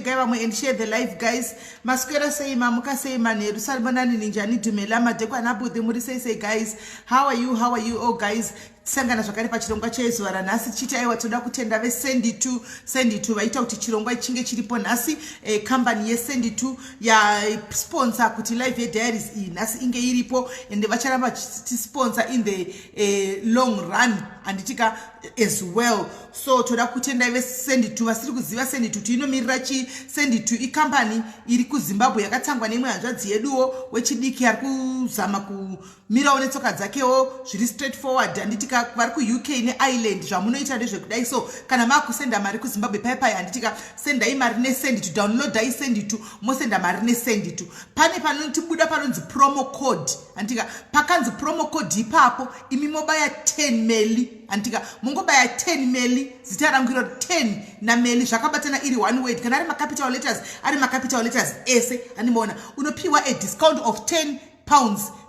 Tagai vamwe and share the live, guys. Maswera sei, mamuka sei, manheru, sanibonani, ninjani, dumela, madekwana abudhi, muri sei sei, guys? How are you? How are you all, guys? Tisangana zvakare pachirongwa chezuva ranhasi tichiti aiwa, toda kutenda veSenditwo. Senditwo vaita kuti chirongwa chinge chiripo nhasi. Kambani yeSenditwo yasponsor kuti live yediaries iyi nhasi inge iripo, ende vacharamba vachitisponsor in the long run, handitika, as well. So toda kutenda veSenditwo. Vasiri kuziva Senditwo kuti inomirira chii, Senditwo ikambani iri kuZimbabwe yakatangwa neimwe hanzvadzi yeduwo wechidiki ari kuzama kumirawo netsoka dzakewo zviri straight forward, handitika. Vari kuUK neIreland. Zvamunoita ndezvekudai so: kana maakusenda mari kuZimbabwe paipai, handitika, sendai mari neSenditwo. Downloadai Senditwo, mosenda mari neSenditwo. Pane panotibuda panonzi promo code, handitika. Pakanzi promo code ipapo, imi mobaya 10 Meli, handitika. Mongobaya 10 Meli, zita rangu iro 10 naMeli zvakabatana iri one word. Kana ari macapital letters, ari macapital letters ese, handimaona. Unopiwa a discount of £10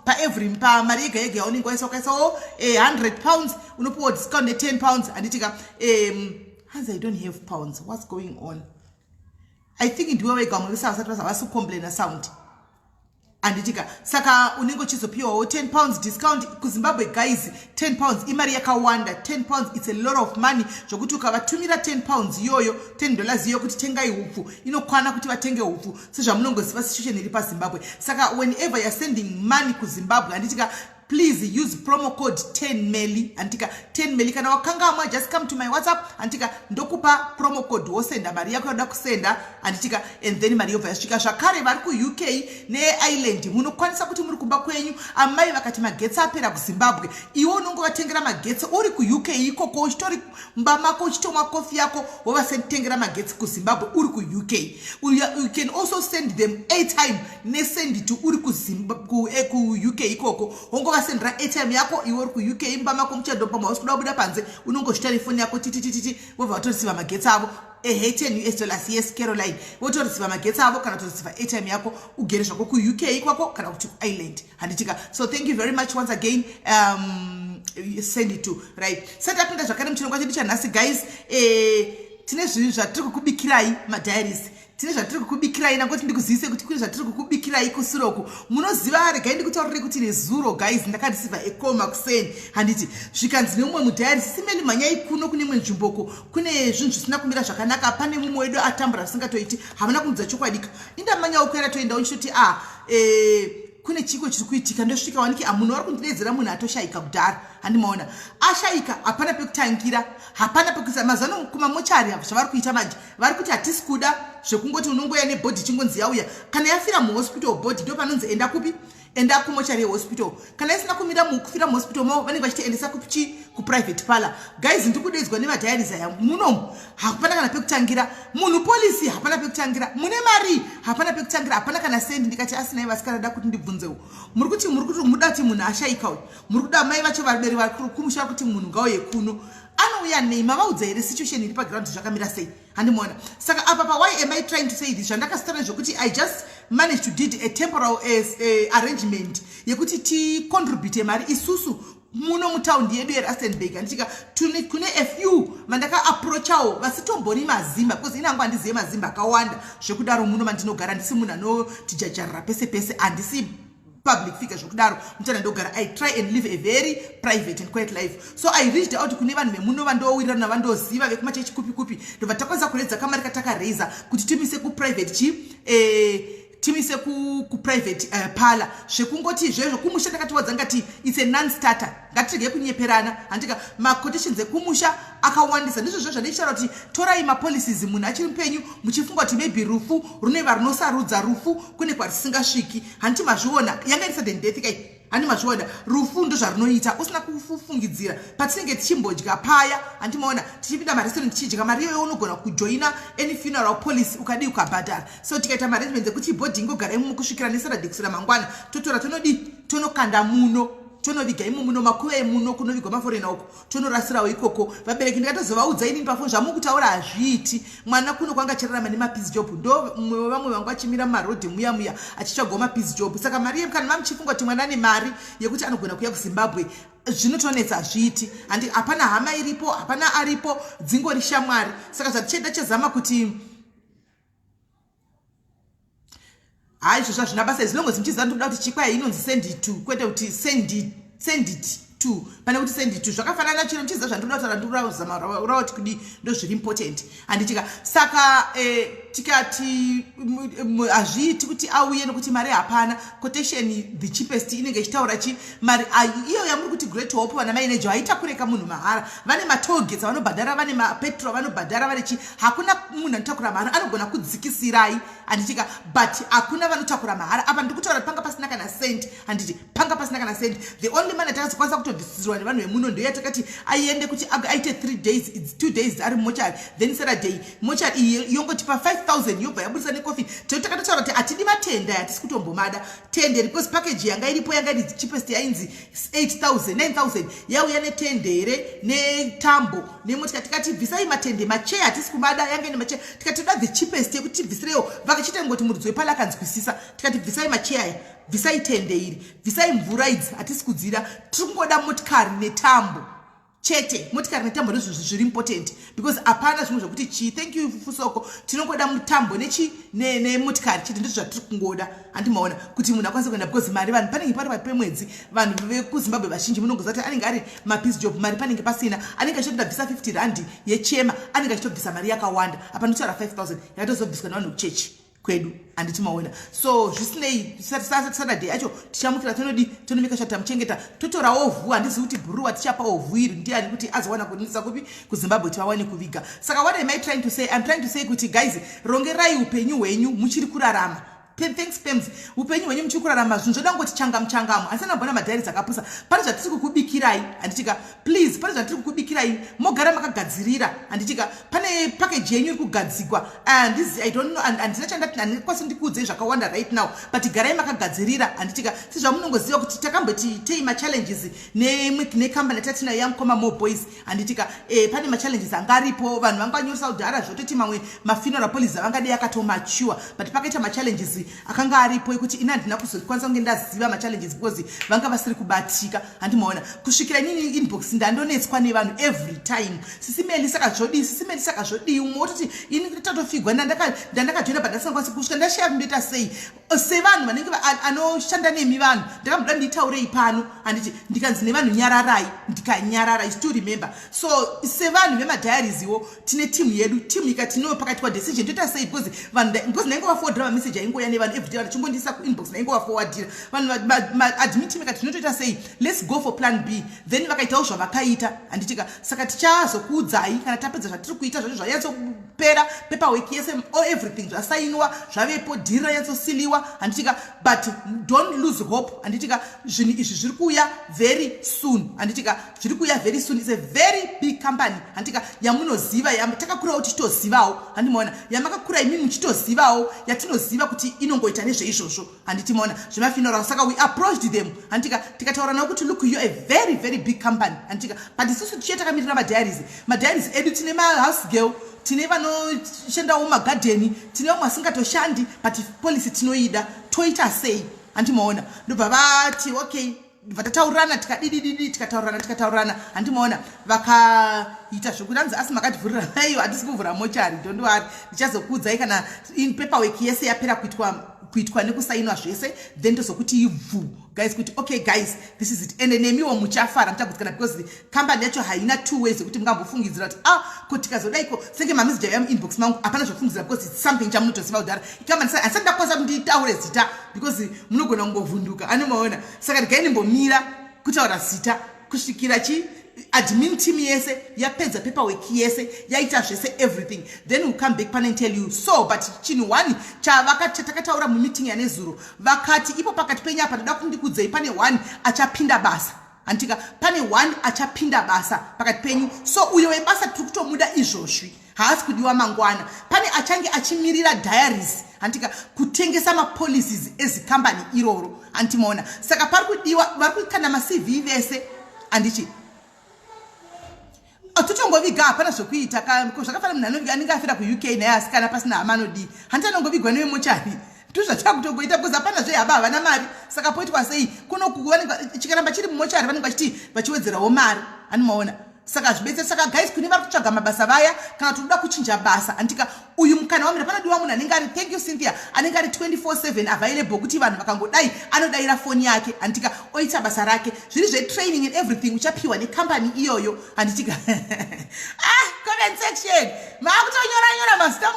paevery, pamari yega yega yaunenge waisa. Ukaisawo £100, unopiwa discount ye£10, handitika. Hanzi I don't have pounds. What's going on? I think ndiwe wega, vamwe vese vasati havasi kucomplaina sound, handitika. Saka unenge uchizopiwawo £10 discount kuZimbabwe. Guys, £10 imari yakawanda. £10, it's a lot of money, zvokuti ukavatumira £10 iyoyo, $10 iyoyo, kuti tengai hupfu, inokwana kuti vatenge hupfu, sezvamunongoziva situation iri paZimbabwe. Saka whenever you are sending money kuZimbabwe, handitika, please use promo code 10 Meli, handitika, 10 Meli. Kana wakangamwa, just come to my WhatsApp, handitika, ndokupa promo code, wosenda mari yako yaoda kusenda, handitika, and then mari yobva yasvika. Zvakare vari kuUK neIreland, munokwanisa kuti muri kumba kwenyu, amai vakati magetsi apera kuZimbabwe, iwe unongovatengera magetsi uri kuUK ikoko, uchitori mumba mako, uchitomwa kofi yako, wovasenditengera magetsi kuZimbabwe uri kuUK. You can also send them airtime neSenditwo uri kuUK ikoko, wongovasendera airtime yako iwe uri kuUK mumba mako, muchadhopa mausi kuda kubuda panze, unongozvita nefoni yako titititi, wobva watoreceiva magetsi avo. Ehe, $10. Yes, Caroline, wotoreceiva magetsi avo kana kutoreceiva airtime yako ugere zvako kuUK ikwako kana kuti kuIreland, handitika. So thank you very much once again, Senditwo. Right, sati apinda zvakare muchirongwa chedu chanhasi, guys, tine zvinhu zvatiri kukubikirai, madiaries. Tine zvatiri kukubikirai nangoti ndikuzivise kuti kune zvatiri kukubikirai kusuroku. Munoziva, regai ndikutaurire kuti nezuro, guys, ndakareceiva a call makuseni, handiti. Zvikanzi nemumwe mudiary, "Simeni, mhanyai kuno kune imwe nzvimboko, kune zvinhu zvisina kumira zvakanaka, pane mumwe wedu atambura zvisingatoiti." Havana kunudza chokwadika. Indamanyawo kuera, toenda uchitoti a kune chiko chiri kuitika. Ndosvika, wanike munhu vari kundidedzera, munhu atoshayika kudhara, handimaona. Ashayika, hapana pekutangira, hapana pekuisa. Mazano kumamochari zvavari kuita manje, vari kuti hatisi kuda zvekungoti unongoya nebody chingonzi yauya. Kana yafira muhospital body, ndo panonzi enda kupi? Enda kumochari yehospital. Kana isina kumira kufira muhospital mavo, vanenge vachiti endesa kuchi? Kuprivate parlour. Guys, ndiri kudedzwa nemadiaries aya munomu. Hapana kana pekutangira munhu, polisi hapana pekutangira, mune mari hapana pekutangira, hapana kana sendi. Ndikati asinai vasikana, da kuti ndibvunzewo, muri kuti muda kuti munhu ashayika uyu, muri kuda mai vacho, vabereki vari kumusha kuti munhu ngauye kuno, anouya nei? Mavaudza here situation iri paground zvakamira sei? Handimuona. Saka apa pa, why am I trying to say this? Zvandakasitara zvokuti I just managed to did a temporal arrangement yekuti ticontribute mari isusu muno mutaundi yedu yeRustenburg, handitika. Kune a few vandakaapproachawo vasitombori mazimba, because inangu handizive mazimba akawanda zvekudaro muno mandinogara. Handisi munhu anotijajarira pese pese, handisi public figure zvokudaro mutana ndogara. I try and live a very private and quiet life. So I reached out kune vanhu vemuno vandowirirana, vandoziva vekumachechi kupi kupi, ndobva takwanisa kuredza kamari katakaraiza kuti timise kuprivate chi timise kuprivate parlour. Zvekungoti zvezvo kumusha ndakatiwadza ngati it's a non-starter, ngatirege kunyeperana, handika. Maquotations ekumusha akawandisa. Ndizvo zvo zvandichitaura kuti torai mapolicies munhu achiri mupenyu, muchifunga kuti maybe rufu runeva runosarudza. Rufu kune kwarisingasviki, handiti mazviona? Yanga iri sudden death kai, handi mazviona? Rufu ndozvarunoita usina kufungidzira. Patinenge tichimbodya paya, handimaona, tichipinda marestaurant tichidya, mari iyoyo unogona kujoina any funeral policy ukadii, ukabhadhara. So tikaita maarrangement ekuti body ingogara imomo kusvikira neSaturday, kusira mangwana totora, tonodii, tonokanda muno, tonoviga imo muno, makuva emuno kunovigwa maforeigner uko, tonorasirawo ikoko. Vabereki ndikatozovaudza inini pafoni, zvamukutaura hazviiti. Mwana kuno kwanga achirarama nemapiece job, ndo mumwe wevamwe vangu achimira mumarodhi muya muya achitsvagawo mapiece job. Saka mari, kana mamuchifunga kuti mwana ane mari yekuti anogona kuuya kuZimbabwe, zvinotonetsa, hazviiti. Handi hapana hama iripo, hapana aripo, dzingori shamwari. Saka zvatichaita, chezama kuti Hayi, izvozvo hazvina basa, as long as muchiziva ndikuda kuti chikwaya inonzi send to, kwete kuti send it to, pane kuti send to zvakafanana. Chiro muchiziva zvandikuda kutaura, ndikuzama urawa kuti kudii, ndo zviri important, handitika? Saka tikati hazviiti kuti auye nokuti mari hapana. Quotation, the cheapest inenge ichitaura chi mari iyo yamuri kuti Great Hope. Vana mainejo haitakureka munhu mahara. Vane matollgates avanobhadhara, vane mapetrol vanobhadhara, vane chi. Hakuna munhu anotakura mahara. Anogona kudzikisirai, handitika? But hakuna vanotakura mahara. Apa ndiri kutaura panga pasina kana cent, handiti? Panga pasina kana cent. The only money atakazokwanisa kutobvisirwa nevanhu vemuno ndo yatakati aiende kuti aite 3 days, its 2 days ari mumochari, then Saturday mochari iyi yongotipa 5000, yobva yabudisa necoffin. Toti takatotaura kuti hatidi matende, hatisi kutombomada tende, because package yanga iripo yanga iri cheapest, yainzi 8000, 9000, yauya netende here, netambo, nemotika. Tikati bvisai matende, macheya hatisi kumada, yanga ine macheya. Tikati toda the cheapest yekuti tibvisirewo. Vakachiita ngoti muridzi wepale akanzwisisa. Tikati bvisai macheya aya, bvisai tende iri, bvisai mvura idzi, hatisi kudzida. Tiri kungoda motikari netambo chete. Motikari netambo ndizvo zviri important, because hapana zvimwe zvokuti chii. Thank you, Fusoko. Tinongoda mutambo nechi nemotikari chete, ndizvo zvatiri kungoda, handimaona, kuti munhu akwanise kuenda, because mari vanhu panenge pari pemwedzi. Vanhu vekuZimbabwe vazhinji munongoziva kuti anenge ari mapiece job, mari panenge pasina. Anenge achitoda bvisa 50 rand yechema, anenge achitobvisa mari yakawanda. Apa ndotaura 5000 yakatozobviswa nevanhu kuchechi kwedu, handiti maona? So zvisinei, Saturday yacho tichamukira, tonodi tonomeka sure tamuchengeta, totorawo vhu. Handizivi kuti bhuruwa tichapawo vhu iri ndiani kuti azowana kunisa kupi kuZimbabwe, tivawane kuviga. Saka what am I trying to say? I'm trying to say kuti guys, rongerai upenyu hwenyu muchiri kurarama. Thanks, Pems. Upenyu hwenyu muchiri kurarama, zvinhu zvoda ngoti changamu changamu. Handisana mbona madiaries akapusa. Pane zvatiri kukubikirai, handitika? Please, pane zvatiri kukubikirai, mogara makagadzirira, handitika? Pane package yenyu iri kugadzigwa. Handizi, I don't know, handina chandati, handikwanisi ndikuudzei zvakawanda right now, but garai makagadzirira, handitika? Sezvamunongoziva kuti takamboti tei machallenges nekambani yatatinayo yamukoma Mo Boys, handitika? Pane machallenges anga aripo. Vanhu vanga vanyoresa kudhara, zvototi mamwe mafuneral policy avangadei akatomature, but pakaita machallenges akanga aripo ekuti ini handina kuzokwanisa kunge ndaziva machallenges, because vanga vasiri kubatika, handimaona? Kusvikira inini inbox ndandonetswa nevanhu every time: "Sisi Meli, saka zvodii? Sisi Meli, saka zvodii?" Umwe wototi ini tatofigwa, ndandakajoina, but ndasingakwanisi kusvika, ndashaya kundoita sei. Sevanhu vanenge anoshanda nemi, vanhu ndakamboda nditaurei pano, handiti? Ndikanzi nevanhu nyararai, ndikanyarara. I still remember. So sevanhu vemadiaries iwo, tine timu yedu. Timu ikati no, pakaitwa decision, toita sei? Because vanhu, because ndaingovaforwardira mameseji aingoya nevanhu everyday, vanhu chingondisa kuinbox, ndaingovaforwardira vanhu. Admin team ikati tinotoita sei? Let's go for plan B. Then vakaitawo zvavakaita, handitika? Saka tichazokuudzai kana tapedza zvatiri kuita zvacho, zvanyatsopera, paperwork yese, all everything zvasainwa, zvavepo, dhiri ranyatsosiliwa, handitika? But don't lose hope, handitika? Zvinhu izvi zviri kuuya very soon, handitika? Zviri kuuya very soon. Is a very big company, handitika, yamunoziva, takakurawo tichitozivawo, handimaona? Yamakakura imi muchitozivawo, yatinoziva kuti inongoita nezveizvozvo, handiti maona, zvemafuneral. Saka we approached them, handitika? Tikataura navo kuti look, you are a very very big company, handitika? But isusu tichiye takamirira madiaries, madiaries edu, tine mahouse girl, tine vanoshandawo mumagadheni, tine vamwe vasingatoshandi, but policy tinoida, toita sei, handimaona? Ndobva vati okay. Bva tataurirana, tikadidididi, tikataurirana, tikataurirana, handimaona? Vakaita zvokuti anzi asi makativhurira. Aiwa, hatisi kuvhura mochari, don't worry. Ndichazokuudzai kana paperwork yese yapera kuitwa nekusainwa zvese, then tozokuti ibvu guys, kuti okay guys, this is it. Ende nemiwo muchafara, muchagutsikana, because kambani yacho haina two ways yekuti mungambofungidzira kuti ah, ko tikazodaiko senge mamessage auya muinbox mangu. Hapana zvofungidzira, because it's something chamunotoziva kudhara. Ikambani handisati ndakwanisa kuti nditaure zita, because munogona kungovhunduka, anomaona? Saka regai ndimbomira kutaura zita kusvikira chi admin team yese yapedza paperwork yese, yaita zvese everything, then we'll come back pana and tell you. So but chinhu one chatakataura mumeeting yanezuro, vakati ipo pakati penyu apa, ndoda kundikudzei, pane one achapinda basa, handitika? Pane one achapinda basa pakati penyu. So uyo webasa tiri kutomuda izvozvi, haasi kudiwa mangwana. Pane achange achimirira diaries, handitika, kutengesa mapolicies ezikambani iroro, handimaona? Saka pari kudiwa vari kukanda maCV vese, handichi? Totongoviga, hapana zvokuita. Zvakafanana munhu anoviga anenge afira kuUK naye, asi kana pasina hama anodii? Handiti anongovigwa nevemochari? Ndozvatakutongoita, because hapana zvehama, havana mari. Saka poitwa sei? Kuno chikaramba chiri mumochari, vanenge vachiti vachiwedzerawo mari, handimaona? Saka zvibetseri. Saka guys, kune vari kutsvaga mabasa vaya, kana kuti unoda kuchinja basa, andika, uyu mukana wamira. Panodiwa munhu anenge ari, thank you Cynthia, anenge ari 24/7 available, kuti vanhu vakangodai anodayira foni yake, handitika, oita basa rake. Zviri zvetraining and everything uchapiwa nekambani iyoyo, handitika. Ah, comment section maakutonyora nyora mazita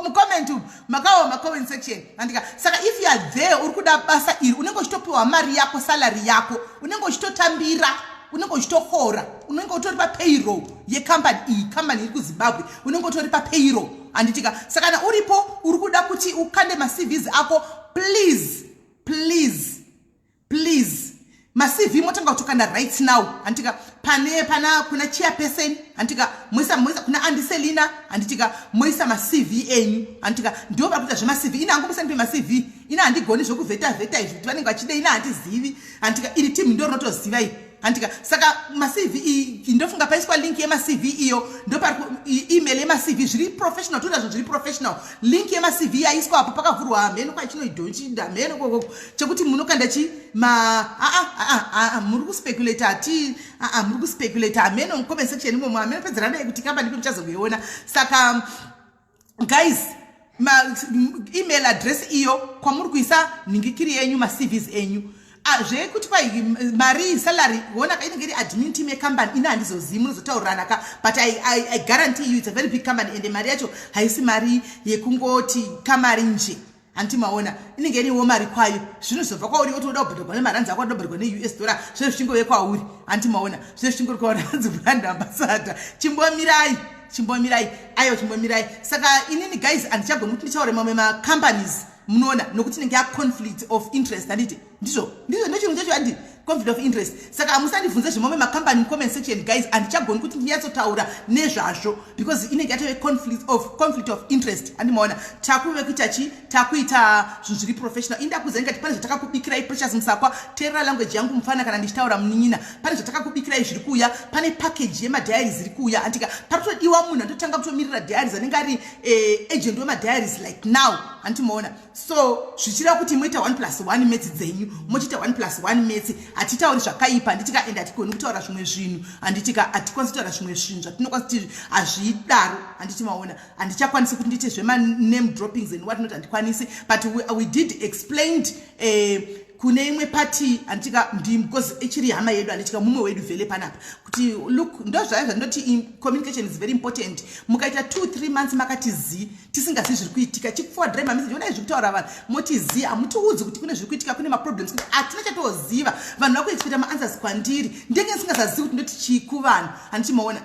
mucomment umu, makaoma comment section, handika. Saka if you are there, uri kuda basa iri, unenge uchitopiwa mari yako, salary yako, unenge uchitotambira, unenge uchitohora, unenge utori papayroll yekambani iyi. Kambani iri kuZimbabwe, unenge utori papayroll, handitika. Saka kana uripo uri kuda kuti ukande maCVs ako, please, please, please, maCV motanga kutokanda right now, handitika. Pane pana kuna chairperson, handitika, moisa kuna Andiselina, handitika, moisa maCV enyu, handitika. Ndo vari kuita zvemaCV. Ina hangu, musandipe maCV, ina handigoni zvokuvheta vheta izvi kuti vanenge vachide, ina handizivi, handitika. Iri timu ndo rinotoziva iyi, handitika. Saka maCV, ndofunga paiswa link yemaCV iyo, ndopari email yemaCV. Zviri professional, toda zvinhu zviri professional. Link yemaCV yaiswa apo, pakavhurwa hameno kwachinoidhonchi, hameno kokoko chekuti munokanda chi ma aa muri kuspeculata hati aa muri kuspeculata hameno mucomment section imomo, hameno pedzeranai kuti kambani ipi muchazokuiona. Saka guys, email address iyo kwamuri kuisa nhingikiri yenyu, maCVs enyu. Ah, zvekuti kwai mari, salary, wona inenge iri admin team yecompany. Ina handizozivi, munozotaurirana ka, but I guarantee you it's a very big company, and mari yacho haisi mari yekungoti kamari nje, handiti maona. Inenge iriwo mari kwayo. Zvinozobva kwauri oti uda kubhadharwa nemaranzi ako, uda kubhadharwa neUS dollar, zve zvichingove kwauri, handiti maona. Zve zvichingori kwauri. Hanzi brand ambassador, chimbomirai, chimbomirai, aiwa, chimbomirai. Saka inini guys, handichagoni kuti ndichaure mamwe macompanies, munoona, nokuti inenge yaconflict of interest, handiti? Ndizvo, ndizvo, ndechirungu chacho, handi? Conflict of interest. Saka hamusandibvunze zvemamwe macompany comment section, guys. Handichagoni kuti ndinyatsotaura nezvazvo because inenge yatove conflict of interest, handimaona. Takuve kuita chi takuita zvinhu zviri professional. Indakuziva ngati pane zvatakakubikirai. Precious Musakwa, teerera language yangu mufana kana ndichitaura, munin'ina. Pane zvatakakubikirai zviri kuuya. Pane package yemadiaries iri kuuya, andika. Parikutodiwa munhu andotanga kutomirira diaries, anenge ari agent wemadiaries like now, handimaona. So zvichireva kuti moita 1 plus 1 maths dzenyu, mochiita 1 plus 1 maths. Hatitauri zvakaipa, handitika, ende hatigoni kutaura zvimwe zvinhu, handitika. Hatikwanisi kutaura zvimwe zvinhu zvatinokwanisa kuti hazvidaro, handiti maona. Handichakwanisi kuti ndiite zvemaname droppings and what not, handikwanisi. But we did explained kune imwe pati, handitika, ndi because ichiri hama yedu, handitika, mumwe wedu vhele panapa, kuti look, ndo zvaya zvandoti communication is very important. Mukaita 2 3 months makati zi, tisingazivi zviri kuitika, chikuforwardrai mamessage, onai zviri kutaura vanhu, moti zi, hamutiudzi kuti kune zviri kuitika, kune maproblems, kuti hatina chatoziva. Vanhu vakuexpecta maanswers kwandiri, ndenge ndisingazazivi kuti ndoti chii kuvanhu, handiti maona.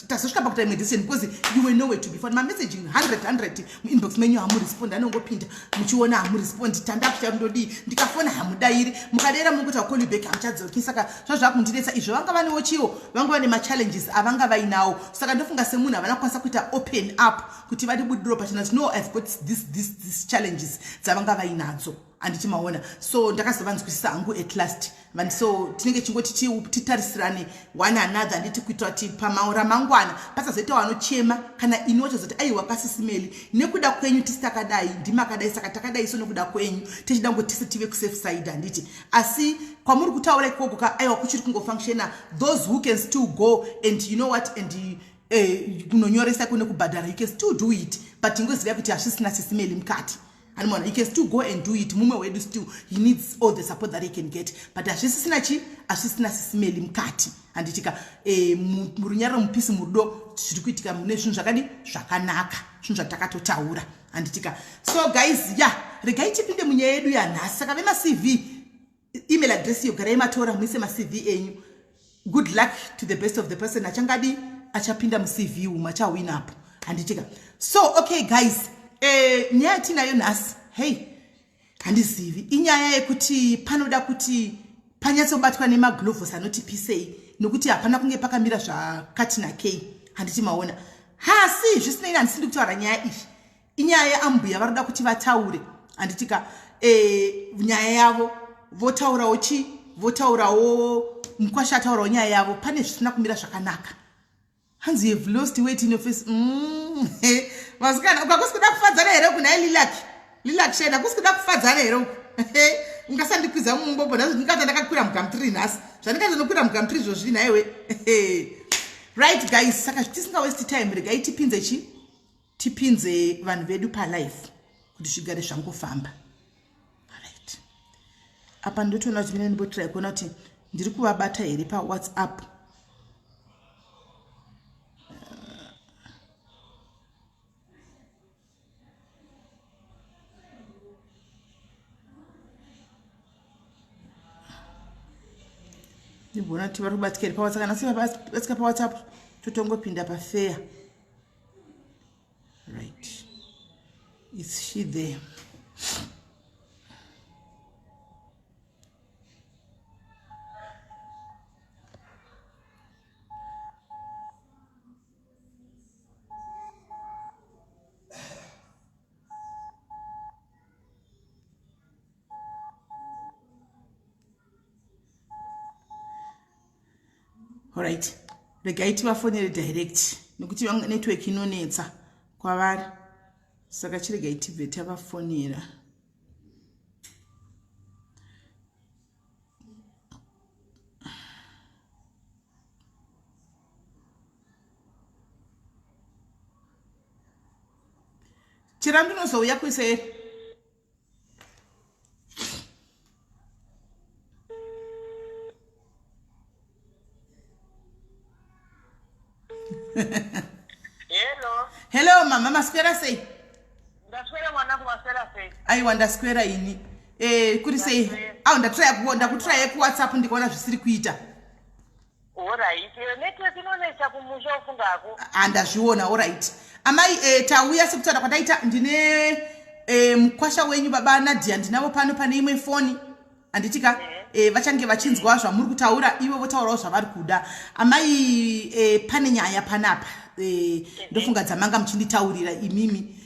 Tazosvika pakuita imwe decision because you were nowhere to be found. Mamessage 100 100 muinbox menyu, hamurespondi. Anongopinda muchiona, hamurespondi. Tandakuchandodii? Ndikafona hamudayiri, mukadera mungoita call you back, hamuchadzoki. Saka zvazvakundinetsa izvo. Vanga vanewo chiwo, vanga vane machallenges avanga vainawo. Saka ndofunga semunhu havana kukwanisa kuita open up kuti vadibudiro pachena kuti no, I've got this, this, this challenges dzavanga vainadzo, handiti maona. So ndakazovanzwisisa hangu at last. So tinenge chingoti titarisirane one another, handiti, kuitira kuti pamaramangwana pasazoita vanochema kana ini wachozoti aiwa, kasisimeli, nekuda kwenyu tisi takadai, ndimakadai, saka takadai. So nekuda kwenyu tichida kungoti tisi tive kusafe side, handiti. Asi kwamuri kutaura ikoko ka, aiwa, kuchiri kungofunctiona. Those who can still go and, you know what, and kunonyoresa kune kubhadhara, you can still do it, but ingozivai kuti hazvisina sisimeli mukati, animona. You can still go and do it. Mumwe wedu still, he needs all the support that he can get, but hazvisisina chi hazvisina sisimeli mukati, handitika. Murunyararo, mupeace, murudo, zviri kuitika mune zvinhu zvakadi zvakanaka, zvinhu zvatakatotaura, handitika. So guys, ya, regai tipinde munyaya yedu yanhasi. Saka vemaCV, email address iyo garai matora, muise maCV enyu. Good luck to the best of the person achangadi achapinda muCV umu, achawinapo, handitika. So okay guys, nyaya yatinayo nhasi, hei, handizivi, inyaya yekuti panoda kuti panyatsobatwa nemaglovos anoti pisei, nokuti hapana kunge pakamira zvakati nakei, handiti maona. Hasi zvisinei, handisindi kutaura nyaya iyi. Inyaya yeambuya vari kuda kuti vataure, handitika, nyaya yavo votaurawo chi votaurawo, mukwasha ataurawo nyaya yavo. Pane zvisina kumira zvakanaka. Hanzi, "You've lost weight in your face." Vasikana, uka kusi kuda kufadzana here uku? Nhai Lilak, Lilak Shena, kusi kuda kufadzana here uku? Ungasandikwidza mumbobo nhasi, ndingati ndakakwira mugamtiri nhasi, zvandingati ndinokwira mugamtiri izvozvi nhaiwe. Right guys, saka tisinga waste time, regai tipinze chi tipinze vanhu vedu palife kuti zvigare zvangofamba. Right, apa ndotoona kuti mine ndimbotirai kuona kuti ndiri kuvabata here paWhatsApp. Ndibona kuti vari kubatika here paWhatsApp. Kana sivabatika paWhatsApp, totongopinda pafeya. Right, is she there? Alright, regai tivafonere direct nekuti network inonetsa kwavari, saka chiregai tibve tavafonera. Chera ndinozouya kuisa here? Hello. Hello mama, maswera sei? Ndaswera mwanangu, maswera sei? Aiwa, ndaswera ini. Kuri sei? Au ndatraya, ndakutraya kuWhatsApp ndikaona zvisiri kuita. Alright, network inonetsa kumusha, ufungako. Handazviona. Alright amai, tauya sekutaura kwataita. Ndine mukwasha wenyu baba Nadia, ndinavo pano pane imwe foni, handitika? Vachange vachinzwa zvamuri kutaura, ivo votaurawo zvavari kuda. Amai, pane nyaya panapa, ndofunga dzamanga muchinditaurira imimi.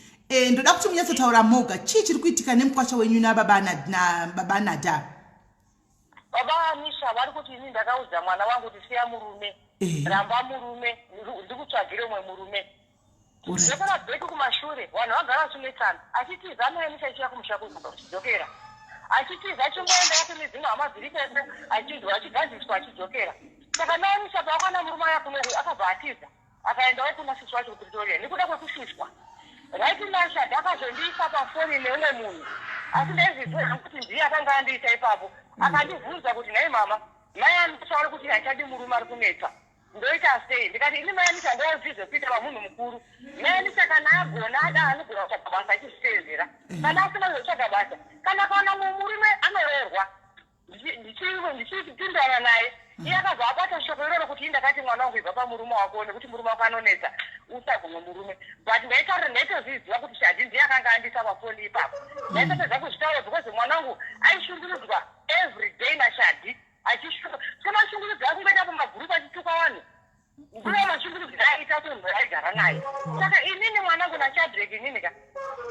Ndoda kuti munyatsotaura moga, chii chiri kuitika nemukwasha wenyu nababa nababa Nada? Baba Anisha vari kuti ini ndakaudza mwana wangu kuti siya murume, ramba murume, ndikutsvagire umwe murume. Dzokera back kumashure, vanhu vagara vachinetsana, achitiza mai Anisha achiuya kumusha kuno, achidzokera, achitiza, achimboendawo kune dzimwe hama dziri ikoko, achinzwa achigadziswa, achidzokera. Saka mai Anisha paakaona murume aya kunoku, akabva atiza, akaendawo kuna sisi wacho kuPretoria nekuda kwekushushwa. Right now Shadhi akazondiisa pafoni neumwe munhu, asi ndaizviziva kuti ndiye akanga andiisa ipapo. Akandibvunza kuti, "Nhai mama, mai Anisha vari kuti hachadi murume ari kunetsa, ndoita sei?" Ndikati, "Ini mai Anisha ndozivi zvekuita pamunhu mukuru. Mai Anisha kana agona ada, anogona kutsvaga basa achizviteedzera. Kana asina kuzotsvaga basa, kana akaona murume anoroorwa." Ndichipindana naye, iye akabva abata shoko iroro kuti indakati mwana wangu ibva pamurume wako nekuti murume wako anonetsa, usagumwe murume. But ndaitaura, ndaitozviziva kuti Shadhi ndiye akanga andisa pafoni ipapo. Ndaisatadza kuzvitaura because mwana wangu aishungurudzwa every day naShadhi, semashungurudzo akungoita pamagurupu achituka vanhu, ndiwo mashungurudziro aita munhu aigara naye. Saka inini mwanangu naChadrek, inini ka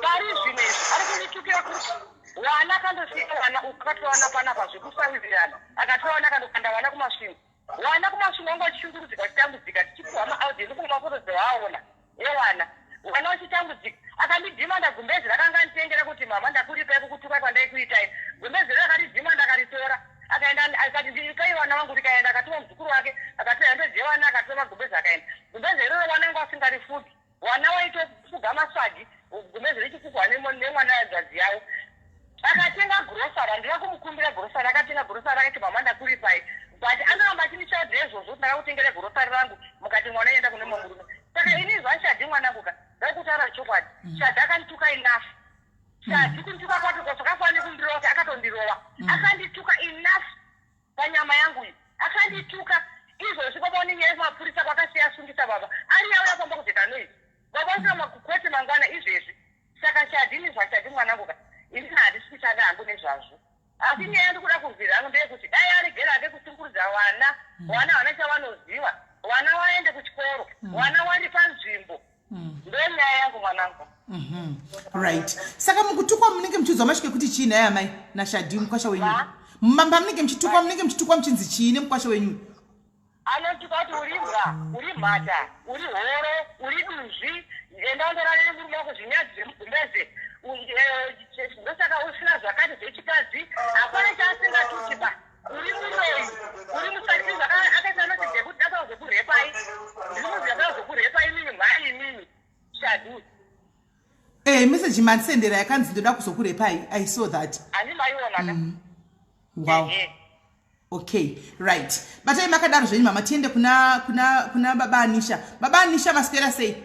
pari zvino izvi ari kunditukira kuti wana akandosiya wana, akatora wana panapa zvekusawirirana, akatora wana akandokanda wana kuMasvingo. Wana kuMasvingo wangu vachishungurudzika, vachitambudzika, tichipiwa maaudio nekumafoto dzewaaona ewana, wana vachitambudzika. Akandidhimanda gumbezi rakanga anditengera kuti, "Mama, ndakuripai kukutukai kwandaikuitai." Gumbezi rero akaridhimanda, akaritora, akaenda, akati, "Ndipai vana vangu." Rikaenda, akatuma muzukuru wake, akatora hembe dzevana, akatora magumbezi, akaenda. Gumbezi iroro wana vangu asingarifugi, wana waitofuga maswagi, gumbezi richifugwa nemwana hanzvadzi yavo. Akatenga grocery, handina kumukumbira grocery, akatenga grocery, akati, "Mama, ndakuripai." But anoramba achindishaudhira izvozvo kuti ndakakutengera grocery rangu, mukati mwana enda kune mumwe murume. Saka ini zvaShadhi mwanangu ka, ndakutaura chokwadi, Shadhi akandituka enough. Shadhi kundituka kwake kwazvakafanira kundirova, kuti akatondirova, akandituka enough panyama yangu iyi, akandituka. Izvozvi baba nenyaya yemapurisa kwakasiya asungisa baba ari yauya pamba kuzoita noise, baba usina makukwete mangwana izvezvi. Saka Shadhi, nezvaShadhi mwanangu ka, inini handisi kuchada hangu nezvazvo, asi nyaya ndikuda kurwira hangu ndeyekuti dai aregera hake kushungurudza vana. Vana havana chavanoziva, vana vaende kuchikoro, vana vari panzvimbo. Ndonyaya yangu mwanangu. Right, saka mukutukwa munenge muchiudzwa masvike kuti chii naye amai naShadhi mukwasha wenyu? Pamunenge muchitukwa, munenge muchitukwa muchinzi chii nemukwasha wenyu? Anotuka kuti uri mbwa, uri mhata, uri horo, uri duzvi, enda undorara nemurume wako, zvinyadzi zvemugumbeze, ndosaka usina zvakati zvechikadzi, hapana. mandisendera yakanzi ndoda kuzokurepai. I saw that. Hani maiona ka? Wow. Ehe. Okay, right, batai makadaro zvenyu mama. Tiende kuna baba Anisha. Baba Anisha, maswera sei?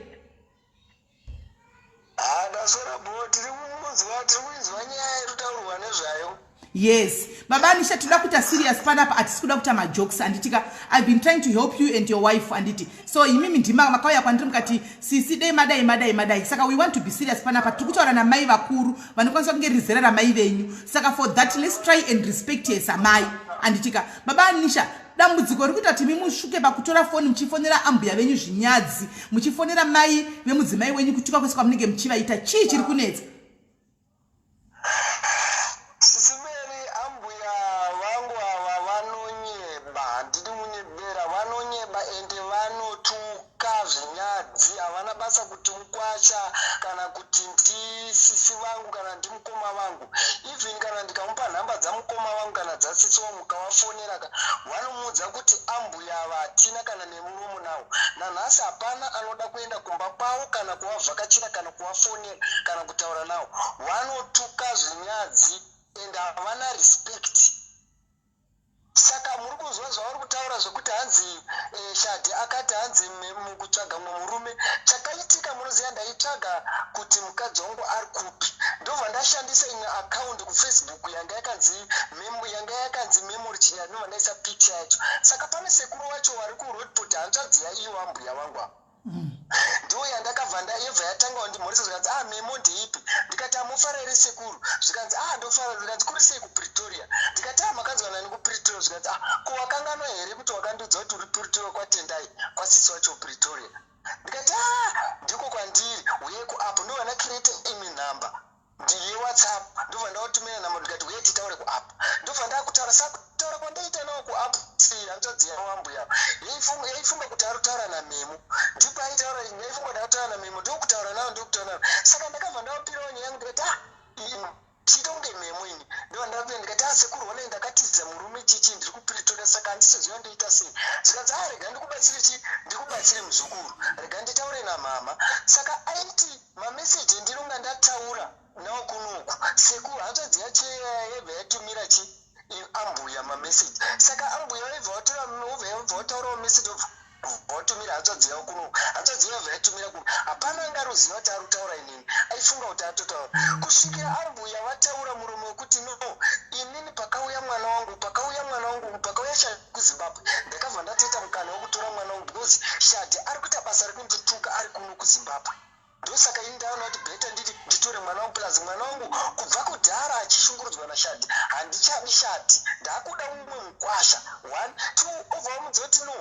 Ha, ndaswera bho. Tiri kumunzwa, tiri kuinzwa nyaya iri kutaurwa nezvayo. Yes, baba Anisha, toda kuita serious panapa, hatisi kuda kuita majokes, handitika? I've been trying to help you and your wife, handiti? So imimi ndima makauya kwandiri mukati, "Sisi, dei madai, madai, madai." Saka we want to be serious panapa. Tiri kutaura namai vakuru vanokwanisa kunge rizera ramai venyu, saka for that let's try and respect her samai, handitika? Baba Anisha, dambudziko riri kuita kuti mi musvuke pakutora foni muchifonera ambuya venyu zvinyadzi, muchifonera mai vemudzimai wenyu, kutuka kwese kwamunenge muchivaita, chii chiri kunetsa? Sisi Mary, ambuya vangu ava vanonyeba, handidi munyebera. Vanonyeba ende vanotuka zvinyadzi. Havana basa kuti mukwasha kana kuti ndisisi vangu kana ndimukoma vangu. Even kana ndikamupa nhamba dzamukoma vangu kana dzasisi vangu, mukavafonera ka, vanomuudza kuti ambuya ava hatina kana nemuromo nawo. Nanhasi hapana anoda kuenda kumba kwavo kana kuvavhakachira kana kuvafonera kana kutaura navo. Vanotuka zvinyadzi and havana respect. Saka muri kunzwa zvavari kutaura zvekuti hanzi Shadhi akati hanzi mukutsvaga mumwe murume. Chakaitika, munoziva, ndaitsvaga kuti mukadzi wangu ari kupi, ndobva ndashandisa imwe account kuFacebook yanga yakanzi Memory Chinyari, ndobva ndaisa picture yacho. Saka pane sekuru wacho vari kuRoadport, hanzvadzi yaiyo ambuya vangu ava, ndo yandakabva yebva yatanga kundimhoresa. Zvikanzi, "Ah, Memo, ndeipi?" Ndikati, "Amufara here, sekuru?" Zvikanzi, "Ah, ndofara." Zvikanzi, "Kuri sei kuPretoria?" Ndikati, "Ah, makanzwa nani kuPretoria?" Zvikanzi, "Ah, ko wakanganwa here kuti wakandiudza kuti uri Pretoria kwaTendai, kwasisi wacho Pretoria?" Ndikati, "Ah, ndiko kwandiri, uye kuapp." Ndobva ndacreate imwe nhamba yeWhatsApp, ndobva ndawatumira nhamba, ndikati, "Uye titaure kuapp." Ndobva ndakutaura. Saka kutaura kwandaita nawo kuapp, hanzvadzi yavo ambuya yaifunga kuti ari kutaura naMemo. Ndipo aitaura, yaifunga kuti ari kutaura naMemo, ndokutaura nawo, ndokutaura nawo. Saka ndakabva ndavapirawo nyaya yangu, ndikati, "Ah, chiita kunge Memo ini." Ndobva ndapira, ndikati, "Ah, sekuru, honai, ndakatiza murume chichi, ndiri kuPretoria, saka handisiziva ndoita sei." Zvikanzi, "Ah, rega ndikubatsire chi, ndikubatsire muzukuru, rega nditaure namama." Saka aiti mameseji ndinonga ndataura nawo kunoku, sekuru hanzvadzi yacho yaibva yatumira chi ambuya mameseji. Saka ambuya vaibva vatora, vobva vataurawo meseji, vatumira hanzvadzi yavo kuno, hanzvadzi yavo yatumira kuno. Hapana anga ruziva kuti ari kutaura inini, aifunga kuti atotaura, kusvikira ambuya vataura muromo wekuti, "No, inini pakauya mwana wangu, pakauya mwana wangu, pakauya Shadi kuZimbabwe, ndakabva ndatoita mukana wekutora mwana wangu because Shadi ari kuita basa rekundituka ari kuno kuZimbabwe. Ndosaka ini ndaona kuti better nditi nditore mwana wangu. Plus mwana wangu kubva kudhara achishungurudzwa naShadi. Handichadi Shadi, ndaakuda mumwe mukwasha." One two, obva vamudza kuti, "No,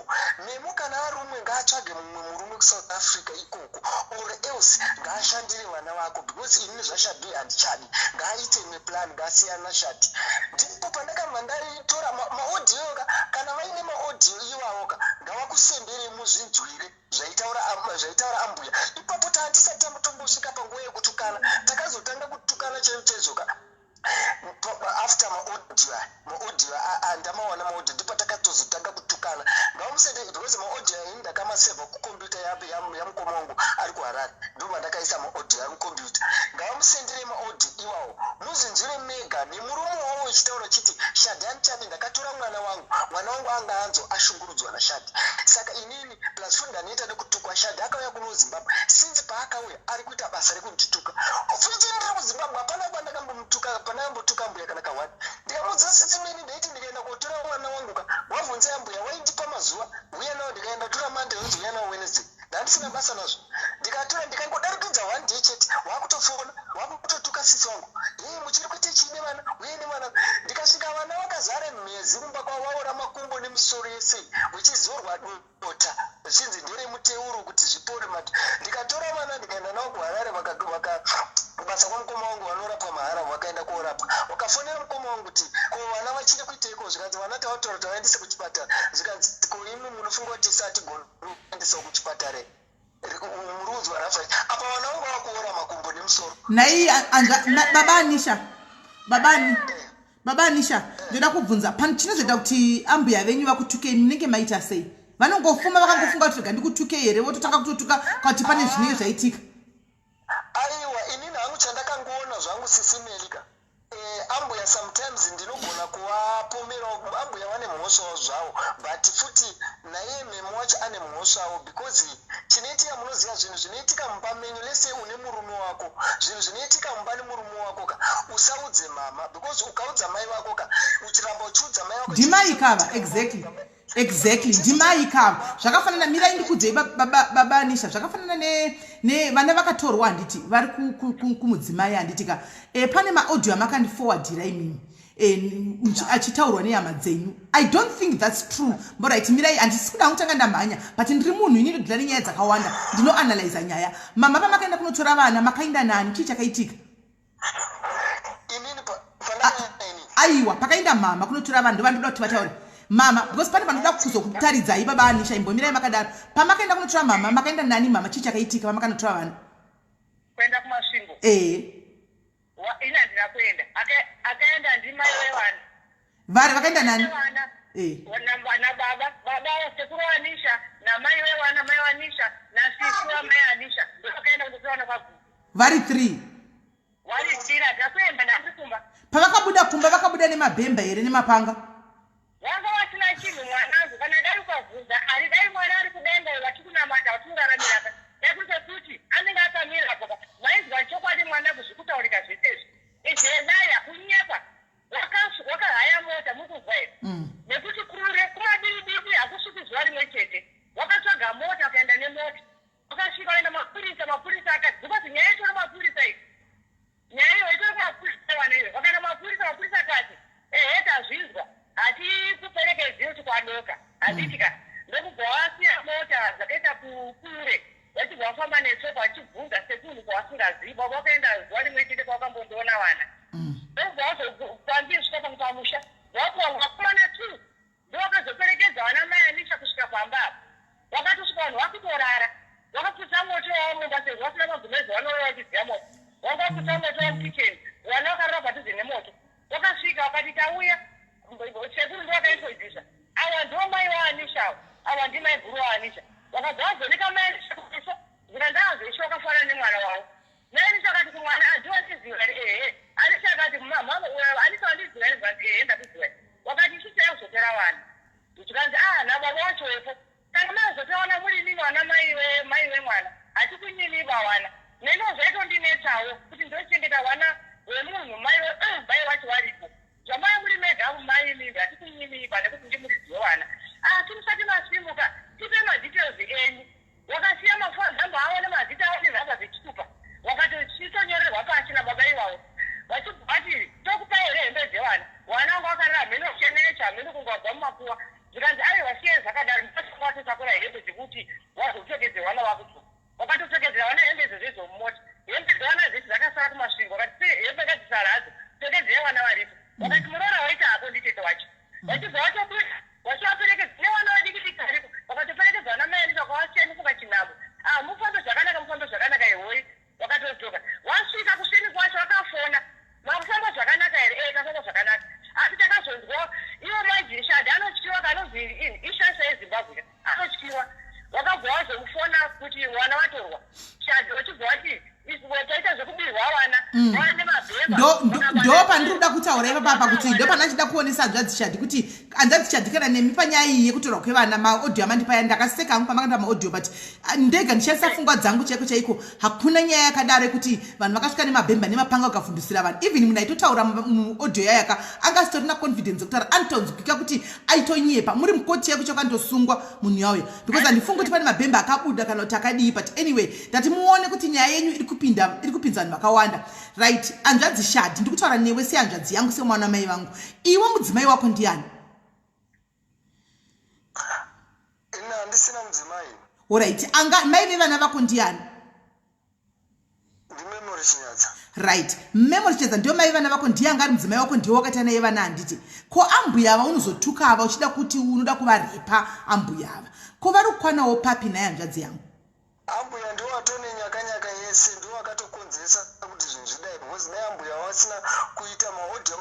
Memo kana ari umwe, ngaatsvage mumwe murume kuSouth Africa ikoko, or else ngaashandire vana vako, because inini zvaShadi handichadi. Ngaaite imwe plan, ngaasiyana naShadi." Ndipo pandakabva ndaitora maaudio ka. Kana vaine maaudio iwawo ka, ngavakusendere muzvinzwire zvaitaura ambuya ipapo. Tatisati tambotombosvika panguva yekutukana. Takazotanga kutukana chaizvo chaizvo ka after maaudio aya. Maaudio ndamawana, maaudio ndipo takatozotanga kutukana. Ngavamusende, because maaudio ini ndakamasevha kukombiyuta yamukoma wangu ari kuHarare, ndobva ndakaisa maaudio ari kukombiyuta. Ngavamusendere maaudio iwawo, muzinzwire mega nemurume wavo uchitaura chiti, "Shadi handichadi, ndakatora mwana wangu, mwana wangu anga anzo ashungurudzwa naShadi. Saka inini plus futi ndanoita nekutukwa. Shadi akauya kuno Zimbabwe, since paakauya ari kuita basa rekundituka. Futi ndiri kuZimbabwe, hapana pandakambomutuka, pandakambotuka mbuya kana kawani." Ndikamudza, "Sisi mini, ndaiti ndikaenda kotora mwana wangu ka, wabvunze ambuya, waindipa mazuva, uya nawo. Ndikaenda tora Monday, unzi uya nawo Wednesday. Ndandisina basa nazvo. Ndikatora, ndikangodarikidza one day chete, wakutofona, wakutotuka sisi wangu, 'Hei, muchiri kuite chii nevana? Uye nevana.' Ndikasvika, vana vakazara mhezi kumba kwavo, vaora makumbo nemisoro yese, vechizorwa dota zvichinzi nderemuteuro kuti zvipore mati. Ndikatora vana, ndikaenda navo kuHarare, kubasa kwamukoma wangu, vanorapwa mahara. Vakaenda korapwa. Vakafonera mukoma wangu kuti, 'Ko vana vachiri kuiteiko?' Zvikanzi, 'Vana tavatora, tavaendese kuchipatara.' Zvikanzi, 'Ko imi munofunga kuti isatigona kuendesawo kuchipatara? Murudzwa rafa apa, vana vangu vakuora makumbo nemusoro.' Nhai baba Anisha, baba Anisha, ndoda kubvunza, pane chinozoita kuti ambuya venyu vakutukei, munenge maita sei? Vanongofuma vakangofunga kuti rega ndikutukei here, vototanga kutotuka, kana kuti pane zvinenge zvaitika? Aiwa, inini hangu chandakanga kutaura zvangu sisi Melika eh, ambuya sometimes ndinogona kuvapomerawo ambuya vane mhosvawo zvavo but futi naiye memo wacho ane mhosvawo because chinoitika munoziva zvinhu zvinoitika mumba menyu lese une murume wako zvinhu zvinoitika mumba nemurume wako ka usaudze mama because ukaudza mai vako ka uchiramba uchiudza mai vako ndimai kava exactly exactly ndimai kava zvakafanana mirai ndikudzei baba anisha zvakafanana nevana vakatorwa handiti vari kumudzimai handiti ka e, pane maaudio amakandifowardira imimi e, achitaurwa nehama dzenyu i don't think that's true mborit mirai handisi kuda kutanga ndamhanya but ndiri munhu ini ndodila nenyaya dzakawanda ndinoanalyza nyaya mama pamakaenda kunotora vana makaenda nani chii chakaitika aiwa pakaenda mama kunotora vanhu ndovandoda kuti vataure mama because pane vanoda kuzokutaridzai baba anisha imbomirai makadaro pamakaenda kunotora mama makaenda nani mama chii chakaitika pamakanotora vanhu kuenda kumasvingo ee ini handina kuenda akaenda ndimai vevana vari vakaenda nani eh. nababa baba sekuru wanisha namai vewana mai wanisha nasisi wamai anisha ndovakaenda kundotora kwagugu vari three vari three takuenda ndandiri kumba pavakabuda kumba vakabuda nemabhemba here nemapanga vanga vasina chinhu mwanangu kana dai ukabvunza ari dai mwari ari kudenga vachikunamata vachikuraramira dai kuri kwekuti anenge akamira apo vainzwa chokwadi mwanangu zvikutaurika zvese izvi izvi kunyepa wakahaya mota muri kunzwa here mm. nekuti kure kumadiridibi hakusviki zuva rimwe chete wakatsvaga mota ukaenda nemota wakasvika waenda mapurisa mapurisa akati because nyaya itori mapurisa iyi nyaya iyo itori mapurisa vana iyo wakaenda mapurisa mapurisa akati ehe tazvinzwa hatikuperekedzi kuti kwadoka handitika mm. ndokubva wasiya mota dzakaita kure vachibva vafamba netsoka vachibvunza sekunhu kwawasingazivi baba wakaenda zuva rimwe chete kwawakambondoona vana mm. ndokubva wazofambiswa pamwe pamusha wapiwa vakomana two ndowakazoperekedza vana mai anisha kusvika pamba apa wakatosvika vanhu vakutorara wakaputsa moto wavo mumba sezvo vasina magumezi vanouya vachiziva moto wanga waputsa moto wamukitchen vana vakarara padhuze nemoto wakasvika wakati tauya sekuru ndowakaintrodusa awa ndiwo mai waanisha awa awa ndimai guru waanisha wakabva wazonika mai anisha kumeso zvikanzi azoisha wakafanana nemwana wavo mai anisha akati kumwana aziwa ndiziva here ehe anisha akati mama anisha wandiziva here zvikanzi ehe ndakuziva wakati isu taizotora vana zvikanzi ah nababa wacho wepo kana mazotoona muri imimi vana mai mai vemwana hatikunyimi bawana neniwo zvaitondinetsawo kuti ndochengeta vana vemunhu mai mai vacho varipo zvamai muri mega mai imimi hatikunyimi ba nekuti ndimuridzi wevana asi musati masimuka tipe madetails enyu wakasiya manhamba avo nemazita avo nenhamba dzechitupa wakatochitonyorerwa pasi nababa ivavo vachibva vati tokupa here hembe dzevana wana wanga wakarara hameno chenecha hameno kunge wabva mumakuva zvikanzi aiwa siyai zvakadaro ndosanga watotakura hembe dzekuti wazopfekedzera vana vako wakatopfekedzera vana hembe idzodzo idzo mumota hembe dzevana dzese dzakasara kumasvingo wakati hembe ngadzisara hadzo pfekedzei vana varipo wakati muroora waita hako nditete wacho vachibva vatobuda vachivaperekedza nevana vadiki diki varipo vakatoperekedza vana mai anita kwavasiya mufunga chinhambo ah mufambe zvakanaka mufambe zvakanaka ihoi wakatodzoka wasvika kuseni kwacho akafona makufamba zvakanaka here ee tafamba zvakanaka asi takazonzwa ivo majishadi anotyiwa kanonzi ishasha yezimbabwe anotyiwa wakabva wazomufona kuti vana vatorwa shadi vachibva vati taita zvekubirwa vana mm. vane mabhemba ndo pandiri kuda kutaura ipapapa kuti ndo pandachida kuonesa hanzvadzi shadi kuti hanzvadzi shadi kana nemi panyaya iyi yekutorwa kwevana maaudio amandipaya ndakaseka hangu pamakanda maaudio but ah, ndega ndishandisa pfungwa dzangu chaiko chaiko hakuna nyaya yakadaro yekuti vanhu vakasvika nemabhemba nemapanga vakavhundusira vanhu even munhu aitotaura muaudio yayaka anga asitorina confidence yekutaura anotonzwika kuti aitonyepa muri mukoti chaiko chaiko anotosungwa munhu yauya because handifungi kuti pane mabhemba akabuda kana kuti akadii but anyway ndati muone kuti nyaya yenyu iri kupinda iri kupinza vanhu vakawanda right hanzvadzi shadi ndiri kutaura newe sehanzvadzi yangu semwana mai vangu iwe mudzimai wako ndiyani ini handisina mudzimai orit anga mai vevana vako ndiyani ndimemory chinyadza right memory chinyadza ndiyo mai vana vako ndiye anga ari mudzimai wako ndiye wakaita naye vana handiti ko ambuya ava unozotuka ava uchida kuti unoda kuvarepa ambuya ava ko vari kukwanawo papi naye hanzvadzi yangu ambuya ndiwo atone nyakanyaka yese ndiwo akatokonzeresa kuti zvinhu zvidai because dai ambuya vasina kuita maaudio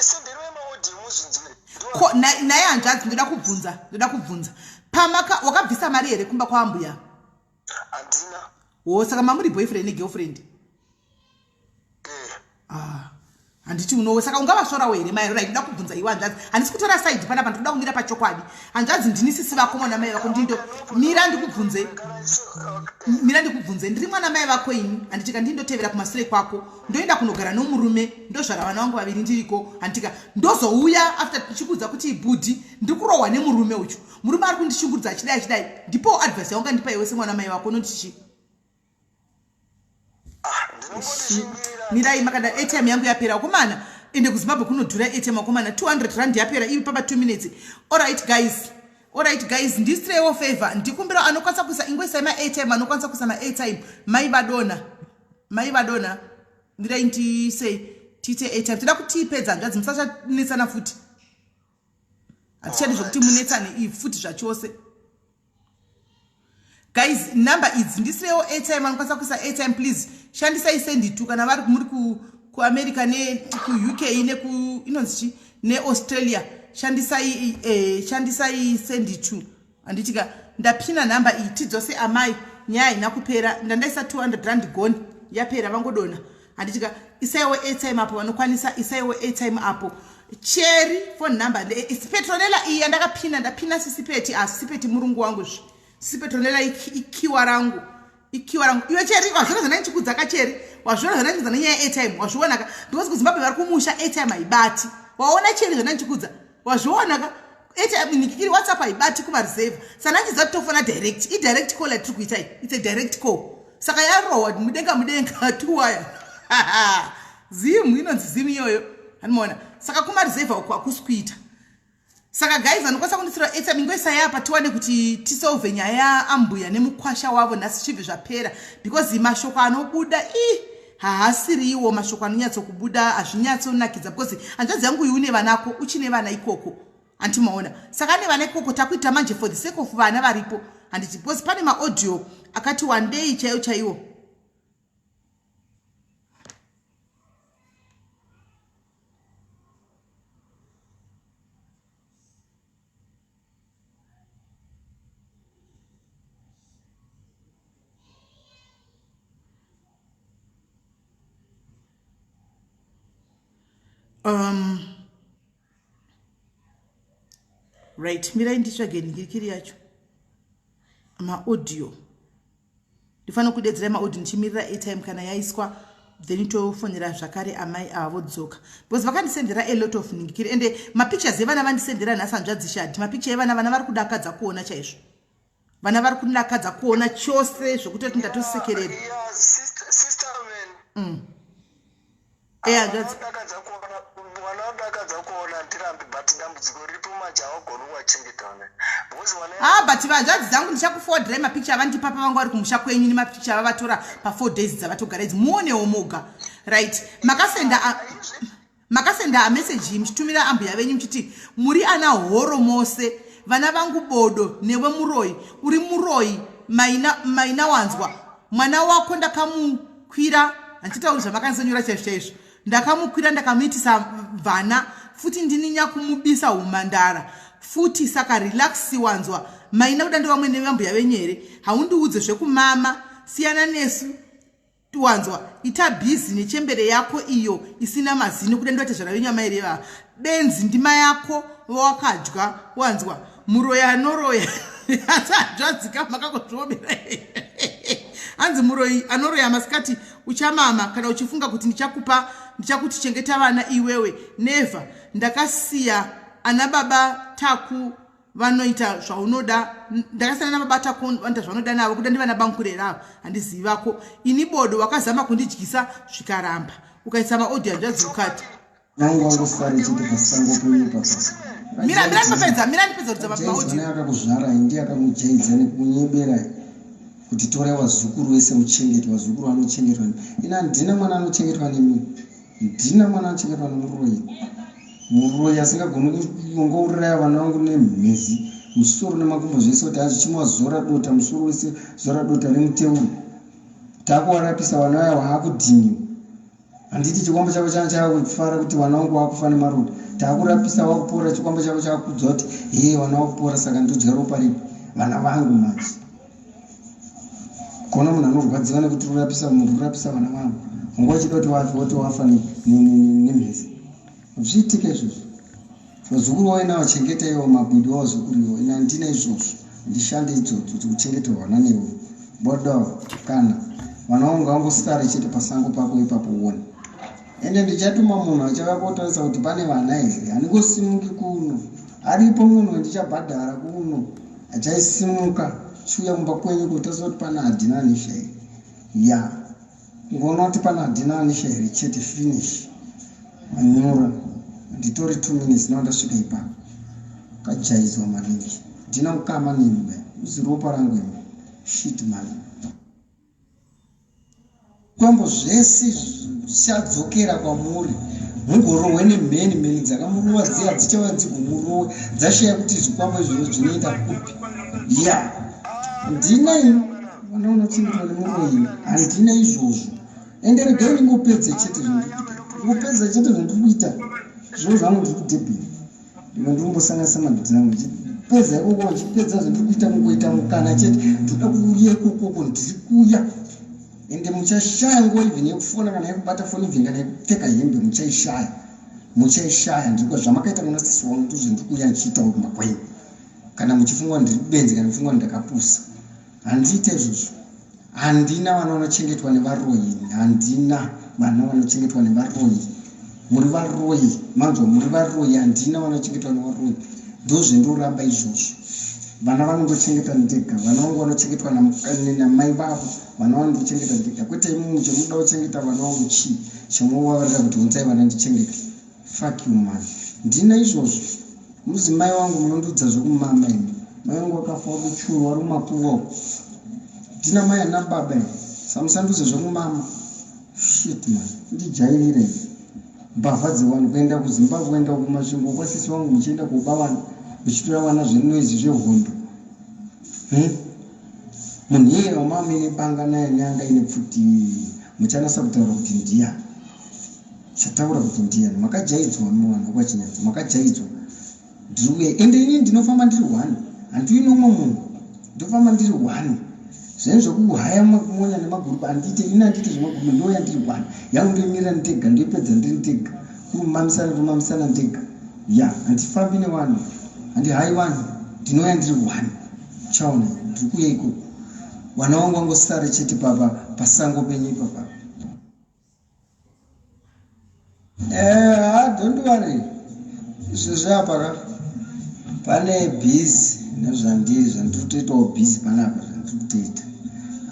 senderoi maaudio muzvinzwire ko naye hanzvadzi ndoda kubvunza ndoda kubvunza pamaka wakabvisa mari here kumba kwaambuya handina wo saka mamuri boyfriend negirlfriend eh. Handiti unowe saka ungavasvorawo here mai? Right, ndoda kubvunza iwe hanzvadzi. Handisi kutora side panapa, ndikuda kumira pachokwadi. Hanzvadzi, ndini sisi vako, mwana mai vako. Ndindo mira ndikubvunze. Mira ndikubvunze. Ndiri mwana mai vako ini. Handitika ndindotevera kumasure kwako. Ndoenda kunogara nomurume, ndozvara vana vangu vaviri ndiriko. Handitika ndozouya after ndichikuudza kuti bhudhi ndiri kurohwa nemurume uchu. Murume ari kundishungurudza achidai achidai. Ndipo advice yaungandipa iwe semwana mai vako unoti chii? Ah, mirai makada airtime yangu yapera wakomana ende kuzimbabwe kunodhura airtime wakomana 200 rand yapera iri papa 2 minutes alright guys alright guys ndisirewo favor ndikumbira anokwanisa kuisa ingoisai maairtime anokwanisa kuisa maairtime mai vadona mai vadona mirai ndisei tiite airtime toda kuti tiipedza hanzvadzi musachanetsana futi hatichadi zvekuti munetsane iyi futi zvachose guys number idzi ndisirewo airtime anokwanisa kuisa airtime please shandisai senditu kana vari muri kuamerica nekuuk neku inonzi chi neaustralia shandisai eh, shandisai senditu handitika ndapina number iyi tidzose amai nyaya haina kupera ndandaisa 200 rand gone yapera vangodona handitika isaiwo airtime apo vanokwanisa isaiwo airtime apo cheri phone number petronela iyi yandakapina ndapina sisipeti asisipeti ah, murungu wangu zvi sisipetronela ikiwa rangu ikiwa rangu iwe cheri wazviona zvandaichikudza ka cheri wazviona zvandaichikudza nenyaya yeairtime wazviona ka because kuzimbabwe vari kumusha airtime haibati waona cheri zvandaichikudza wazviona ka iri whatsapp haibati kumareserve saka ndandiziva kuti tofona direct idirect call yatiri kuita iyi its a direct call saka yarohwa mudenga mudenga tuwaya zim inonzi zim iyoyo animoona saka kumareserve uku hakusi kuita saka guys anokwanisa kundisira airtime ingoisai apa tiwane kuti tisolve nyaya yaambuya nemukwasha wavo nhasi chibve zvapera because mashoko anobuda ii haasiriwo mashoko anonyatsokubuda hazvinyatsonakidza because hanzvadzi yangu uyu une vanako uchine vana ikoko hanti maona saka ane vana ikoko takuita manje for the sake of vana varipo handiti because pane maaudio akati wandei chaiwo chaiwo um right mirai nditsvage nhikirikiri yacho maaudio ndifanira kudedzera maaudio ndichimirira airtime kana yaiswa then tofonera zvakare amai ava vodzoka because vakandisendera a lot of nhingikiri ende mapictures evana vandisendera nhasi hanzvadzi shadi mapicture evana vana vari kudakadza kuona chaizvo vana vari kudakadza kuona chose zvekutoti ndatosekerera mm. Eh, mwana odakadza kuona ndirambi but dambudziko riripo manje hawagoni kuwachengeta vana because wana ah but vanzvadzi dzangu ndichakuforwardrai mapicture avandipa pavanga vari kumusha kwenyu nemapicture avavatora pa4 days dzavatogara idzi muonewo moga right makasenda makasenda ameseji muchitumira ambuya venyu muchiti muri ana horo mose vana vangu bodo newe muroyi uri muroyi maina maina wanzwa mwana wako ndakamukwira handichitauri zvamakanzonyora chaizvo chaizvo ndakamukwira ndakamuitisa vana futi ndini nyakumubisa umhandara futi saka relax wanzwa maina kuda ndovamwe nevambuya venyu here haundiudze zvekumama siyana nesu wanzwa ita busy nechembere yako iyo isina mazino kuda ndivatezvara venyu amai reva benzi ndima yako vawakadya wanzwa muroyi anoroya asi hanzvadzika makangozviomera hanzi muroyi anoroya masikati uchamama kana uchifunga kuti ndichakupa ndichakuti chengeta vana iwewe never ndakasiya ana baba taku vanoita zvaunoda ndakasiyana nababa taku vanoita zvaunoda navo kuda ndivana bankurera ava handizivi vako ini bodo wakazama kundidyisa zvikaramba ukaisa maaudio hanzvadzi ukati Wangu wangosara chete pasango penyu papa. Mira mira ndipedza mira ndipedza kudza maaudio. Mwana akakuzvara ndiye akakujaidza nekunyebera kuti torai wazukuru wese muchengete wazukuru anochengetwa. Ina handina mwana anochengetwa nemi. Ndina mwana anochengetwa nemuroyi. Muroyi asingagoni kungouraya vana vangu nemhezi musoro nemakumbo zvese kuti hanzi chimwazora dota musoro wese zora dota remuteuro. Takuwarapisa vana vaya waakudhiniwa. Handiti chikwambo chako changa chakufara kuti wana wangu wakufa nemaronda takurapisa wakupora chikwambo chako chakudza kuti hee wana wakupora saka ndodya ropa ripi vana vangu manje kona munhu anorwadziwa nekuti rurapisa munhu rurapisa vana vangu Wanga uchida kuti wafe woti wafa nemhezi. Zviitike izvozvo. Vazukuru wainawo chengeta iwo mabwidi wavazukuru iwo. Ini handina izvozvo. Handishande idzodzo dzekuchengeterwa vana newe. Bodo kana vana wangu ngavangosare chete pasango pako ipapo uone. Ende ndichatuma munhu achauya kotarisa kuti pane vana here. Handingosimuki kuno. Aripo munhu wandichabhadhara kuno achaisimuka chiuya kumba kwenyu kutarisa kuti pana Adina Anisha here. Ya. Kungoona kuti pana Adina Anisha here chete finish. Manyura. Handitori 2 minutes now ndasvika ipapo. Kajaidzwa maningi. Ndina ukama nemi bai. Uziropa rangu imi. Shit man. Zvikwambo zvese zvichadzokera kwamuri mugorohwe nemheni mheni dzakamurova dziya dzichauya dzigomurowe dzashaya kuti zvikwambo izvozvo zvinoenda kupi ya handina ini vana unochengetwa nemuroyi handina izvozvo ende regai ndingopedze chete zvandiri kuita ngopedza chete zvandiri kuita zviro zvangu ndiri kudebheni Ndimwe ndiri kumbosanganisa madhiramu ndichipedza ikoko ndichipedza zvandiri kuita kungoita mukana chete ndoda kuuya ikokoko ndiri kuya ende muchashaya nguva even yekufona kana yekubata foni even kana yekupfeka hembe muchaishaya muchaishaya ndiri zvamakaita kuna sisi wangu ndozvandiri kuuya ndichiitawo kumba kwenyu kana muchifunga ndiri benzi kana muchifunga ndakapusa Handiite izvozvo. Handina vana vanochengetwa nevaroyi ini. Handina vana vanochengetwa nevaroyi. Muri varoyi. Manzwa muri varoyi. Handina vana vanochengetwa nevaroyi. Ndozvendoramba izvozvo. Vana vangu ndochengeta ndega. Vana vangu vanochengetwa namai vavo. Vana vangu ndochengeta ndega. Kwete imimi chemunoda kuchengeta vana vangu chii? Chemunovavarira kuti hunzai vana ndichengete. Fuck you man. Ndina izvozvo. Muzi mai wangu munondiudza zvekumama imi. Mai wangu wakafa wari kuchuru wari kumakuva uko. Ndina mai ana baba imi. Samusandiudze zvekumama. Shit man. Ndijairira imi. Mbavha dzewanhu kuenda kuZimbabwe kuenda kuMasvingo kwasisi wangu muchienda koba vana muchitora vana zvenoise zvehondo. Hmm? Munhu iyeye wamama ine banga naye nyanga ine pfuti muchanasa kutaura kuti ndiyani. Chataura kuti ndiyani makajaidzwa imi vanhu vekwachinyadza makajaidzwa ndiri kuya ende ini ndinofamba ndiri one handiuyi nomwe munhu ndofamba ndiri one zvenyu zvekuhaya makumonya nemagurupu handiite ini handiite zvemagurupu ndouya ndiri one yangu ndoimirira ndega ndoipedza ndiri ndega kurumamisana rumamisana ndega ya handifambi nevanhu handihayi vanhu ndinouya ndiri one chaona ndiri kuuya ikoko vana vangu vangosara chete papa pasango penyu ipapa Eh, ah, don't worry. Izvezvi apa ka pane busy nezvandiri zvandiri kutoitawo busy panapa zvandiri kutoita.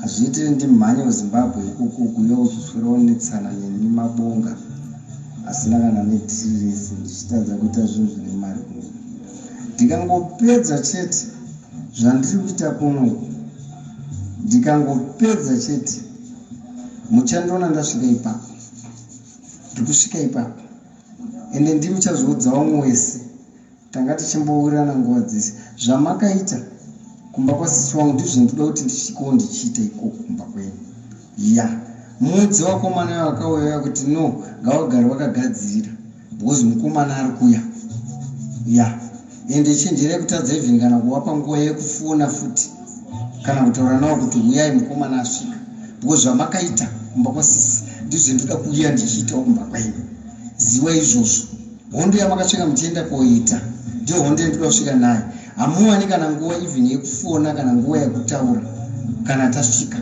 Hazviitire ndimhanye kuZimbabwe ikoko kuuya kuzoswera onetsana neni mabonga asina kana nedhiri rese ndichitadza kuita zvinhu zvine mari kuno. Ndikangopedza chete zvandiri kuita kunoku ndikangopedza chete Muchandiona ndasvika ipapo. Ndiri kusvika ipapo. Ende ndimi muchazoudza vamwe wese. Tanga tichimbowirirana nguva dzese. Zvamakaita kumba kwasisi wangu ndizvo zvandinoda kuti ndisvikewo ndichiita ikoko kumba kwenyu. Ya. Muudze vakomana vakauya uya kuti no ngavagare vakagadzirira because mukomana ari kuya. Ya. Ende chenjerai kutadza even kana kuvapa nguva yekufona futi kana kutaura nawo kuti huyai mukomana asvika because zvamakaita kumba kwasisi ndizvo zvandinoda kuuya ndichiitawo kumba kwenyu ziwa izvozvo hondo yamakasvika muchienda koita ndiyo hondo yandinoda kusvika nayo hamuwani kana nguva even yekufona kana nguva yekutaura kana tasvika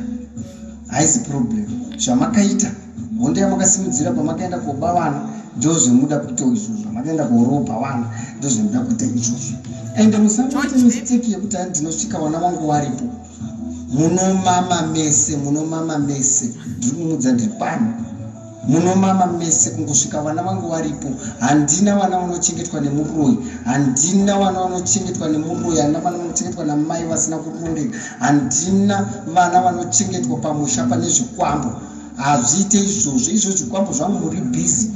haizi problem zvamakaita Hondo yamakasimudzira pamakaenda koba vana ndozvemuda kuita izvozvo zvamakaenda korobha vana ndozvemuda kuita izvozvo ende musangoite mistake yekuti hanzi ndinosvika vana vangu varipo munomama mese munomama mese ndiri kumudza ndiri pano munomama mese kungosvika vana vangu varipo handina vana vanochengetwa nemuroyi handina vana vanochengetwa nemuroyi handina vana vanochengetwa namai vasina kurongeka handina vana vanochengetwa pamusha pane zvikwambo Hazviite izvozvo izvo zvikwambo zvangu muri busy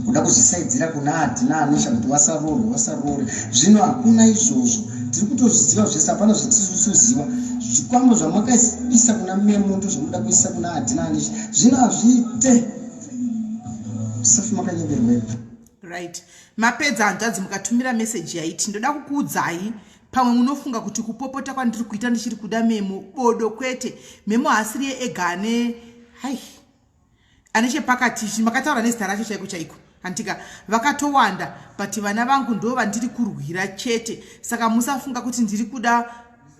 kuda kuzvisaidzira kuna Adi naAnisha kuti vasaroorwe vasaroore zvino hakuna izvozvo tiri kutozviziva zvese hapana zvatisusuziva zvikwambo zvamakaisa kuna Memo ndozvamuda kuisa kuna Adi naAnisha zvino hazviite musafi makanyeberwa ipo. Right mapedza hanzvadzi mukatumira message yaiti ndoda kukuudzai Pamwe munofunga kuti kupopota kwandiri kuita ndichiri kuda Memo bodo kwete. Memo haasiriye ega ane hai. Ane chepakati ichi makataura nezita racho chaiko chaiko handitika vakatowanda but vana vangu ndo vandiri kurwira chete saka musafunga kuti ndiri kuda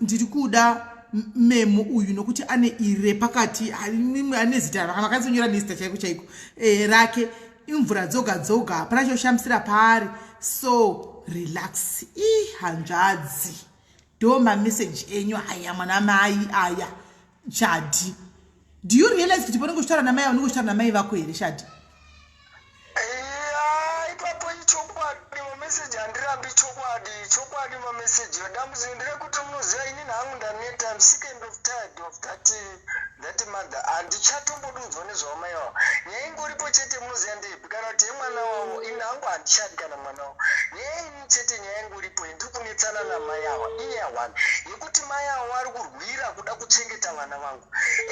ndiri kuda memo uyu nokuti ane iri repakati ane zita makanyora nezita chaiko chaiko e, rake imvura dzoga dzoga hapana choshamisira paari so relax i hanzvadzi ndo mameseji enyu aya mwana mai aya Shadi. Do you realize kuti paunenge uchitaura namai unenge uchitaura namai vako here Shadi? Eya, ipapo ichokwadi mameseji handirambi chokwadi chokwadi mameseji dambudziko nderekuti munoziva inini hangu ndaneta I'm sick and of tired of that that mother handichatombodunzwa nezvavamai vavo nyaya ingoripo chete munoziva ndeipi kana kuti yemwana wavo ini hangu handichadi kana mwana wavo nyaya ini chete nyaya ingoripo ndiri kunetsana namai ava inyaya one yekuti mai avo vari kurwira kuda kuchengeta vana vangu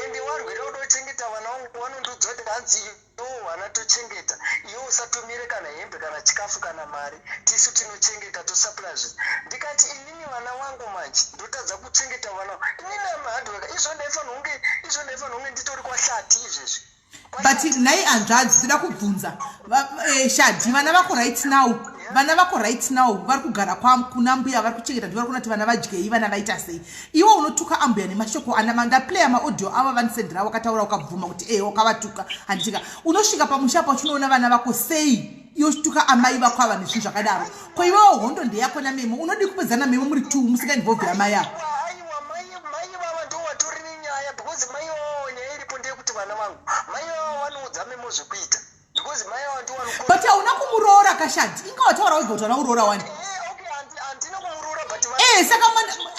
ende warwira kuda kuchengeta vana vangu vanondiudza kuti hanzi iwo vana tochengeta iwe usatumire kana hembe kana chikafu kana mari tisu tinochengeta tosupply zvinhu ndikati inini vana vangu manje ndotadza kuchengeta vana inini amahardworker izvo ndaifanira kunge izvo ndaifanira kunge nditori kwahlati izvezvi but nhai hanzvadzi toda kubvunza eh, shadhi vana vako right now vana vako right now vari kugara kuna mbuya vari kuchengeta ndivari kuona kuti vana vadyei vana vaita sei iwe unotuka ambuya nemashoko ana ndaplaya maaudio avo vandisendera wakataura ukabvuma kuti ee wakavatuka handitika unosvika pamusha pa uchinoona vana vako sei iwe uchituka amai vako ava nezvinhu zvakadaro ko iwewo hondo ndeyako namemo unodii kupedzana memo muri two musingainvolve amai avo nyaya because mai vavo nyaya iripo ndeyekuti vana vangu mai vavo vanoudza memo zvekuita because mai vavo ndiwo but hauna kumuroora kashadi inga wataura wega kuti hauna kuroora wani eh, kumuroora but eh saka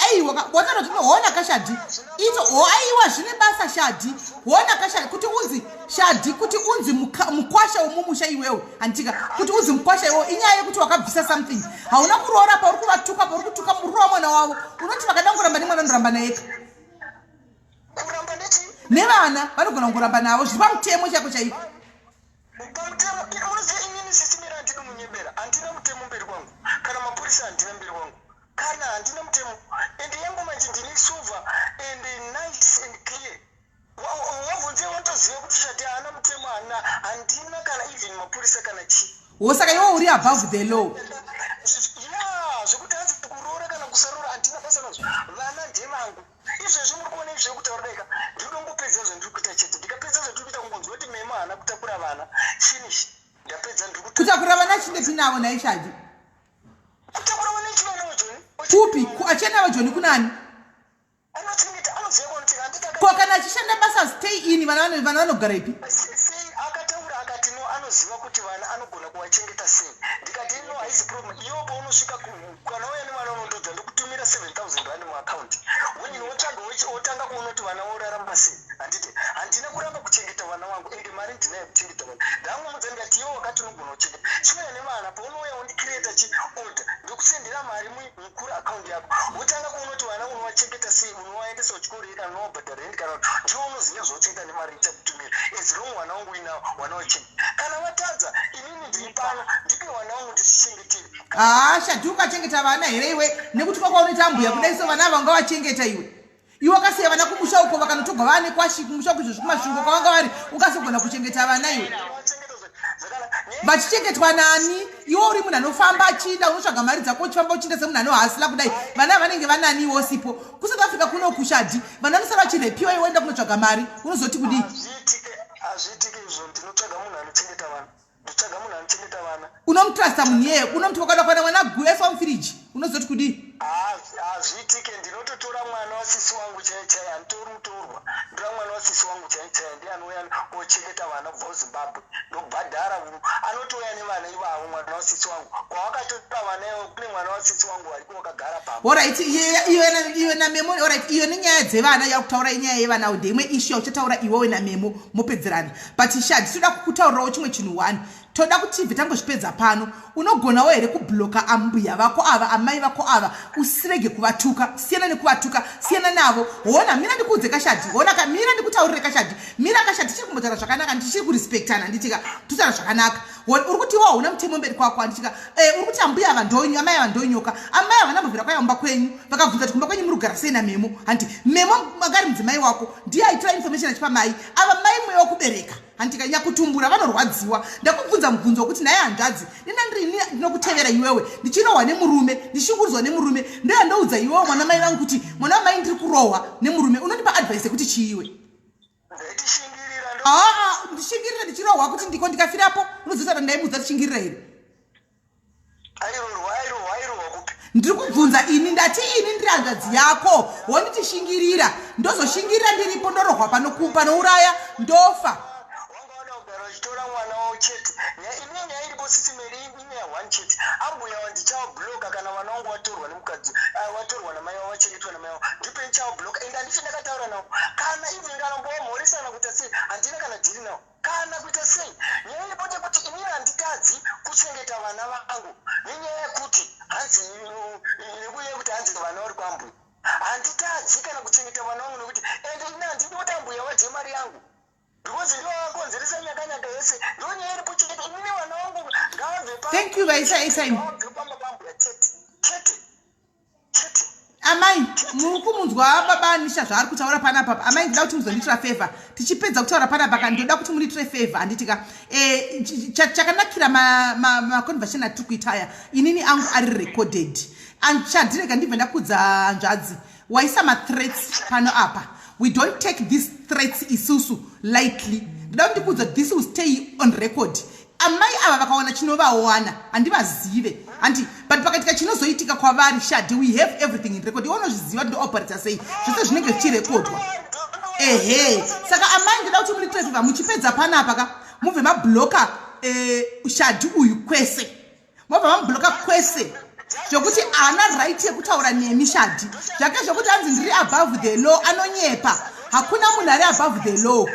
aiwa wataura kuti hona kashadi ito aiwa zvine basa shadi hona kashadi kuti unzi shadi kuti unzi mukwasha wemumusha iwewe handitika kuti unzi mukwasha iwewe inyaya yekuti wakabvisa something hauna kuroora pauri kuvatuka pauri kutuka muroora mwana wavo unoti vakada kungoramba nemwana unoramba nayeka kuramba nechi nevana vanogona kungoramba navo zviri pamutemo chaiko chaiko pamutemo munoziva inini sisimira handidi munyebera handina mutemo mberi kwangu kana mapurisa handina mberi kwangu kana handina mutemo and yangu manje ndine sober and nice and clear wabvunze watoziva kuti shati haana mutemo hana handina kana even mapurisa kana chii wo saka iwe uri above the law ya zvekuti hanzi kuroora kana kusaroora handina basa nazvo vana ndevangu izvezvi muri kuona izvi zvekutaura daika ndinongopedza zvandiri kuita chete ndikapedza zvandiri kuita kungonzwa kuti memo haana kutakura vana finish ndapedza ndiri kutakura vana chindepi navo nhai shadi kutakura vana ichivana vajoni kupi achienda vajoni kunani anochengeta anoziva kwanochengeta handiti ko kana achishanda basa stay in vana vana vanogara ipi sei akataura akati no anoziva kuti vana anogona kuvachengeta sei ndikati no haisi problem iwo paunosvika kana uya nevana unondodza ndokutumira 7000 rand muaccount when wotsvaga wotanga kuona kuti vana vorarama sei handiti handina kuramba kuchengeta vana vangu ende mari ndinayo kuchengeta vana ndangomudza ndikati iwo wakati unogona kuchengeta chiuya nevana paunouya wondicreata chi order ndokusendera mari mukuru account yako wotanga kuona kuti vana unovachengeta sei unovaendesa kuchikoro here kana unovabhadhara rent kana kuti ndiwe unoziva zvauchaita nemari ichakutumira as long wana wangu uinawo wana wachengeta kana vatadza inini ndiri pano ndipe wana wangu ndichichengeteri haa shadhi ukachengeta vana here iwe nekuti kwakaunoita ambuya kudai so vana ava ungavachengeta iwe iwe wakasiya vana kumusha uko vakanotogwa vane kwashi kumusha uko izvozvi kumasvingo kwavanga vari ukasogona kuchengeta vana iwe vachichengetwa nani iwe uri munhu anofamba achiinda unotsvaga mari dzako uchifamba uchiinda semunhu anohasila kudai vana vanenge vanani iwe usipo kusouth africa kuno kushadhi vana vanosara vachirepiwa iwe oenda kunotsvaga mari unozoti kudii hazviitike izvo ndinotsvaga munhu anochengeta vana ndotsvaga munhu anochengeta vana unomutrusta munhu iyeye unomuti wakada kuwana mwana gueswa mufiriji unozoti kudii hazviitike ndinototora mwana wasisi wangu chaiye chaiye handitori mutorwa ndotora mwana wasisi wangu chaiye chaiye ndiye anouya ochengeta vana kubva kuzimbabwe ndobhadhara anotouya nevana ivavo mwana wasisi wangu kwawakatora vana ivo kune mwana wasisi wangu variko wakagara pamba orit iyo namemo orit iyo nenyaya dzevana yakutaura inyaya yevana ndeimwe ishu yauchataura iwewe namemo mopedzerana but sha nditoda kukutaurirawo chimwe chinhu one toda kuti tibve tangozvipedza pano unogonawo here kubloka ambuya vako ava amai vako ava usirege kuvatuka siyana nekuvatuka siyana navo hona mira ndikuudze kashadhi hona ka mira ndikutaurire kashadhi mira kashadhi tichiri kumbotaura zvakanaka ndichiri kurespektana nditika totaura zvakanaka Uri kuti iwe hauna mutemo mberi kwako handitika eh, uri kuti ambuya ava ndonyo amai ava ndonyoka amai havana mbobvira kwaya kumba kwenyu vakabvunza kuti kumba kwenyu muri kugara sei namemo hanti memo akari mudzimai wako ndiye aitora information achipa mai ava mai mweya wekubereka hantika nyakutumbura vanorwadziwa ndakubvunza mubvunzo wekuti naye hanzvadzi nina ndirini ndinokutevera iwewe ndichirohwa nemurume ndichishungurudzwa nemurume ndoyandoudza iwewe mwana mai vangu kuti mwana wamai ndiri kurohwa nemurume unondipa advice yekuti chiiwe aa ndishingirire ndichirohwa kuti ndiko ndikafirapo unoziva kuti ndaimuudza tichingirira here ndiri kubvunza ini ndati ini ndiri hanzvadzi yako wonditi shingirira ndozoshingirira ndiripo ndorohwa panouraya ndofa uchitora mwana wavo chete ini nyaya iripo sisi meri inyaya one chete ambuya wa ndichawabloka kana vana wangu watorwa nemukadzi ah, watorwa namai wavo vachengetwa namai wavo ndipo ndichawabloka ende handiti ndakataura navo kana even kana mbowamhoresana kuita sei handina kana dhiri navo kana kuita sei nyaya iripo ndeyekuti inini handitadzi kuchengeta vana vangu nenyaya yekuti hanzi nekunyaya yekuti hanzi vana vari kwambuya handitadzi kana kuchengeta vana vangu nekuti ende ini handidi kuti ambuya vadye mari yangu because ndivo vakonzeresa nyakanyaka yese ndivo nyaya iripo chete inini vana vangu ngavabve thank you vaisa airtime pamba pambuya chete chete chete Amai muri kumunzwa baba Anisha zvaari kutaura panapa amai ndinoda kuti muzondiitira favor tichipedza kutaura panapa ka ndinoda kuti mundiitire favor handiti ka e, chakanakira maconversation ma, ma atiri kuita aya inini angu ari recorded chandirega ndibve ndakudza hanzvadzi waisa mathreats pano apa we don't take these threats isusu lightly ndoda kuti ndikuudza this will stay on record amai ava vakawana chinovawana handivazive handi but pakaitika chinozoitika kwavari shadi we have everything in record iwe unozviziva kuti ndooperata sei zvese zvinenge zvichirekodwa ehe saka amai ndoda kuti muri trefeva muchipedza panapa ka mubve mabloka eh, shadi uyu kwese mobva vamubloka kwese zvekuti haana right yekutaura nemi shadi zvake zvekuti anzi ndiri above the law anonyepa hakuna munhu ari above the law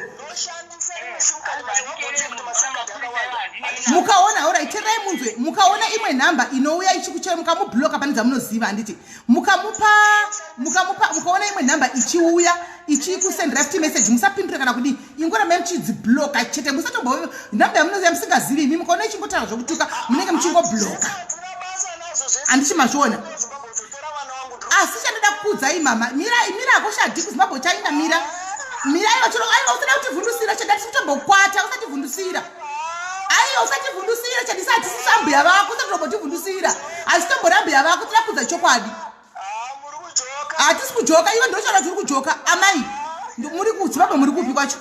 mukaona orit tererai munzwe mukaona imwe nhamba inouya ichikuchera mukamubloka pane dzamunoziva handiti mukamupa mukamupa mukaona imwe nhamba ichiuya ichikusendera futi message musapindure kana kudii ingorambai muchidzibloka chete musatombo nhamba yamunoziva musingazivi imi mukaona ichingotaura zvokutuka munenge muchingobloka handichi mazviona asi chandoda kukuudzai mama mira mira hako shadhi kuzimbabwe chainda mira mira aiwa chero aiwa usada kutivhundusira chada tisi kutombokwata usativhundusira aiwa usativhundusira chadisa hatisi sambuya vako usatitombotivhundusira hazitombori ambuya vako tida kuudza chokwadi hatisi kujoka iwe ndochaura tiri kujoka amai muri kuzimbabwe muri kupi kwacho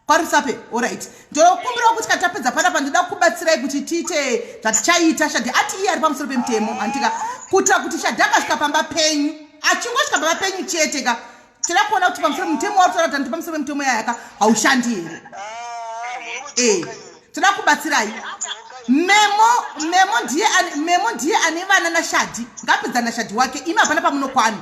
kwarusape orit ndokumbirawo kuti kana tapedza panapa ndoda kubatsirai kuti tiite zvatichaita shadhi ati iye ari pamusoro pemutemo handitika kuitira kuti shadhi akasvika pamba penyu achingosvika pamba penyu chete ka tinoda kuona kuti pamusoro mutemo wauri kutaura kuti pamusoro pemutemo yayaka haushandi here eh, tinoda kubatsirai memo memo ndiye memo ndiye ane vana nashadhi ngapedza nashadhi wake imi hapana pamunokwana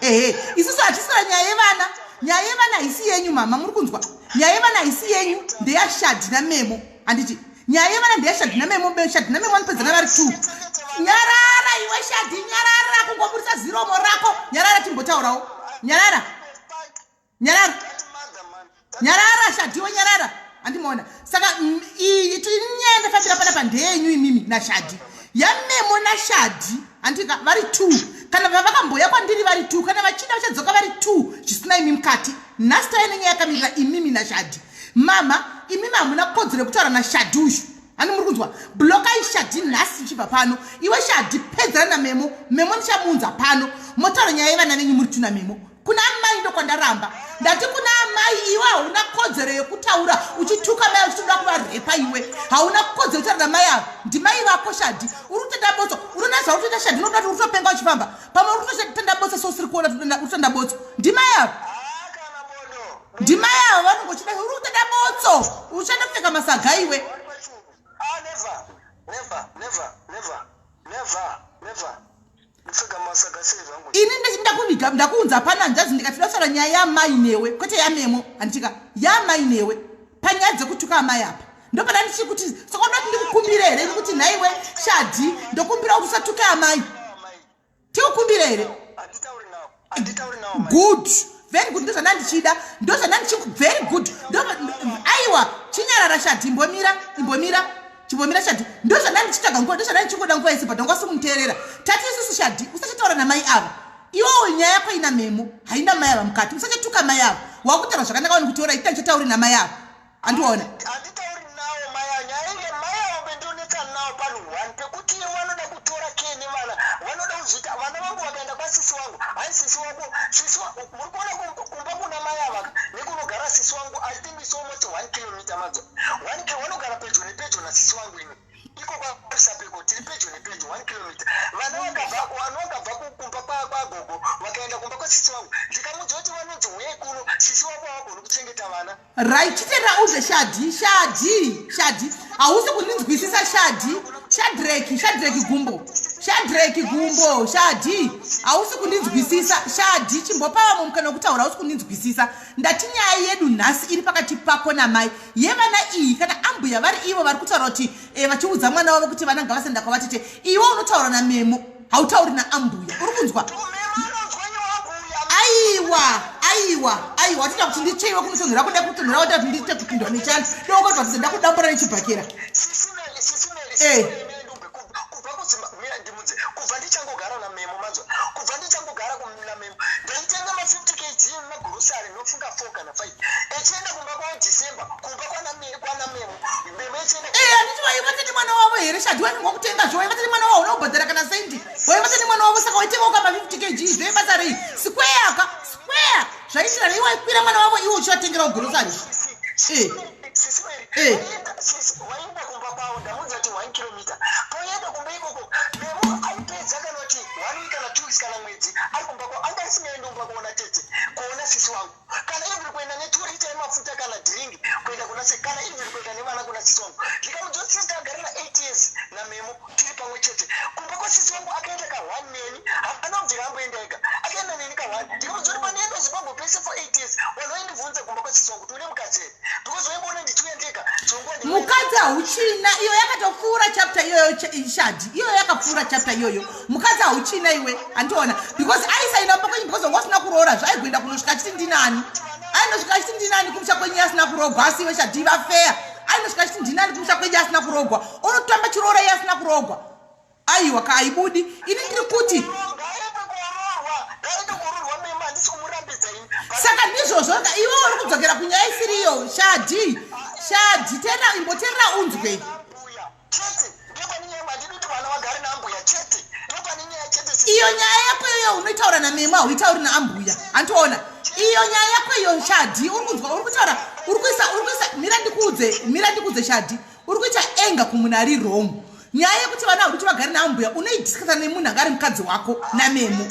ehe isusu hatisira nyaya yevana nyaya yevana haisi yenyu mama muri kunzwa nyaya yevana haisi yenyu ndeyashadhi namemo handiti nyaya yevana ndeyashadhi namemo shadhi namemo vanopedzana vari two nyarara iwe shadhi nyarara kungoburitsa ziromo rako nyarara timbotaurawo nyarara nyarara nyarara shadhiwe nyarara handimaona saka iyi nyaya ndafambira panapa ndeyenyu imimi nashadhi yamemo nashadhi handika vari two kana vavakamboya kwandiri vari two kana vachida vachadzoka vari two zvisina imi mukati nhasi taive nenyaya yakamirira imimi nashadhi mama imimi hamuna kodzero yekutaura nashadhi uyu hani muri kunzwa blokai shadhi nhasi ichibva pano iwe shadhi pedzana namemo memo ndichamuunza pano motaura nyaya yevana venyu muri tuna memo kuna amai ndokwandaramba ndati kuna amai iwe hauna kodzero yekutaura uchituka mai uchitoda kuvarepa iwe hauna kodzero yekutaura namai ava ndimai vako shadhi uri kutenda botso unoona zvauri kutoita shadhi unoda kuti uri kutopenga uchifamba pamwe uri kutotenda botso so usiri kuona uri kutenda botso ndimai ava ndimai ava vanonge uchida uri kutenda botso uchada kupfeka masaga iwe ah, never, never, never, never, never, never. Ini ndakuviga ndakuunza pana hanzvadzi ndikati ndosara nyaya yamai newe kwete yamemo handitika yamai newe panyaya dzekutuka amai apa ndopana ndichikuti saka unoda kuti ndikukumbire here ini kuti nhaiwe shadhi ndokumbira kuti usatuke amai tikukumbire here good very good ndozvandandichida ndozvandandichi very good aiwa Aiwa, chinyarara Shadhi, imbomira, imbomira. Chimbomira Shadhi. Ndozvandanga ndichitsvaga nguva, ndozvandanga ndichingoda nguva yese but wanga usiri kunditeerera. Tati isusu Shadhi, usachataura namai ava. Iwewe nyaya yako ina Memo, haina mai ava mukati. Usachatuka mai ava. Wakutaura zvakanaka wani kuti ora ita ndichatauri namai ava. Andiona. Handitauri nawo mai ava. Nyaya iri mai avo bendonetsana nawo panhu one pekuti vanoda kutora care nevana. Vanoda kuzviita vana vangu vakaenda kwasisi wangu. Hai sisi wako, sisi wa, muri kuona kumba kuna mai ava nekunogara sisi wangu I think it's almost 1 kilometer madzo. 1 kilo vanogara pedyo nepedyo nasisi wangu ini. Iko kwaRusapeko tiri pedyo nepedyo 1 kilometer. Vana vakabva vana vakabva kumba kwagogo vakaenda kumba kwasisi wangu. Ndikamuudza kuti vanonzi huyai kuno sisi wako havagoni kuchengeta vana. Right, chitenda uze Shadhi, Shadhi, Shadhi. Hausi kundinzwisisa Shadhi. Shadreki, Shadreki Gumbo. Shadreki Gumbo, Shadhi. Hausi kundinzwisisa Shadhi, chimbopa vamwe mukana wekutaura, hausi kundinzwisisa. Ndati nyaya yedu nhasi iri pakati pako namai yevana iyi, kana ambuya vari ivo vari kutaura kuti eh, vachiudza mwana wavo kuti vana ngavasaenda kwavatete, iwe unotaura naMemo hautauri naambuya uri kunzwa aiwa aiwa aiwa watida kuti ndicheiwe kunotonhora kuda kutonhora wada kuti ndiite kupindwa nechando dokoa ndakudambura nechibhakera eh. kubva ndichangogara namemo manzwa kubva ndichangogara namemo ndaitenga ma 50 kg magurosari nofunga 4 kana 5 echienda kumba kwao December kumba kwana kwana memo memo echienda eh anditi waiva tete mwana wavo here shadi wainge wakutenga zvo waiva tete mwana wavo unobhadhara kana sendi waiva tete mwana wavo saka waitenga ukama 50 kg zve basa rei square aka square zvaiitira rei waikwira mwana wavo iwe uchivatengera grocery eh eh waenda kumba kwavo ndamuudza kuti 1 kilometer poenda kumba ikoko memo aipedza kana kuti 1 week kana 2 weeks kana mwedzi ari kumba kwavo anga asingaendi kumba kuona tete kuona sisi wangu kana even kuenda neturita yemafuta kana drink kuenda kuna se kana even kuenda nevana kuna sisi wangu ndikamudza kuti sisi tagara na 8 years namemo tiri pamwe chete kumba kwasisi wangu akaenda ka one neni haana kubvira amboenda ega akaenda neni ka one ndikamudza kuti pandienda zimbabwe pese for 8 years vanhu vaindibvunza kumba kwasisi wangu kuti une mukadzi here because vaingoona ndichiuya ndega dzonguva mukadzi hauchina iyo yakatopfuura chapter iyoyo shadi iyoyo yakapfuura chapter iyoyo mukadzi hauchina iwe andiona because aisaenda mumba kwenyu because wanga usina kuroora zvaaigoenda kunosvika achiti ndinani ainosvika achiti ndinani kumusha kwenyu asina kurogwa asi iwe shadi vafeya ainosvika achiti ndinani kumusha kwenyu asina kurogwa onotamba chiroora iye asina kurogwa aiwa ka aibudi ini ndiri kuti saka ndizvozvo ka iwe uri kudzokera kunyaya isiriyo shadi shadi tera imboterera unzwe iyo nyaya yako iyo unoitaura namemo hauitauri naambuya andiona iyo nyaya yako iyo shadi uri kunzwa uri kutaura uri kuisa uri kuisa mira ndikuudze mira ndikuudze shadi uri kuita enga kumunhu ari wrong nyaya yekuti vana hauri kuti vagare naambuya unoidiscusa nemunhu anga ari mukadzi wako namemo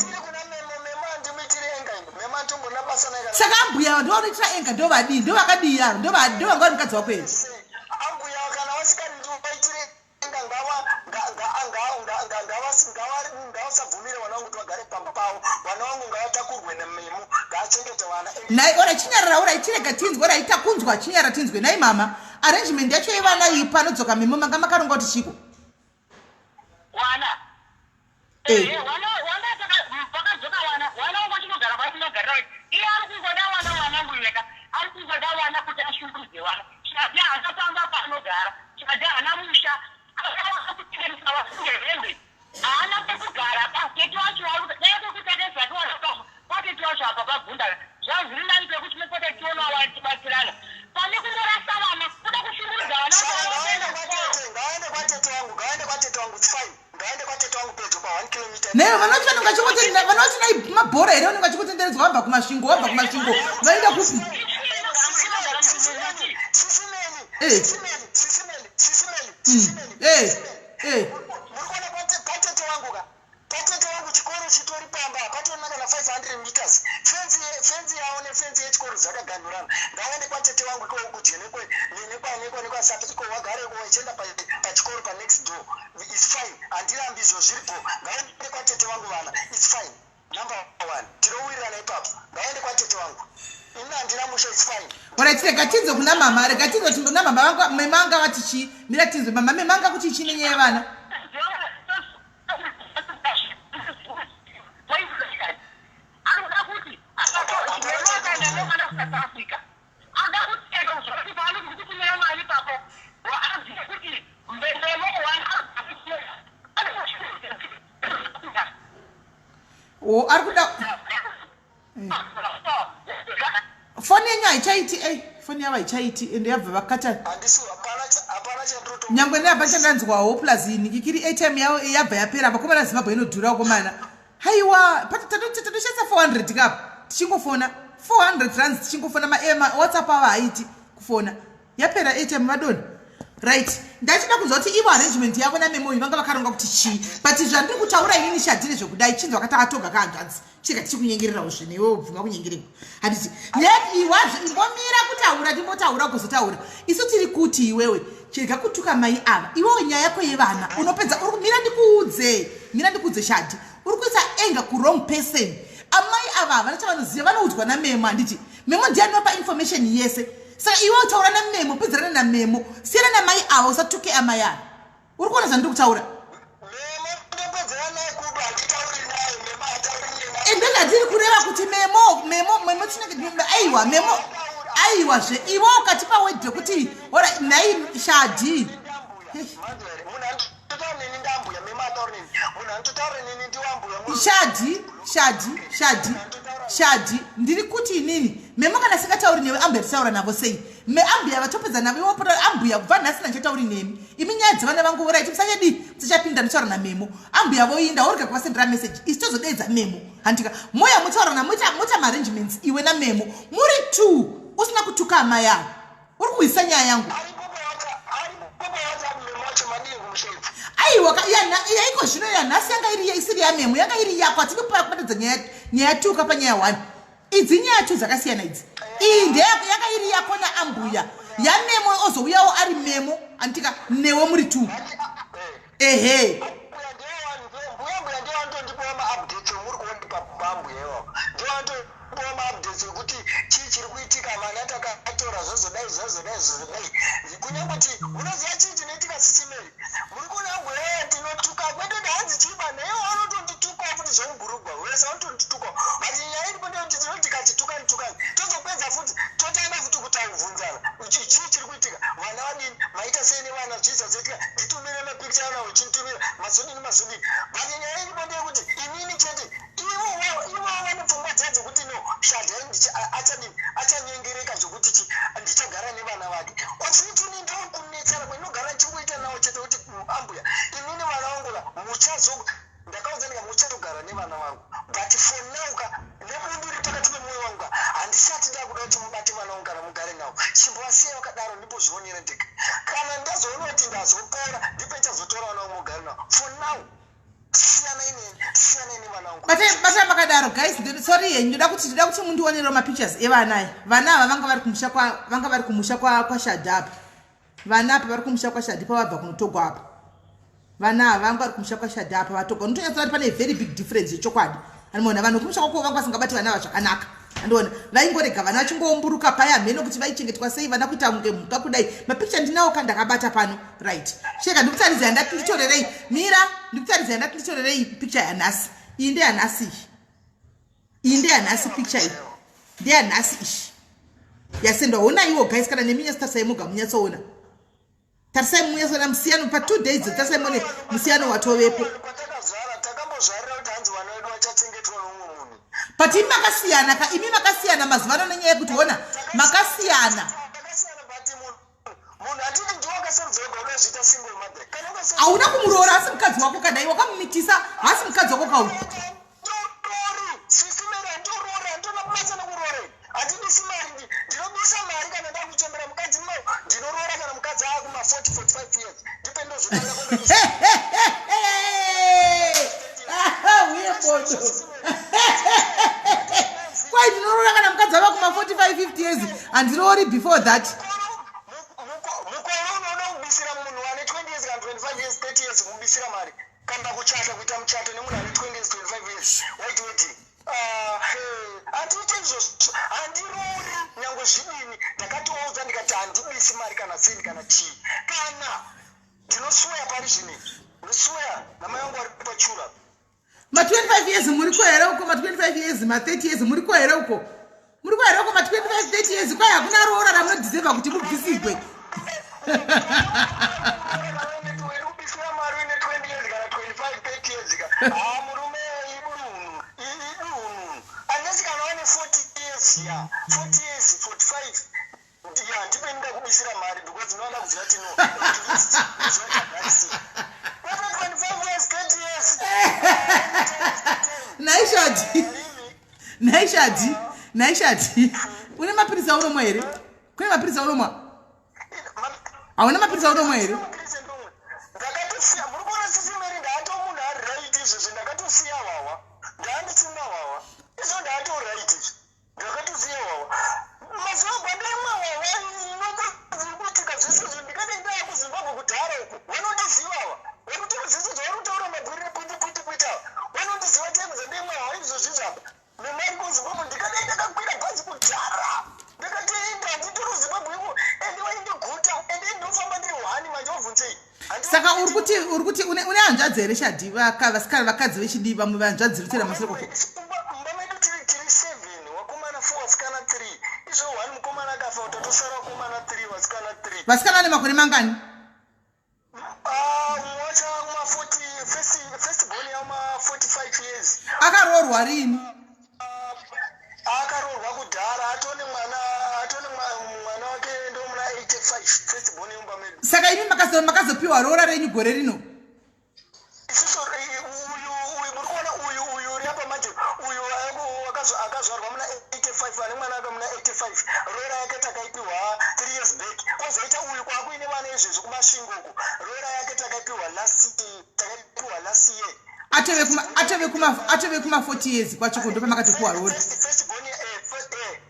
saka ambuya ndovanoitira enga ndovadii ndovakadii avo ndovanga vari mukadzi wako here ngavasabvumire vana vangu kuti vagare pamba pavo vana vangu ngavatakurwe nememo ngaachengete vana nhai ora chinyarara ora ichirega tinzwe ora itakunzwa chinyarara tinzwe nhai mama arrangement yacho yevana iyi panodzoka memo manga makaronga kuti chiko wana eh. eh wana wana pakadzoka wana wana wangu achinogara kwasinogarira iye ari kungoda wana wanangu iweka ari kungoda wana kuti ashungurudze wana shadhi haana pamba paanogara shadhi haana musha akutengeresa vasunge hembe haana pekugara patete wacho dai pekuti akaisati wana patete wacho apa pabvunda zvazviri nani pekuti mupota tiona watibatsirana pane kungorasa vana kuda kushungurudza vana ngaende kwatete wangu ngaende kwatete wangu it's fine ngaende kwatete wangu pedyo pa 1 kilometer naye vanoti vanenge vachingotenda vanoti nai mabhora here vanenge vachingotenderedzwa vabva kumasvingo vabva kumasvingo vaenda kupi Eh. Eh, eh. Murikuona patete wangu ka patete wangu chikoro chitori pamba hapatorina kana 500 meters fenzi fenzi yavo nefenzi yechikoro dzakaganhurana ngavaende kwatete wangu ikoko kujenekwe nekwasapi iko wagare iko vachienda pachikoro panext door its fine handirambi izvo zviripo ngavaende kwatete wangu vana its fine Number one, tinowirirana ipapo. Ngaende kwatete wangu. Ini handina musha, it's fine. Alright, rega tinzwe kuna mama, rega tinzwe kuti kuna mama vangu mema anga vati chii. Mira tinzwe mama mema anga kuti chii nenyaya yevana. Anoda kuti akatoenda nemwana kuSouth Africa. Anoda kuti O ari kuda foni yenyu haichaiti ei foni yavo haichaiti ende yabva vakata nyangwe neabva chandanzwawo plus nikikiri airtime yavo yabva yapera vakomana zimbabwe inodhura vakomana haiwa tatoshandisa 400 kapa tichingofona 400 rands tichingofona mawhatsapp avo haiti kufona yapera airtime vadoni right ndachida kunzwa kuti ivo arrangement yavo namemoyo vanga vakaronga kuti chii but zvandiri kutaura inini shadhire zvekudai chinzwa kati atoga kahanzvadzi chega tichikunyengererawo zvino iwe ubvuma kunyengererwa handiti iwazve imbomira kutaura timbotaura kuzotaura isu tiri kuti iwewe chirega kutuka mai ava iwewe nyaya yako yevana unopedza uri mira ndikuudze mira ndikuudze shadhi uri kuisa anger kuwrong person amai ava havana chavanoziva vanoudzwa namemo handiti memo ndiye anopa information yese saka iwe utaura namemo pedzerana namemo siyana namai ava usatuke amai ava uri kuona zvandiri kutaura ende zvatiri kureva kuti memo memo memo tinenge aiwa memo aiwa zve iwe ukatipa wedhi rekuti ora nhai shadhi shadhi shadhi shadhi shadhi ndiri kuti inini memo kana singatauri newe ambuya tisaura navo sei me ambuya vatopedza navo iwopota ambuya kubva nhasi nandichatauri nemi imi nyaya dzevana vangu voraiti musachadii musachapinda nditaura namemo ambuya voinda worega kuvasendera message isi tozodeedza memo handika moya mutaura namoita moita maarrangements iwe namemo muri two usina kutuka amai avo uri kuhwisa nyaya yangu aiwa yaiko zvino yanhasi yanga iri isiri yamemo yanga iri yako hatidi kubatadza nyaya tuka panyaya one idzi nyaya two dzakasiyana idzi iyi ndeyako yanga iri yako naambuya yamemo ozouyawo ari memo anditika newe muri two ehe Kupiwa maupdates ekuti chii chiri kuitika vana takatora zvozodai zvozodai zvozodai kunyange kuti unoziva chii chinoitika sisimeri muri kuona gwee tinotuka kwete kuti hanzi chii vanhu ivo vanotonditukawo futi zvemubhurugwa vese vanotonditukawo but nyaya iripo ndeyekuti tinoti tikati tukani tukani tozopedza futi totanga futi kutaubvunzana chii chiri kuitika vana vadini maita sei nevana zvii zvazoitika nditumire mapicture ana uchinditumira mazodini mazodini but nyaya iripo ndeyekuti inini chete Ivo ivo vane pfungwa dziya dzekuti no Shadhai achadini achanyengereka zvekuti chi ndichagara nevana vake of which ini ndokunetsana kwendinogara ndichingoita nawo chete kuti ambuya inini vana vangu ka muchazo ndakaudza ndika muchatogara nevana vangu but for now ka nebundu riri pakati pemwoyo wangu ka handisati ndakuda kuti mubate vana vangu kana mugare navo chimbovasiya vakadaro ndimbozvionera ndega kana ndazoona kuti ndazopora ndipo ndichazotora vana vangu mugare navo for now Batai makadaro guys, sorry henyu ndoda kuti ndoda kuti mundionero mapictures evana aya. Vana ava vanga vari kumusha kwa vanga vari kumusha kwa kwa Shadhi apa. Vana apa vari kumusha kwa Shadhi pavabva kunotogwa apa. Vana ava vanga vari kumusha kwa Shadhi apa vatogwa. Unotonyatsoona kuti pane very big difference yechokwadi. Anoona vanhu kumusha kwako vanga vasingabati vana ava zvakanaka. Andiona vaingorega vana vachingoumburuka paya hameno kuti vaichengetwa sei vana kuita kunge mhuka kudai. Mapicture ndinawo ka ndakabata pano. Right. Cheka ndikutaridza yandati nditorerei. Mira ndikutaridza yandati nditorerei picture yanhasi. Iyi ndeyanhasi iyi. Iyi ndeyanhasi picture iyi. Ndeyanhasi iyi. Yasendwa hona iwo guys kana nemi nyatsotarisai moga munyatsoona. Tarisai munyatsoona musiyano pa 2 days tarisai muone musiyano watovepo. But imi makasiyana ka imi makasiyana mazuva ano nenyaya yekuti hona makasiyana. Hauna kumuroora asi mukadzi wako kadai wakamumitisa haasi mukadzi wako kauyu. Handibisi mari ndinobisa mari kana ndakuchembera mukadzi mau ndinoroora kana mukadzi akuma 40 45 years ndipe ndozotanga uye bodo kwai ndinoroora kana mukadzi ava kuma 45 50 years handiroori before that mukore unoda kubisira munhu ane 20 years kana 25 years 30 years kumubisira mari kana kuchata kuita muchato nemunhu ane 20 years 25 years waiti wedding Ah, handiite izvozvo handiroori nyangwe zvidini ndakatoudza ndikati handibisi mari kana seni kana chii kana ndinosweya pari zvino izvi ndosweya namai vangu vari pachura ma 25 years muriko here uko ma 25 years ma 30 years muriko here uko muriko here uko ma 25 30 years kwai hakuna roora ramunodhiserva kuti mubvisigwe kubisira mari uine 20 years kana 25 30 years ka haa murume idunhu. because ndinoda kuziva kuti no at least ndiziva kuti agarisika kwete 25 years 20 years. Naishadi, naishadi, naishadi, une mapiritsi aunomwa here? Kune mapiritsi aunomwa? Hauna mapiritsi aunomwa here? Ndakatosiya. Muri kuona, sisimeri, ndaato munhu ari right izvezvi. Ndakatosiya hwahwa, ndaandisina hwahwa izvo, ndaato right izvi. Ndakatosiya hwahwa mazuva pandaimwa hwahwa. Inokuitika zvese izvo, ndikadai ndaya kuZimbabwe kudhara uko. Vanondiziva ava, varikutaura zvese zvavari kutaura, mabwirire pwiti pwiti pwiti ava vanondiziva. Time dzandaimwa hwahwa izvozvi zvapa nemari kuZimbabwe, ndikadai ndakakwira bhazi kudhara, ndakatoenda. Handitori kuZimbabwe iko, ende vaindiguta, ende ndinofamba ndiri hwani manje. Wabvunzei? Saka uri kuti une hanzvadzi here, Shadi? Vasikana, vakadzi vechidii, vamwe vanzvadzi rutera mashure koko? Mumba medu tiri seven, vakomana four, vasikana three. Izvo one mukomana akafa, tatosara vakomana three, vasikana three. Vasikana vane makore mangani? Ah, mumwe wacho kuma40, first born yama45 years. Akaroorwa rini? Akaroorwa kudhara, atone mwana, atone mwana wake ndomuna 85, first born yomba medu. Saka imi makazopiwa roora renyu gore rino? Isusu uyu muri kuona uyu uri apa manje, uyu akazvarwa muna 85, ane mwana aka muna 85. Roora yake takaipiwa 3 years back. Kwozoita uyu kwakuine vana izvezvi kuMasvingo uku. Roora yake takaipiwa last year. Atove kuma 40 years kwacho ko, ndopamakatopiwa roora? First born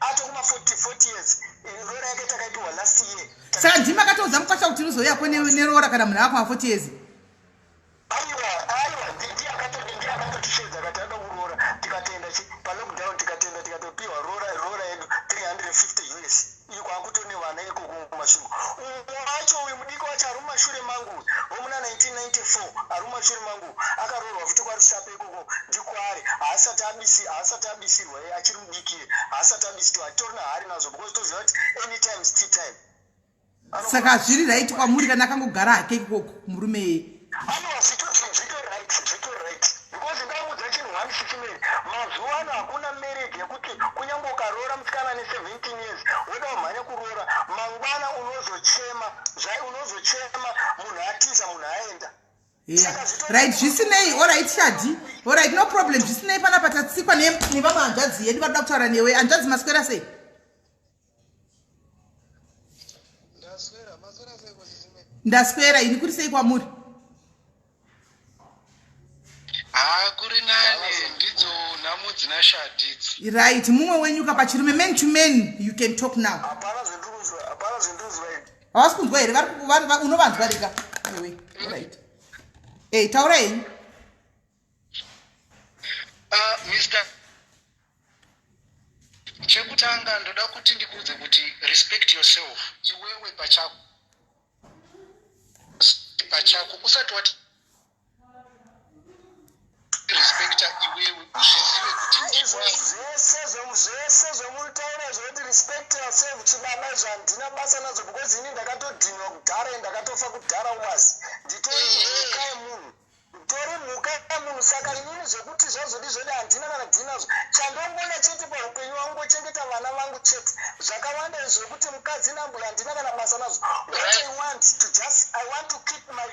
ato kuma 40 40 years. Roora yake takaipiwa last year. Saka ndimi makatoudza mukwasha kuti unozouyako neroora kana munhu ava kuma 40 years? Aiwa, aiwa, ndiye akatotishedza akati ada kuroora. Tikatenda chi palockdown, tikatenda, tikatopiwa roora yedu 350 US. Iyo kwakutone vana ikoko muMasvingo. Umwe wacho, uyu mudiki wacho ari mumashure mangu, womuna 1994, ari mumashure mangu, akaroorwa futi kwaRusape ikoko, ndikwaari. Haasati abisirwa, achiri mudiki, haasati abisirwa. Hatitorina hari nazvo because toziva kuti anytime is tea time. Saka zviri right kwamuri kana akangogara hake ikoko murume yeye? Aiwa, zvito right, zvito right, because ndaudza chinhu one chichimeri, mazuva ano hakuna marriage yekuti kunyange ukaroora musikana ne17 years, woda kumhanya kuroora, mangwana unozochema zvai, unozochema munhu atiza, munhu aenda. Yeah, right, zvisinei. Alright, Shadi, alright, no problem. Zvisinei, panapa tatsikwa nevamwe hanzvadzi yedu varikuda kutaura newe. Hanzvadzi, maswera sei? Ndaswera, maswera sei kusisime? Ndaswera ini. Kuri sei kwamuri? Haa, kuri nani, ndidzo nhamo dzina Shadi idzi. Right, mumwe wenyuka pachirume, man to man, you can talk now. Hapana zvendiri kunzwa, hapana zvendiri kunzwa ini. Havasi kunzwa here? Unovanzwa rega ewe. Alright, e taura henyu. Mr Chekutanga ndoda kuti ndikuudze kuti respect yourself iwewe pachako. Usati wati respecta iwewe, uzvizive kuti izvo ndiwe. Zvese zvemuritaura zvekuti respect yourself, chibaba, izvo handina basa nazvo because ini ndakatodhinwa kudhara, ndakatofa kudhara umazi. Nditori mhuka yemunhu, nditori mhuka yemunhu. Saka inini zvekuti zvazodi zvodi handina kana dhinazvo. Chandongoda chete paupenyu hwangu ngochengeta vana vangu chete. Zvakawanda izvo zvekuti mukadzi nambuya, handina kana basa nazvo. What I want to just, I want to keep my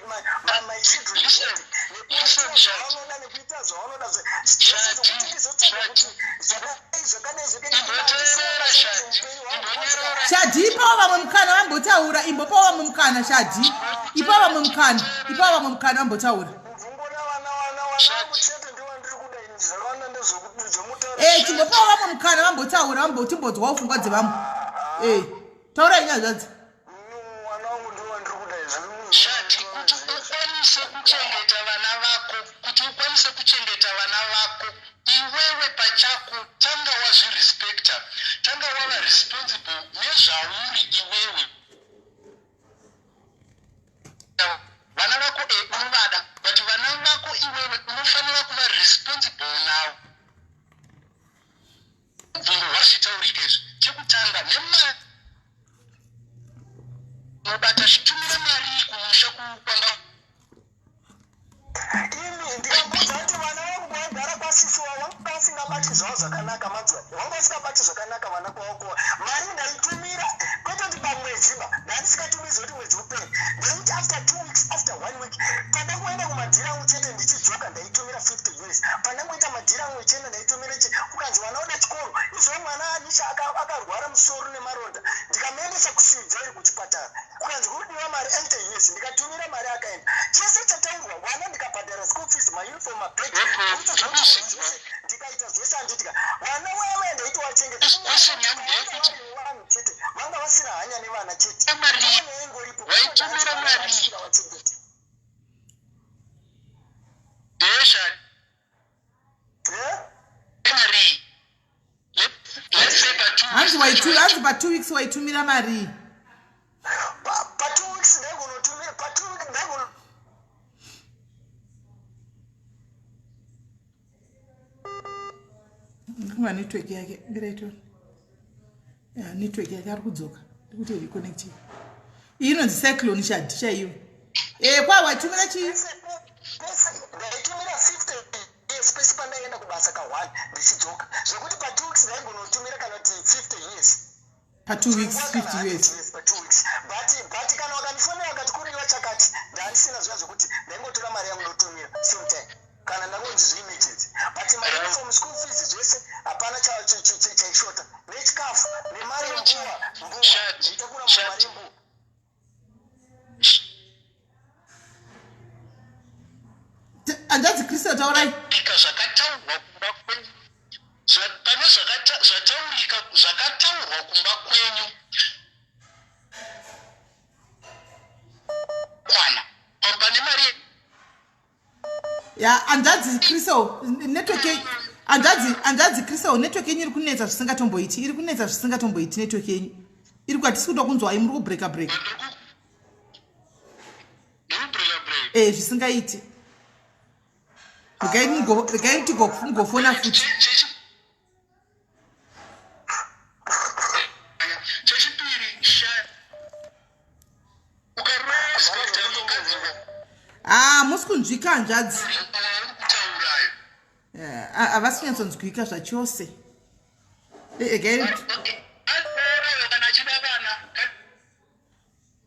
children happy nekuita zvavanoda, nekuita zvavanoda, zvese zvokuti ndizotsvaga kuti zvakadai, zvakadai, Imboteerera, Shadi. Imbonyarara. Shadi, ipawo vamwe mukana vambotaura. Imbopawo vamwe mukana, Shadi. Ipawo vamwe mukana, ipawo vamwe mukana vambotaura. Mvungona vana vangu chete ndivo ndiri kuda ini. Zvakawanda ndezvemutaura. E, chimbopawo vamwe mukana vambotaura, vambotimbonzwawo pfungwa dzevamwe. E, taurai nyazvadzi. Mwana wangu ndiwo ndiri kuda izvi. Shadi, kuti ukwanise kuchengeta vana vako, kuti ukwanise kuchengeta vana vako iwewe pachako, tanga wazvirespekta, tanga wava responsible nezvauri iwewe. Vana vako unovada, but vana vako iwewe unofanira kuva responsible navo. Bvungo hwazvitaurika izvi. Chekutanga, nemari unobata, tumira mari kumusha kwanga. Imi ndikambudza kuti vana vangu vaigara kwasisi wavo vanga. vasingabati zvavo zvakanaka manzwa vanga vasingabati zvakanaka vana kwavo mari ndaitumira kwete kuti pamwedzi ba ndandisikatumidzi kuti mwedzi upere ndaiti after two weeks after one week pandangoenda kumadhiri angu chete ndichidzoka ndaitumira 50 us pandangoita madhiri angu echena ndaitumira che kukanzi vana oda chikoro izvo mwana anisha akarwara musoro nemaronda ndikamuendesa kusidzeri kuchipatara kukanzi kudiwa mari 80 us ndikatumira mari akaenda chese chataurwa vana ndikabhadhara school fees mauniform mabhegi zvese ndikaita zvese handitika vana vaya ndaitowachengeta vanhu chete vanga vasina hanya nevana chete ingoripo vachengete hanzi waitu hanzi pa two weeks waitumira marii pa 2 weeks ndaigonotumira pa 2 weeks ndaigono ndikunga network yake ngiraito ya network yake ari kudzoka ndikuti reconnecting iyi inonzi cyclone shadhi chaiyo e kwa waitumira chii pese ndaitumira 50 US pese pandaienda kubasa ka1 ndichidzoka zvekuti pa 2 weeks ndaigonotumira kana kuti 50 US pa 2 weeks 50 US pa 2 weeks but kana wakandifonera wakati kuriwa chakati ndandisina zviya zvekuti ndaingotora mari yangu ndotumira same time kana ndangonzi zveemergency but mauniform school fees zvese hapana chaishota nechikafu nemari yembuwa mbuwa ndaitakura mari yembuwa. Hanzvadzi Kristo, taurai. Zvakataurwa kumba kwenyu pane zvataurika zvakataurwa kumba kwenyu kwana pane mari. Ya, hanzvadzi Kristo, network hanzvadzi Kristo, network yenyu iri kunetsa zvisingatomboiti, iri kunetsa zvisingatomboiti. Network yenyu iri kwatisi kuda kunzwai, muri kubreka breka. E, zvisingaiti. Regai tigofona futi. Chechipiri, ukarespecta mukadzi. Ha, musi kunzwika, hanzvadzi. Uri kutaurayo. Havasi kunyatsonzwika zvachose. Regai. Arorayo kana achida vana,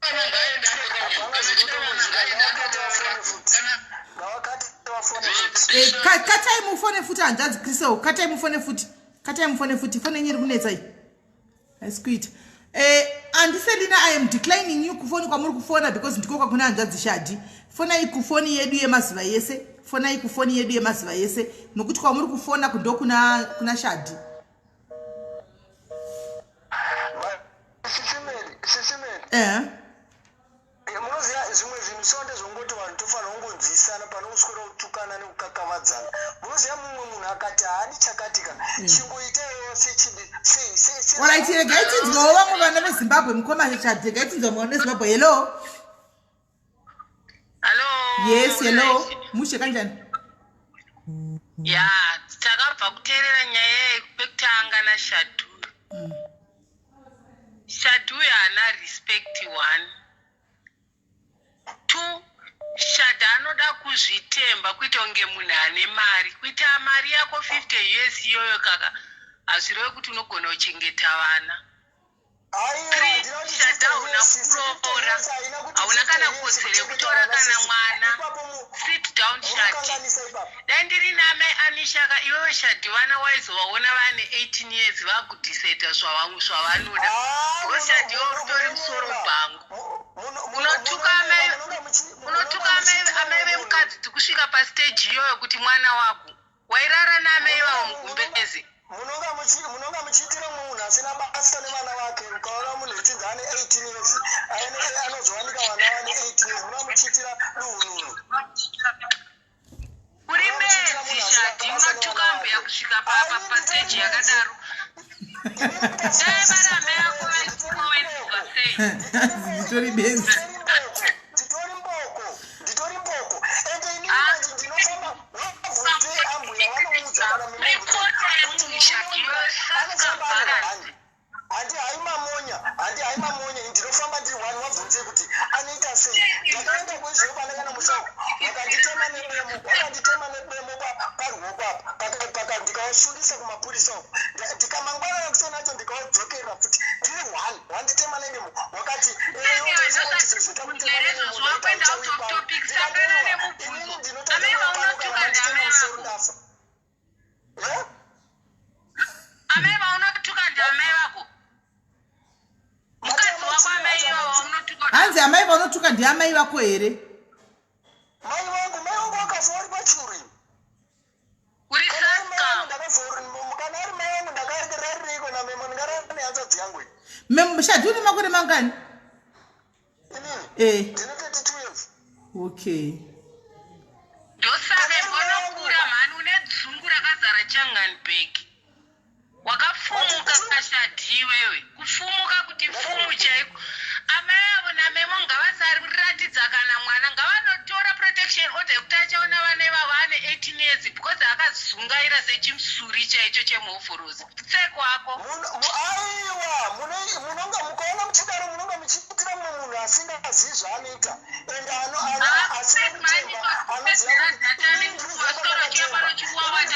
kana ngaende arorayo kana achida vana, ngaende anoroora kana ngavakati vafone futi. Katai mufone futi, hanzvadzi Kristo, katai mufone futi, katai mufone futi. Fone yenyu iri kunetsa iyi, haisi kuita. Andiselina, I am declining you kufoni kwamuri kufona because ndiko kwakuna hanzvadzi Shadhi. Fonai kufoni yedu yemazuva yese, fonai kufoni yedu yemazuva yese, nokuti kwamuri kufona kundo kuna Shadhi. Sisimeli, Sisimeli. Eh. Munoziva zvimwe zvinhu so ndezvongoti vanhu tofanira kungonzwisana pane kuswera kutukana nekukakavadzana. Munoziva mumwe munhu akati haani chakatika chingoitaiwo sechidi. Alright, regai tinzwewo vamwe vana veZimbabwe. Mukoma Shadhi, regai tinzwe vamwe vana veZimbabwe. Hello. Hello. Yes, hello, mushe kanjani? Ya, takabva kuteerera nyaya yekutanga naShadhu. Shadhu haana respect, one. Two, Shadhu anoda kuzvitemba kuita kunge munhu ane mari. Kuita mari yako 50 US iyoyo kaka hazvirevi kuti unogona kuchengeta vana. Three, Shadhu hauna kuroora, hauna kana kodzero yekutora kana mwana. Sit down, Shadhi. Dai ndiri namai Anishaka iwewe Shadhi, vana waizovaona vane 18 years vakudhisaida zvavanoda because Shadhi iwe utori musoro bhangu. Unotuka amai vemukadzi tikusvika pastage iyoyo kuti mwana wako wairara naamai vavo mugumbezi. Munonga muchiitira mumwe munhu asina basa nevana vake. Ukaona munhu echinzi ane 18 years, anozowanika vana vane 18 years, munonga muchiitira duhununu. Uri benzi, Shadhi. Unotuka mbuya kusvika pastage yakadaro. Dai vari amai ako vaituka wainzwa sei? Nditori benzi. Nditori mboko, nditori mboko, ende inini manje ndinofamba. Wabvunze ambuya vanoudza kana Ripota kuti yemunhu, Shadhi, anofamba ari one. Handi haimamonya, handi haimamonya. Ndinofamba ndiri one. Wabvunze kuti anoita sei. Ndakaenda kuizvo pana kana musha. Wakanditema nedemo, wakanditema nedemo paruoko apa, paka ndikawasungisa kumapurisa uko. Ndikamangwana kuseni acho ndikawadzokera futi. Ndiri one, wanditema nedemo. Wakati Amai vaunotuka ndiamai vako. Mukadzi wako amai ivavo vaunotuka. Hanzi amai vaunotuka ndiamai vako here? Mai vangu, mai vangu vakafa vari pachuru. Uri saskam. Kana ari mai vangu ndakararireiko namemo ndingarara nehanzvadzi yangu. Memo shadi une makore mangani? Inini? Eh. Ndine 32 years. Okay. Ndosaka imbonokura mhani une dzungu rakazara changani bag. Wakafumuka kashadhi iwewe. Kufumuka kuti fumu chaiko. Amai avo naMemo ngavasariratidza kana mwana ngavanotora protection order yekuti achaona vana ivavo ane 18 years because akazungaira sechimusuri chaicho chemuhoforosi. Pfek wako. Aiwa, munonga mukaona muchidaro munonga muchiitira mumwe munhu asingazivi zvaanoita and asina kutemba anoziva kuti inini ndiri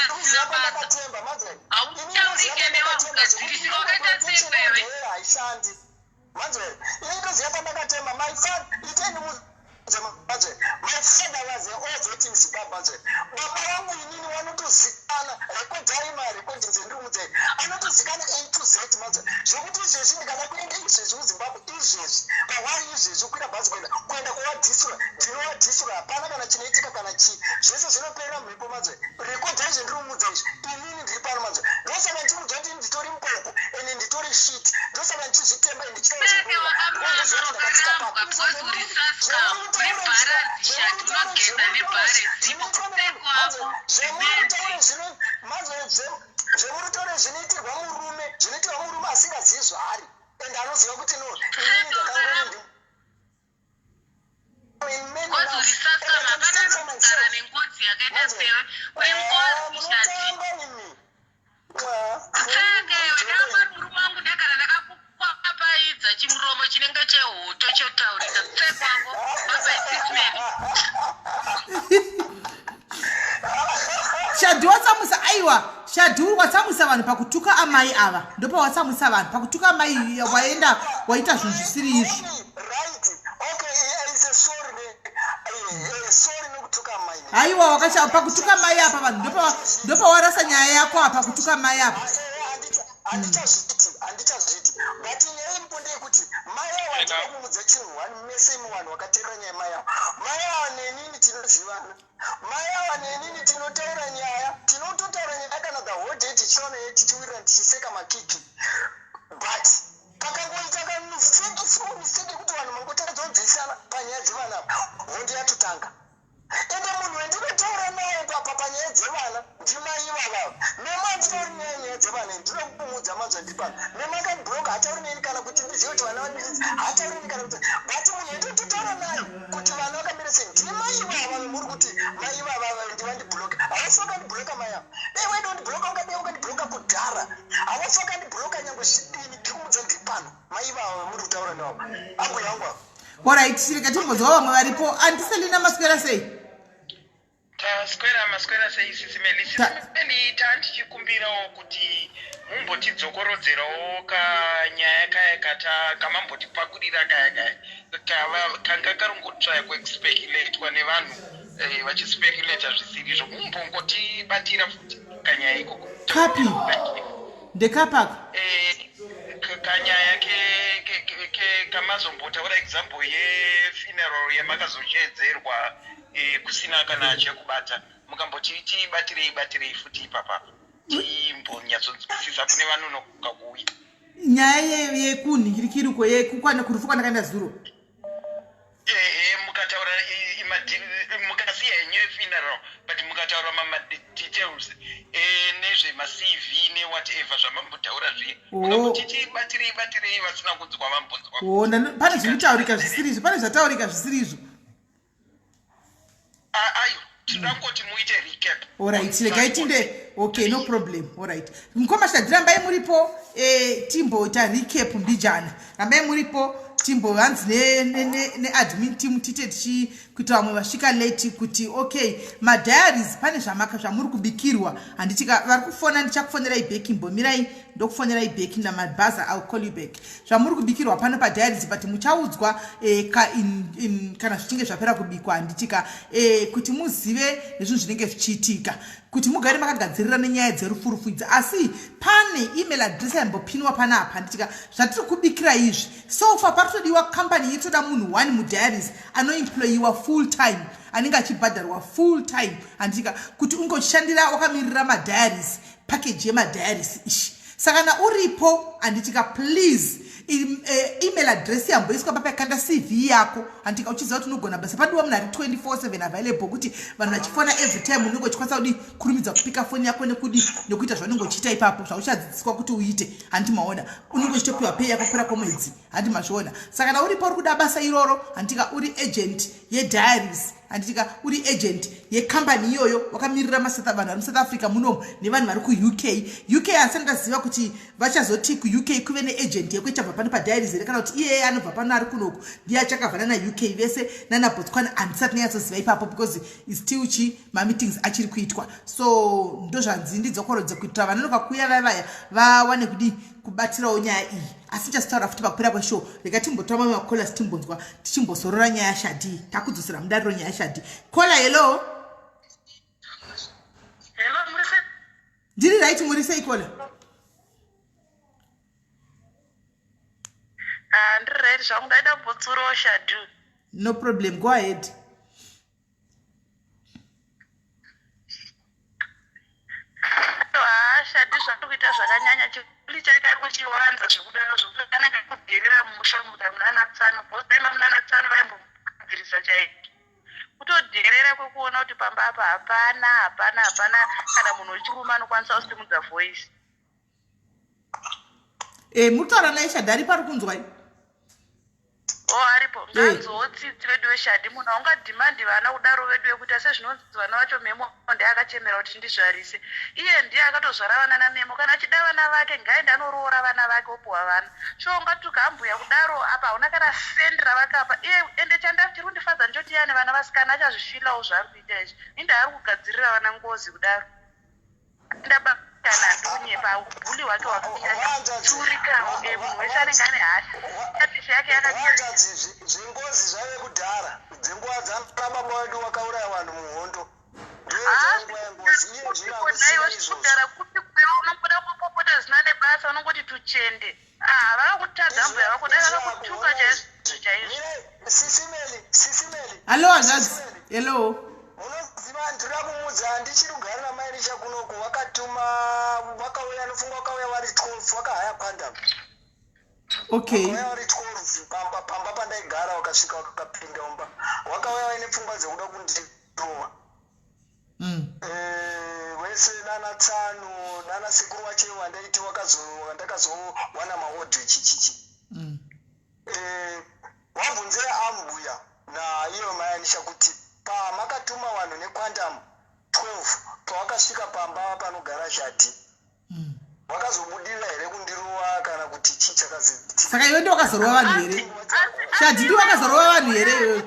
kuziva kwandakatemba madzai Hautaurike newe haugadzirisi wakaita sei kwewe. Haishandi manzwa here? Ini ndoziva pandakatema my father iteni mudze manzwa here? My father was a all vet in Zimbabwe manzwa here? Baba vangu inini vanotozikana rekodhai ma recordings endiri kumudza here anotozikana A to Z manzwa here? Zvekuti izvezvi ndikada kuenda izvezvi kuZimbabwe izvezvi pawari izvezvi kukwira bhazi kuenda kuenda kuwadhisura ndinowadhisura hapana kana chinoitika kana chii zvese zvinoperera mhepo manzwa here? Rekodhai zvendiri kumudza izvi inini ndiri pano manzwa ndosaka ndichimuudza kuti nditori mboko ende nditori shit ndosaka ndichizvitemba ende Seke wakamama wakarambwa because uri saskam uri bharanzi shati unogeza nebhare zipo kuseko wako zibenzi. Zvemurutore zvinoitirwa murume zvinoitirwa murume asingazivi zvaari ende anoziva kuti no inini ndakangori Ngozi uri saskam hapana anogara nengozi yakaita sewe uri ngozi shati. Saka iwe ndakangoti murume wangu ndagara ndakakukwapaidza chimuromo chinenge chehoto chotaurisa pfek wako bye bye sis Melly. Shadhi watsamwisa aiwa Shadhi uri watsamwisa vanhu pakutuka amai ava ndopawatsamwisa vanhu pakutuka amai waenda waita zvinhu zvisiri izvo. Haiwa wakacha pakutuka mai apa vanhu ndopawarasa nyaya yako apa kutuka mai apa. Handichazviti handichazviti but nyaya iripo ndeyekuti mai ava handina kumudza chinhu one mese imi vanhu vakateerera nyaya mai ava mai ava nenini tinozivana mai ava nenini tinotaura nyaya tinototaura nyaya kana the whole day tichitaura nyaya tichiwirirana tichiseka makiki but pakangoita kamistake small mistake yekuti vanhu mangotadza kunzwisisana panyaya dzevana apa hondo yatotanga Ende munhu wendinotaura naye papa panyaya dzevana ndimai ivava ava. Memo handitauri naye nyaya dzevana ini ndinoda kumuudza manzwa ndiri pano. Memo akandibloka haatauri neni kana kuti ndizive kuti vana vadii haatauri neni kana kuti but munhu wendinototaura naye kuti vana vakamira sei ndimai ivava vamuri kuti mai ivava ava ndivandibloka havasi vakandibloka mai ava. Dai waida kundibloka ungadai wakandibloka kudhara. Havasi vakandibloka nyangwe zvidini ndiri kumuudza ndiri pano mai ivava vamuri kutaura navo ambuya vangu ava. Orit rega timbonzwa vamwe varipo. Anti Selina maswera sei? Taswera maswera sei sisi Meli? Sisi Meli tandichikumbirawo kuti mumbotidzokorodzerawo kanyaya kaya kata kamambotipakurira kaya kaya kava kanga karongotsvaya kuexpeculatwa nevanhu eh, vachispekulata zvisirizvo mumbongotibatira futi kanyaya ikoko. Kapi? Ndekapaka? Eh, kanyaya kamazombotaura example yefuneral yamakazocheedzerwa eh, kusina kana chekubata mukamboti tibatirei batirei futi ipapa timbonyatsonzwisisa kune vanonoka kuuya nyaya yekunhingirikiriko yekukwana kurufu kwandakaenda zuro ehe mukataura mukasiya henyu yefuneral but mukataura mamadetails eh, nezvemacv newhatever zvamambotaura zviye oh. tichibatirei batirei vasina kunzwa vambonzwa oh, pane zvinotaurika zvisiri izvo pane zvataurika zvisiri izvo ayo tinoda kungoti muite recap orit regai tinde okay no problem orit mukoma shadhi rambai muripo eh, timboita recap mbijana rambai muripo. timbovanzi neadmin team tiite tichi kuita vamwe vasvika late kuti okay madiaries pane zvamaka zvamuri kubikirwa handitika vari kufona ndichakufonerai back imbomirai ndokufonerai back namabhaza ill call you back zvamuri kubikirwa pano padiaries but muchaudzwa eh, ka in, in, kana zvichinge zvapera kubikwa handitika eh, kuti muzive nezvinhu zvinenge zvichiitika kuti mugare makagadzirira nenyaya dzerufurufu idzi asi pane email address yambopinwa panapa handitika zvatiri kubikira izvi so far parikutodiwa company itoda munhu one mudiaries anoemployiwa full time anenge achibhadharwa full time handitika kuti unge uchishandira wakamirira madiaries package yemadiaries ishi saka kana uripo handitika please eh, email address yamboiswa papa yakanda cv yako handitika uchiziva kuti unogona basa padiwa munhu ari 24/7 available kuti vanhu vachifona every time unenge uchikwanisa kudi kurumidza kupika foni yako nekudi nekuita zvaunenge uchiita ipapo zvauchadzidziswa kuti uite hanti maona unenge uchitopiwa pay yako kupera kwemwedzi hanti mazviona saka kana uripo uri kuda basa iroro handitika uri agent yediaries handitika uri agent yecompany iyoyo wakamirira vanhu vari musouth africa munomu nevanhu vari kuuk uk asi ndaziva kuti vachazoti kuuk kuve neagent yekuichabva pano padiaries here kana kuti iyeye anobva pano ari kunoku ndiye achakavhana nauk vese nana botswana handisati ndanyatsoziva ipapo because still chi mameetings achiri kuitwa so ndozvanzi ndidzokorodze kuitira vanonoka kuuya vaya vaya vawane kudii kubatirawo nyaya iyi asi ndichazitaura futi pakupera kweshow rega timbotora mamwe macolas timbonzwa tichimbozorora nyaya yashadii takudzosera mudariro nyaya yashadii kola hello ndiri right muri sei kola ah, ndiri right zvangu ndaida kumbotsurawo shadu no problem go ahead haa shadi zvaari kuita zvakanyanya chikuli chake ari kuchiwanza zvekudaro zvekuti anenge kudherera musha muda munana tsano bcause dai mamunana tsano vaimbogadzirisa chaizvo kutodherera kwekuona kuti pamba apa hapana hapana hapana kana munhu wechirume anokwanisa kusimudza voice e eh, mutaura naye shadhi ari pari kunzwai o oh, aripo eh. nganzoo tsitsi vedu veshadhi munhu aungadhimandi vana kudaro vedu vekuita sezvinonzi vana vacho memo ndiye akachemera kuti ndizvarise iye ndiye akatozvara vana namemo kana achida vana vake ngaende anoroora vana vake opuwa vana sho ungatuka ambuya kudaro apa hauna kana sendi ravakapa iye ende chanda chiri kundifadza ndichoti iye ane vana vasikana achazvifilawo zvaari kuita izvi inde ari kugadzirira vana ngozi kudaro ndabatana ndikunyepa ubhuli hwake hwakanyanya munhu wese anenge ane hasha tatisha yake yakanyanya zvengozi zvaive kudhara dzenguva dzana baba wedu wakauraya vanhu muhondo kudhara kupi kuyo unongoda kupopota zvisina nebasa unongoti tuchende ah, vakakutadza mbuya vako dai vakakutuka chaizvo chaizvo hallo hanzvadzi hello munoziva ndinoda kumuudza ndichiri kugara namai richa kunoku vakatuma vakauya nofunga vakauya vari 12 vakahaya quantum okay vakauya vari 12 pamba pamba pandaigara vakasvika vakapinda mumba vakauya vaine pfungwa dzekuda kundirova mm. eh, wese nana tsano nana sekuru wacho wandaiti wandakazowana maodho chichichi mm. eh, wabvunzira ambuya naiyo mayanisha kuti pamakatuma vanhu nequantum 12 pawakasvika pamba panogara shati mm. wakazobudirira here kundirova kana kuti chii chakazoitika saka iwe ndi wakazorova vanhu here shadi ndi wakazorova vanhu here iwe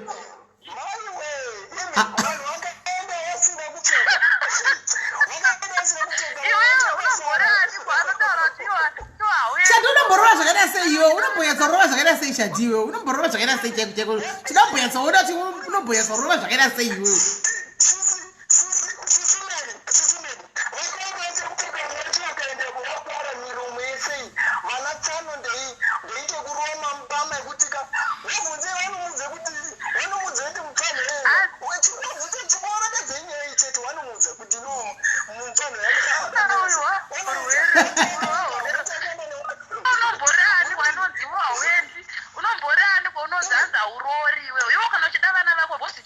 shadi unomborova zvakaita sei iwe unombonyatsorova zvakaita sei shadi iwe unomborova zvakaita sei chaiko chaiko tinombonyatsoona kuti unombonyatsorova zvakaita sei iwewe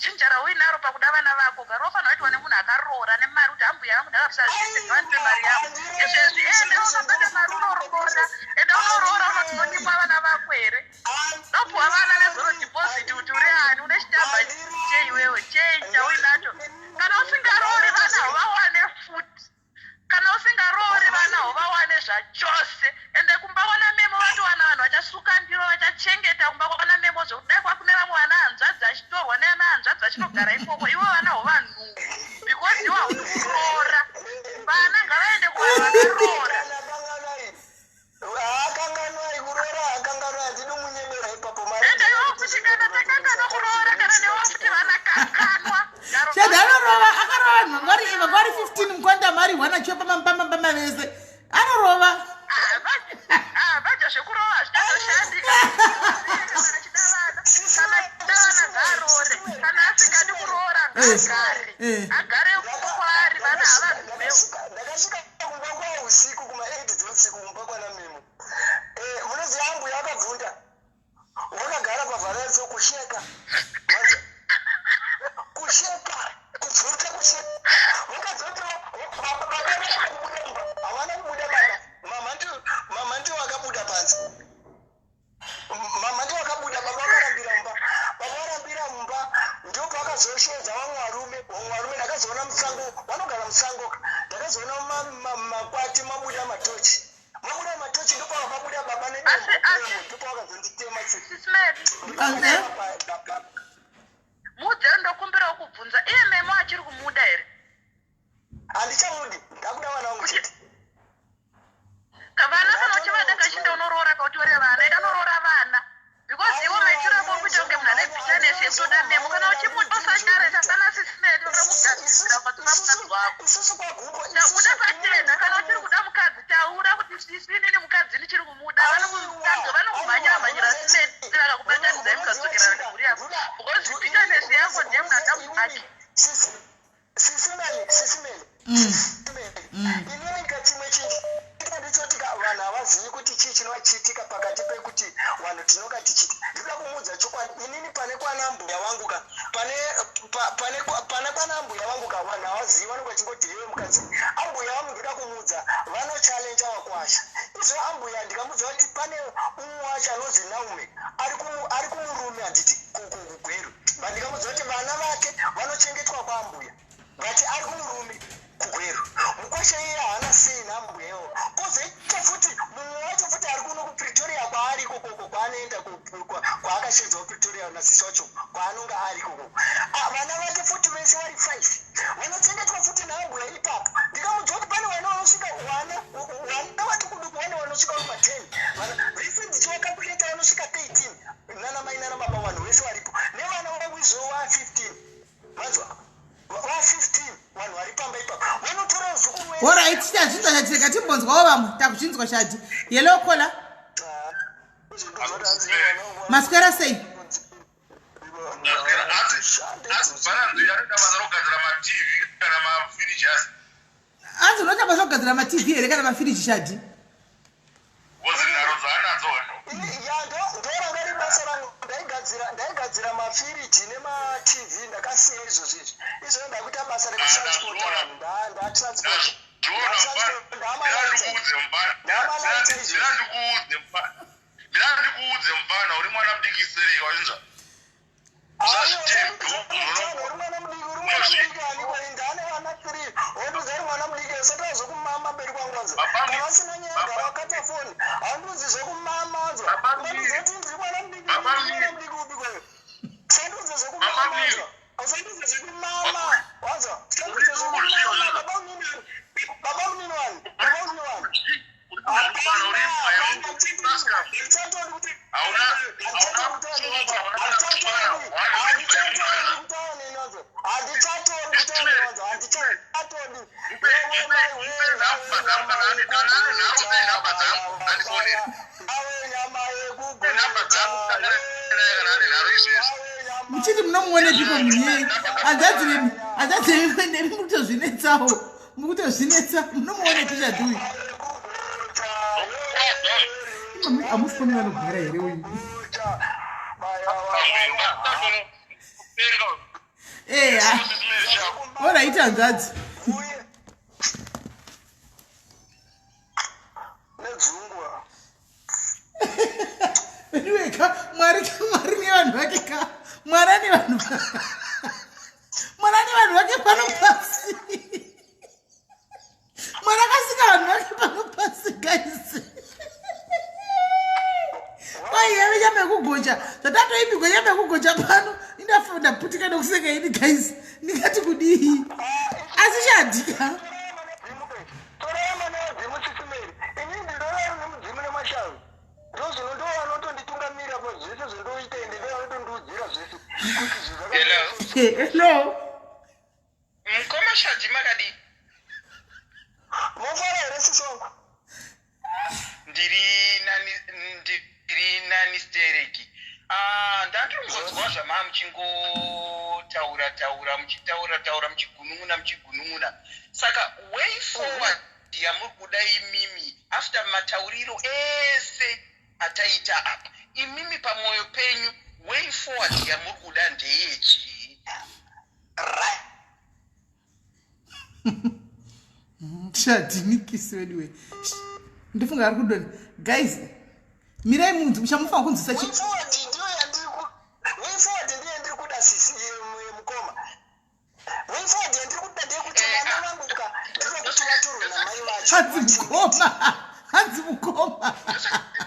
Ginger rauinaro pakuda vana vako gara wafanira kuitwa nemunhu akaroora nemari kuti ambuya vangu ndakabvisa zvese ngavanipe mari yavo izvezvi enda unobata mari unoroora enda unoroora unoti unonyimwa vana vako here unopuwa vana nezoro deposit kuti uri ani une chitamba chei iwewe chei chauinacho kana usingaroori vana hauvawane futi Kana usingaroori vana hauvawane zvachose. Ende kumba kwana Memo vatowana vanhu vachasuka ndiro vachachengeta kumba kwana vachinogara ikoko iwe vana hovanhu because iwe hausi kuroora. Vana ngavaende kuvanhu vakaroora. Akanganwai kuroora, akanganwai, handidi munyebera ipapo. Mari Ende iwe futi kana takanganwa kuroora, kana newe futi vana kanganwa. Shadhi anorova, akarova vanhu vanga vari 15 mukwanda mari hwana chiwa pamapamapama vese anorova. Vaja zvekurova hazvichatoshandi. Kana achida vana, kana achida vana ngaaroore, kana asingadi kuroora ngaagare, agare kwaari, vana havabvumewo. Ndakasvika kumba kwa usiku kuma 8 dzeusiku, kumba kwana Memo. Munoziva ambuya akabvunda wakagara pavharanzo kusheka. Manje, kusheka, kubvunza, kusheka, vakazoti baba kubuda mumba havana kubuda. Baba, mama ndiwo akabuda panze, mama ndiwo akabuda, baba vakarambira mumba. Baba varambira mumba, ndipo pakazoshedza vamwe varume. Vamwe varume ndakazoona musango, vanogara musango. Ndakazoona makwati mabuda matochi, mabuda matochi, ndipo pakabuda baba nedemo, ndipo vakazonditema. Sis Mary, mudze, ndokumbirawo kubvunza, iye Memo achiri kumuda here? Handichamudi, ndakuda vana vangu chete. Vana kana uchivada, kachinda unoroora, kautore vana, ida unoroora vana, because iwe maitiro ako uri kuita kunge munhu ane bitterness yekutoda Memo. Kana uchimuda usanyare chasana. Sis Mary, unoda kugadzisira ukatora mukadzi wako. Isusu kwagupo. Uda pachena, kana uchiri kuda mukadzi taura kuti sisi, inini mukadzi ndichiri kumuda. Vanokumhanyira mhanyira simeti, vakakubatanidzai mukadzokerana nemhuri yako, because bitterness yako ndiye munhu ada mukadzi. Sis Mary, Sis Mary, Sis Mary, inini ka chimwe chinhu ndichoti ka vanhu havazivi kuti chii chinochiitika pakati pekuti vanhu tinoka tichiti. Ndinoda kumuudza chokwadi, inini pane kwana mbuya vangu ka, pane kwana mbuya vangu ka, vanhu havazivi, vanonge vachingoti hewe mukadzi. Ambuya vangu, ndoda kumuudza, vanochallenja vakwasha izvo. Ambuya, ndikamuudza kuti pane umwe wacho anonzi Naume ari kumurume, handiti, kuGweru, but ndikamuudza kuti vana vake vanochengetwa kwaambuya, but ari kumurume kuGweru. Mukwasha iye haana sei naambuya iwo. Kwozoita futi mumwe wacho futi ari kuno kuPretoria, kwaari ikokoko, kwaanoenda kwaakashedzwa kuPretoria nasisi wacho, kwaanonga ari ikokoko. Ah, vana vake futi vese vari five vanochengetwa futi naambuya ipapo. Ndikamuudza kuti pane vana vanosvika, vana vatukuduku, vana vanosvika kuma 10, vese ndichivacalculata vanosvika 13, nana mai nana baba, vanhu vese varipo nevana vangu izvo va15, manzwa, va15 vanhu vari pamba ipapo vanotora muzukuru wese. Alright, tazvinzwa chatireka timbonzwawo vamwe. Takuzvinzwa shadi. Hello caller, maswera sei? Asi bharanzi anoita basa rokugadzira maTV kana mafiriji asi? Anzi unoita basa rokugadzira maTV here kana mafiriji, Shadi? Wozi nharo dzaanadzo. Ya, ndoranga riri basa rangu, ndaigadzira mafiriji nemaTV. Ndakasiya izvozvo izvi, izvozvo ndakuita basa rekutransporta vanhu, ndatransport. Mira ndikuudze mufana, uri mwana mudiki sereka, wachinzwa? Uri mwana mudiki, uri mwana mudiki aniko? Ndane vana three, wondiudza uri mwana mudiki? Usati zvokumama mberi kwangu, wanzwa? Kana vasina nyaya, gara wakata foni. Haundiudzi zvokumama, wanzwa? Undiudza kuti ndiri mwana mudiki? Ndiri mwana mudiki upi kweyo? Usandiudze zvokumama, wanzwa? Usandiudze zvokumama, wanzwa? Usandiudze zvokumama. Baba munini, baba munini wani, baba munini wani. Mufana uri mbwa yemunhu, Pascal. Handichatori. Mupe nhamba dzangu, kana ane nharo, mupe nhamba dzangu, andifonere. Mupe nhamba dzangu, kana ane nharo izvezvi. Muchiti munomuonepiko munye hanzvadzi? Hanzvadzi nemi mukutozvinetsawo, mukutozvinetsa. Munomuonepi Shadi uyu? Hamusi koni vanogara here uyu? Eya, alright hanzvadzi. Uye nedzungwa. Anyway ka, Mwari ka, Mwari nevanhu vake ka, Mwari ane vanhu, Mwari ane vanhu vake pano pasi. Mwari akasika vanhu vake pano pasi, guys. Kwai yave nyama yekugocha, zvatatoibigwa nyama yekugocha pano indafa. Ndaputika nokuseka ini guys, ndingati kudii asi chadika. Hello. Mukoma Shadhi, makadii? Mofara here, sisi wangu? Ndiri nani, ndiri nani stereki. Ah, ndandirongodzwa zvamaa muchingotaura taura, muchitaura taura, muchigunun'una muchigunun'una. Saka way forward yamuri kuda imimi, after matauriro ese ataita apa, imimi pamwoyo penyu way forward yamuri kuda ndeyechii? Right. Chadhinikisi weduwe, ndifunga ari kudona. Guys, mirai munzi muchamufanira kunzwisa chi Way forward ndiyo yandiri ku way forward ndiyo yandiri kuda, sisi mukoma. Way forward yandiri kuda ndeyekuti vana vangu ka, ndinokuti vatorwe namai vacho. Hanzi mukoma, hanzi mukoma.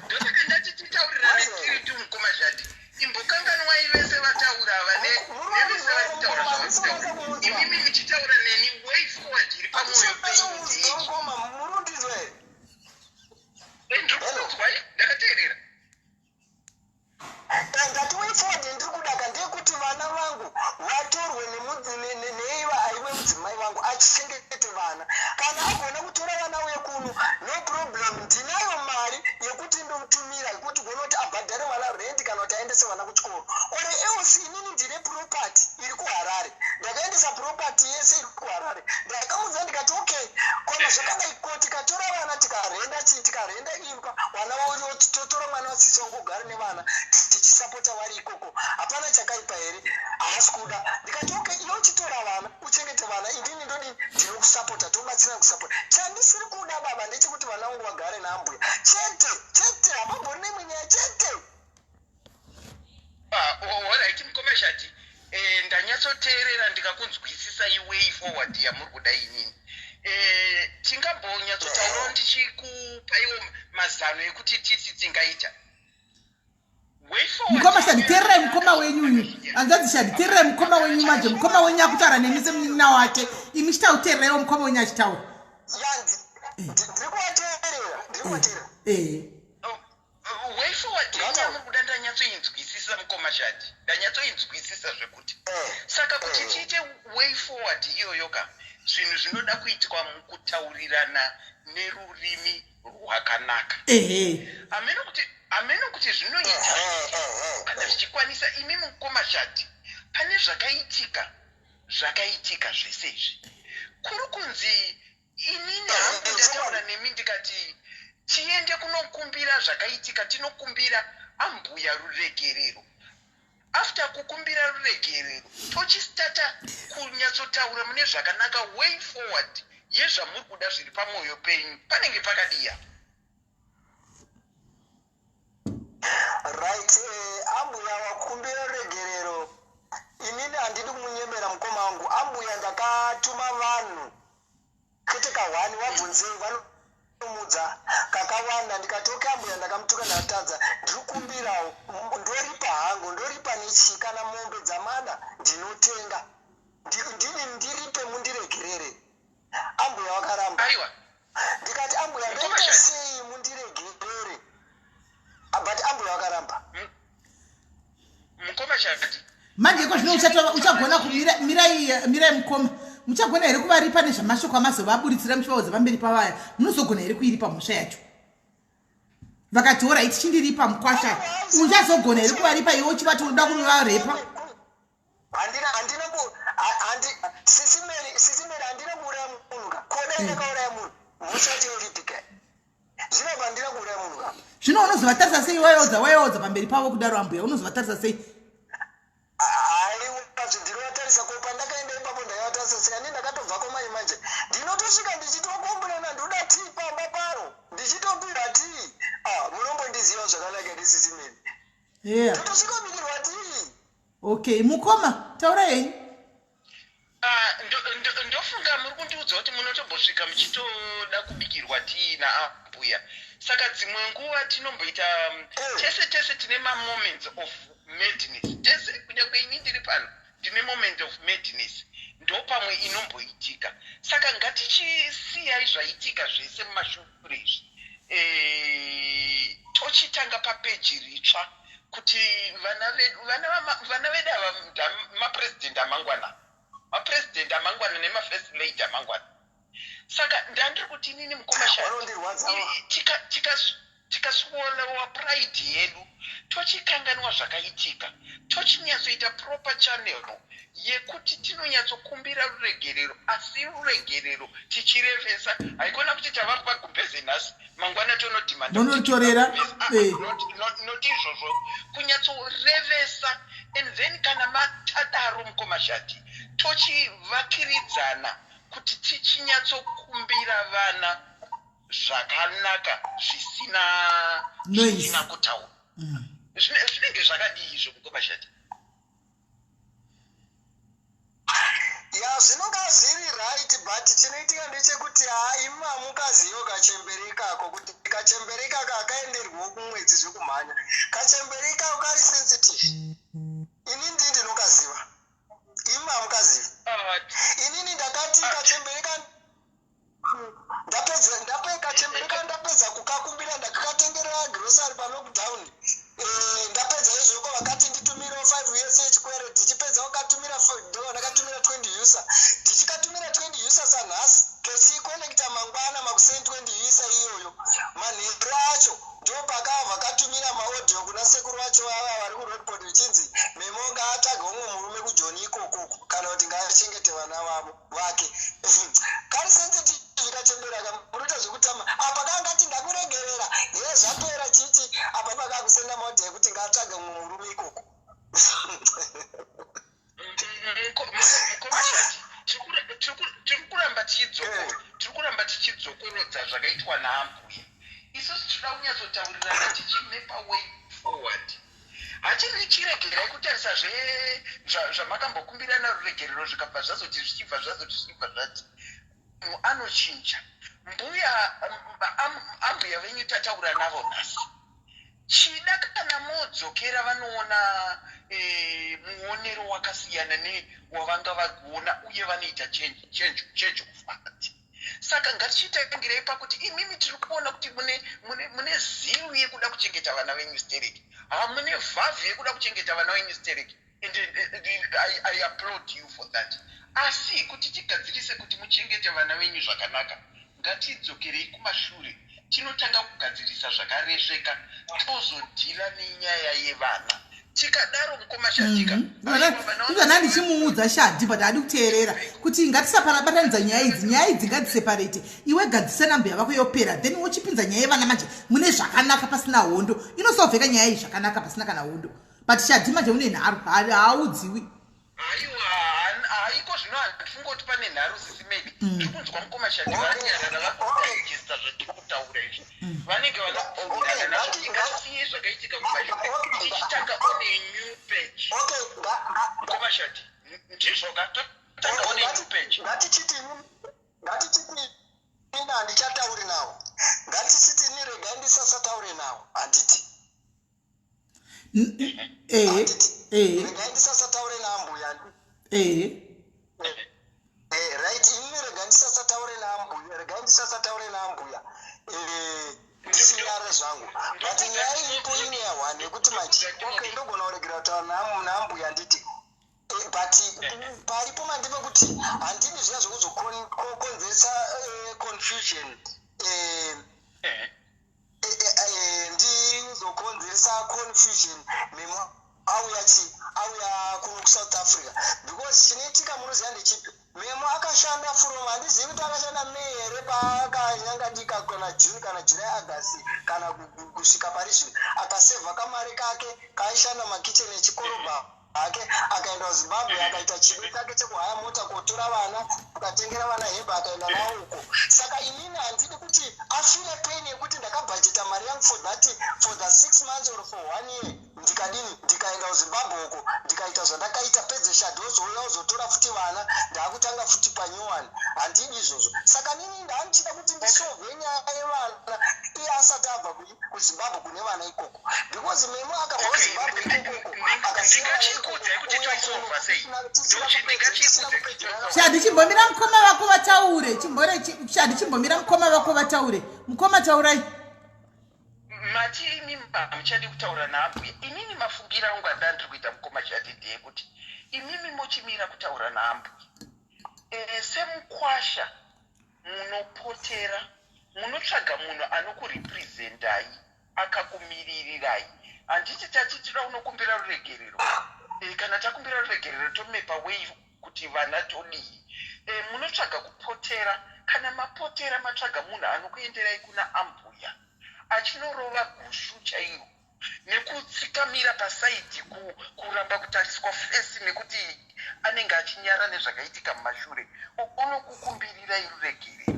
Ndosaka ndati titaurirane tiri tu. Mukoma Shadi, imbokanganwai vese vataura ava nevese vari kutaura zvavari kutaura. Imimi muchitaura neni, way forward iri pamwoyo penyu ndeyechii? Mukoma, murundizwa here? Ndiri kunzwai, ndakateerera. Ndati way forward yandiri kudaka ndeyekuti vana vangu vatorwe neiva aive mudzimai vangu, achichengete vana. Kana agona kutora vana uye kuno, no problem. Ndinayo mari yekuti ndomutumira yekuti gona kuti abhadhare vana rent kana kuti aendese vana kuchikoro, or else inini ndine property iri kuHarare. Ndakaendesa property yese iri kuHarare. Ndakaudza ndikati, okay, kona zvakadai ko, tikatora vana, tikarenda chii, tikarenda imba, vana totora mwana wasisi wangu ugare nevana, tichisapota vari ikoko, hapana chakaipa here? Haasi kuda. Ndikati, okay, iwe uchitora vana, uchengete vana, indini ndodini? Ndinokusapota, tobatsirana kusapota. Chandisiri kuda, baba, ndechekuti vana vangu vagare naambuya chete chete. Hapambori nemwe nyaya chete. Alright, mukoma Shadi, ndanyatsoteerera ndikakunzwisisa iway forward yamuri kuda inini. Tingambonyatsotaurawo ndichikupaiwo mazano ekuti tisi tingaita way forward. Mukoma Shadi, teererai mukoma wenyu uyu. Hanzvadzi Shadi, teererai mukoma wenyu. Manje mukoma wenyu akutaura nemi semunin'ina wake. Imi chitauteereraiwo mukoma wenyu achitaura. Yanzi ndiri kuvateerera, ndiri kuvateerera. Ee. Way forward yenyu yamuri kuda ndanyatsoinzwisisa, mukoma Shadi, ndanyatsoinzwisisa zvekuti saka kuti tiite way forward iyoyo ka, zvinhu zvinoda kuitwa mukutaurirana nerurimi rwakanaka. Hameno kuti zvinoita kana zvichikwanisa. Imi mukoma Shadi, pane zvakaitika, zvakaitika zvese izvi, kuri kunzi inini hangu ndataura nemi ndikati tiende kunokumbira zvakaitika, tinokumbira ambuya ruregerero. After kukumbira ruregerero, tochistarta kunyatsotaura mune zvakanaka way forward yezvamuri kuda zviri pamwoyo penyu. Panenge pakadiya? Right, ambuya wakumbira ruregerero. Inini handidi kumunyemera mukoma wangu. Ambuya ndakatuma vanhu kwete kahwani, wabvunzei, vanomudza kakawanda. Ndikati, okay ambuya, ndakamutuka, ndatadza, ndiri kumbirawo, ndoripa hangu, ndoripa nechii? Kana mombe dzamada ndinotenga. Ndini ndiripe, mundiregerere. Ambuya wakaramba. Aiwa. Ndikati, ambuya, ndoita sei mundiregerere? Ah, but ambuya wakaramba. Mukoma Shadi. Manje iko zvino uchagona kumira? Mirai, mirai mukoma. Muchagona here kuvaripa nezvamashoko amazovaburitsira muchivaudza pamberi pavaya? Munozogona here kuiripa mhosva yacho? Vakati, alright, chindiripa mukwasha, uchazogona here kuvaripa iwe uchivati unoda kuvarepa? Handina handi, sisi Mary, sisi Mary, handina kuuraya munhu ka. Kodai ndakauraya munhu, mhosva yacho iripika. Zvino apa handina kuuraya munhu ka. Zvino unozovatarisa sei waiodza waiodza pamberi pavo kudaro? Ambuya unozovatarisa sei? Aiwa, ndinovatarisa ko? Pandakaenda ipapo ndaivatarisa sei? Ani ndakatobvako mai manje ndinotosvika ndichitokomburena, ndoda tii pamba paro, ndichitopihwa tii. Ah, munombondiziva zvakanaka here, sisi Mary? Ndotosvika kubikirwa tii. Okay, mukoma, taura henyu. Ah, ndofunga muri kundiudza kuti munotombosvika muchitoda kubikirwa tii naambuya. Saka dzimwe nguva tinomboita tese tese tine mamoments of madness. Tese, kunyange ini ndiri pano, ndine moment of madness, ndo pamwe inomboitika. Saka ngatichisiyai zvaitika zvese mumashure izvi, tochitanga papeji ritsva kuti vana vedu, vana vedu ava mapurezidendi amangwana, mapurezidendi amangwana nemafirst lady amangwana. Saka ndandiri kuti inini, mukoma Shati, Vanondirwadza. Tikaswallowa pride yedu, tochikanganwa zvakaitika, tochinyatsoita proper channel yekuti tinonyatsokumbira ruregerero, asi ruregerero tichirevesa. Haikona kuti tava pagumbeze nhasi, mangwana tonodhimanda. Munoritorera, eh. Not izvozvo, kunyatsorevesa. And then kana matadaro, mukoma Shati, tochivakiridzana kuti tichinyatsokumbira vana zvakanaka, zvisina Noise. zvisina kutaura. Zvinenge zvakadii izvo, mukoma Shati? Ya, zvinonga zviri right, but chinoitika ndechekuti ha, imi hamukazivo kachembere ikako, kuti kachembere ikako akaenderwewo kumwedzi zvekumhanya. Kachembere ikako kari sensitive. Ini ndii ndinokaziva, imi hamukazivi. Ah, Inini ndakati kachembere ka ndapedza, ndape kachembere ka ndapedza kukakumbira, ndakakatengera grocery palockdown. Ndapedza izvoko, vakati nditumirewo 5 US yechikwereti. Ndichipedza wakatumira, ndo ndakatumira 20 USA. Ndichikatumira 20 USA sanhasi, kechikonekta mangwana makuseni 20 USA iyoyo. Manheru acho ndo pakabva katumira maaudio kuna sekuru vacho vava vari kuRoadport, vichinzi Memo ngaatsvage umwe murume kuJoni ikokoko, kana kuti ngaachengete vana vavo vake. Kari sensitive kachembera kamunoita zvekutamba. Apa kangati ndakuregerera, ye zvapera chichi, apa pakakusenda maaudio ekuti ngaatsvage umwe murume ikoko. Mukoma Shati, tiri kuramba tichidzokorodza zvakaitwa naambuya. Isusu tinoda kunyatsotaurirana tichimepa way forward. Hachiri chiregerai kutarisa zvamakambokumbirana ruregerero, zvikabva zvazoti, zvichibva zvazoti, zvichibva zvati munhu anochinja. Mbuya, ambuya venyu tataura navo nhasi. Chida kana modzokera, vanoona muonero wakasiyana newavanga vari kuona, uye vanoita change of heart. Saka ngatichitangirei pakuti imimi tiri kuona kuti mune zeal yekuda kuchengeta vana venyu stereki. Ha, mune vhavhu yekuda kuchengeta vana venyu stereki, and I applaud you for that. Asi kuti tigadzirise kuti muchengete vana venyu zvakanaka, ngatidzokerei kumashure, tinotanga kugadzirisa zvakaresveka, tozodhila nenyaya yevana. Tikadaro, mukoma Shatika, Izvana ndichimuudza Shadi, but haadi kuteerera kuti ngatisaparabatanidza nyaya idzi. Nyaya idzi ngadziseparate. Iwe gadzisa nambuya vako, yopera, then wochipinza nyaya yevana manje mune zvakanaka, pasina hondo. Inosolveka nyaya iyi zvakanaka, pasina kana hondo. But Shadi manje une nharo, haaudziwi. Aiwa, haiko zvino, handifungoti pane nharo, sisi maybe tiri kunzwa mukoma Shadi varinyarara, vakudigesta zvatiri kutaura izvi. Vanenge vanobvumirana nazvo. Ngatisiye zvakaitika kumashure, tichitanga on a new page. Okay. Mukoma Shadi, ndizvoka, totanga on a new page. Ngatichiti ini handichatauri nawo. Ngatichiti ini regai ndisasataure nawo, handiti? Ehe ehe. Regai ndisasataure naambuya, handiti? Ehe. Right, ini regai ndisasataure naambuya, regai ndisasataure naambuya, ndisinyare zvangu. But nyaya iripo inyaya one yekuti manje, okay, ndogona kuregera kutaura naambuya, handiti? But paripo mandipe kuti handidi zviya zvekuzokonzeresa confusion, ndizokonzeresa confusion Memo auya chi auya kuno kuSouth Africa, because chinoitika munoziva ndechipi? Memo akashanda from, handizivi kuti akashanda May here paakanyangadika, kana June, kana July, August, kana kusvika pari zvino. Akasevha kamari kake kaaishanda makicheni echikorobha hake, akaenda kuZimbabwe, akaita chido chake chekuhaya mota kotora vana, akatengera vana hembe, akaenda navo uko. Saka inini handidi kuti afile pain yekuti ndakabhajeta mari yangu for that, for the 6 months or for one year, ndikadini, ndikaenda kuZimbabwe uko, ndikaita zvandakaita, pedze Shadhi. ndozouya uzotora futi vana, ndaakutanga futi panyowani. Handidi izvozvo. Saka nini ndandichida kuti ndisovhe nyaya yevana iye asati abva kuZimbabwe kune vana ikoko, because Memo akabva kuZimbabwe ikokoko akasiya vana Ndingachikuudzai kuti toisovha sei. Ndingachikuudzai kuti toisovha. Shadi, chimbomira mukoma vako vataure. Chimbore Shadi, chimbomira mukoma vako vataure. Mukoma, taurai. Mati imi hamuchadi kutaura naambuya. Inini mafungiro angu andandiri kuita, mukoma Shadi, ndeyekuti imimi mochimira kutaura naambuya. Semukwasha munopotera, munotsvaga munhu anokurepresendai, akakumiririrai, handiti? Tati tinoda kunokumbira ruregerero. Kana takumbira ruregerero, tomepa wei kuti vana todii? Munotsvaga kupotera. Kana mapotera, matsvaga munhu anokuenderai kuna ambuya, achinorova gushu chairo nekutsikamira paside, kuramba kutariswa face nekuti anenge achinyara nezvakaitika mumashure. Unokukumbirirai ruregerero.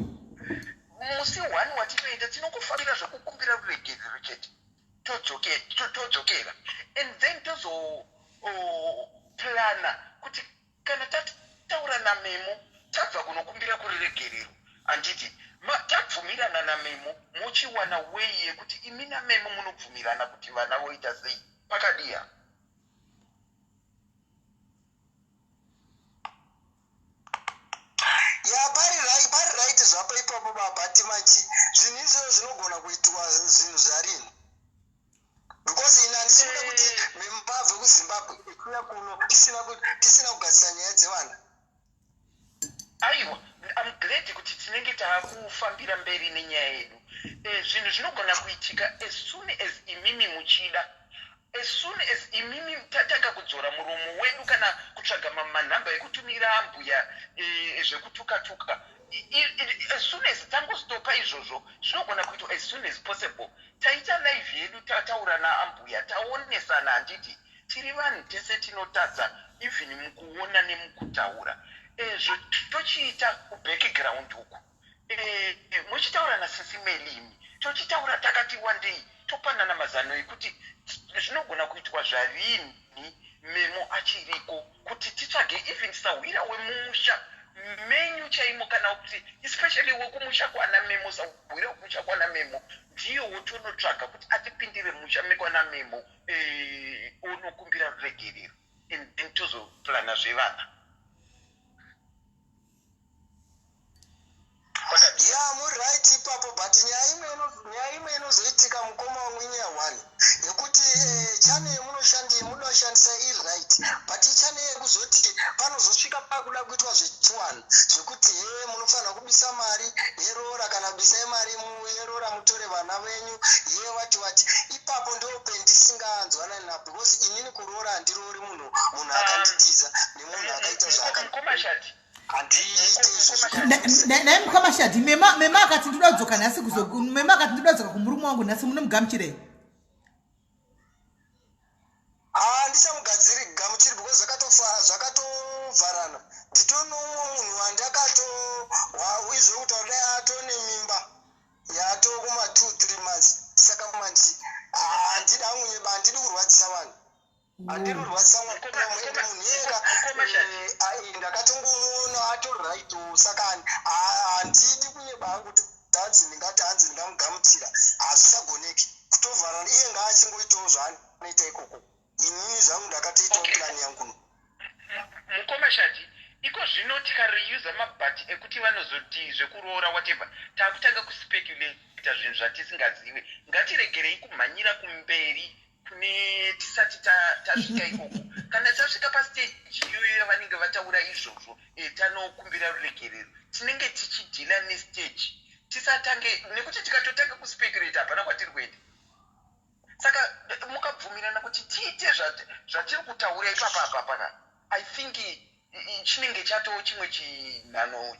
Musi 1 watinoenda, tinongofambira zvekukumbira ruregerero chete, todzokera, and then tozoplana kuti kana tataura naMemo, tabva kunokumbira kururegerero, handiti? Tabvumirana naMemo, mochiwana way yekuti imi naMemo munobvumirana kuti vana voita sei. Pakadiya? Ya, pari right zvapo ipapo, babati machi zvinhu izvozvo zvinogona kuitwa zvinhu zvarini, because ini handisi kuda kuti Memo abve kuZimbabwe ekuya kuno tisina kugadzisa nyaya dzevana. Aiwa, I'm glad kuti tinenge taakufambira mberi nenyaya yedu. Zvinhu zvinogona kuitika as soon as imimi muchida, as soon as imimi tatanga kudzora muromo wedu kana kutsvaga manhamba ekutumira ambuya zvekutuka-tuka. As soon as tangostopa izvozvo, zvinogona kuitwa as soon as possible. Taita live yedu, tataura naambuya, taonesana, handiti? Tiri vanhu tese, tinotadza even mukuona nemukutaura. Ezvo tochiita kubackground uku, muchitaura nasisi Melimi, tochitaura takati wandei, topanana mazano ekuti zvinogona kuitwa zvarini Memo achiriko, kuti titsvage even sahwira wemumusha menyu chaimo, kana kuti especially wekumusha kwana Memo. Sahwira wekumusha kwana Memo ndiyo wotonotsvaga kuti atipindire musha mekwana Memo, onokumbira ruregerero, and then tozoplana zvevana. Ya, muri right ipapo, but nyaya imwe inozoitika, mukoma wangu, inyaya one yekuti channel yemunoshandisa iright, but ichannel yekuzoti panozosvika pakuda kuitwa zvechiwanhu, zvekuti he, munofanira kubisa mari yeroora, kana bisai mari yeroora mutore vana venyu, ye vati vati ipapo ndo pendisinganzwanani napo, because inini kuroora handiroori munhu akanditiza nemunhu akaita zvaaka. Mukoma Shadi. Handiite izvozvo. Naye mukoma Shadi, Mema akati ndoda kudzoka nhasi kuzo Mema akati ndoda kudzoka kumurume wangu nhasi, munomugamuchirei? Handichamugadziri gamuchiri because zvakatovharana. Nditonomwe munhu wandakato izvo kutaura dai atone mimba yato kuma 2 3 months. Saka manje handidi angunyeba, handidi kurwadzisa vanhu, handidi kurwadzisa mwana. Ende munhu iyeka ndakatongomuona atoright, saka handidi kunyeba hangu kuti hanzi ndingati hanzi ndingamugamuchira. Hazvichagoneki, kutovharana. Iye ngaachingoitawo zvaanoita ikoko, inini zvangu ndakatoitawo plan yangu no. Mukoma Shadi, iko zvino tikareusa mabhati ekuti vanozoti zvekuroora whatever, taakutanga kuspeculata zvinhu zvatisingazive. Ngatiregerei kumhanyira kumberi kune tisati tasvika ikoko. Kana tasvika pastage iyoyo yavanenge vataura izvozvo, tanokumbira ruregerero, tinenge tichideala nestage. Tisatange, nekuti tikatotanga kuspeculata hapana kwatiri kuenda. Saka mukabvumirana kuti tiite zvatiri kutaura ipapa apa paka, I think chinenge chatoo chimwe chinhano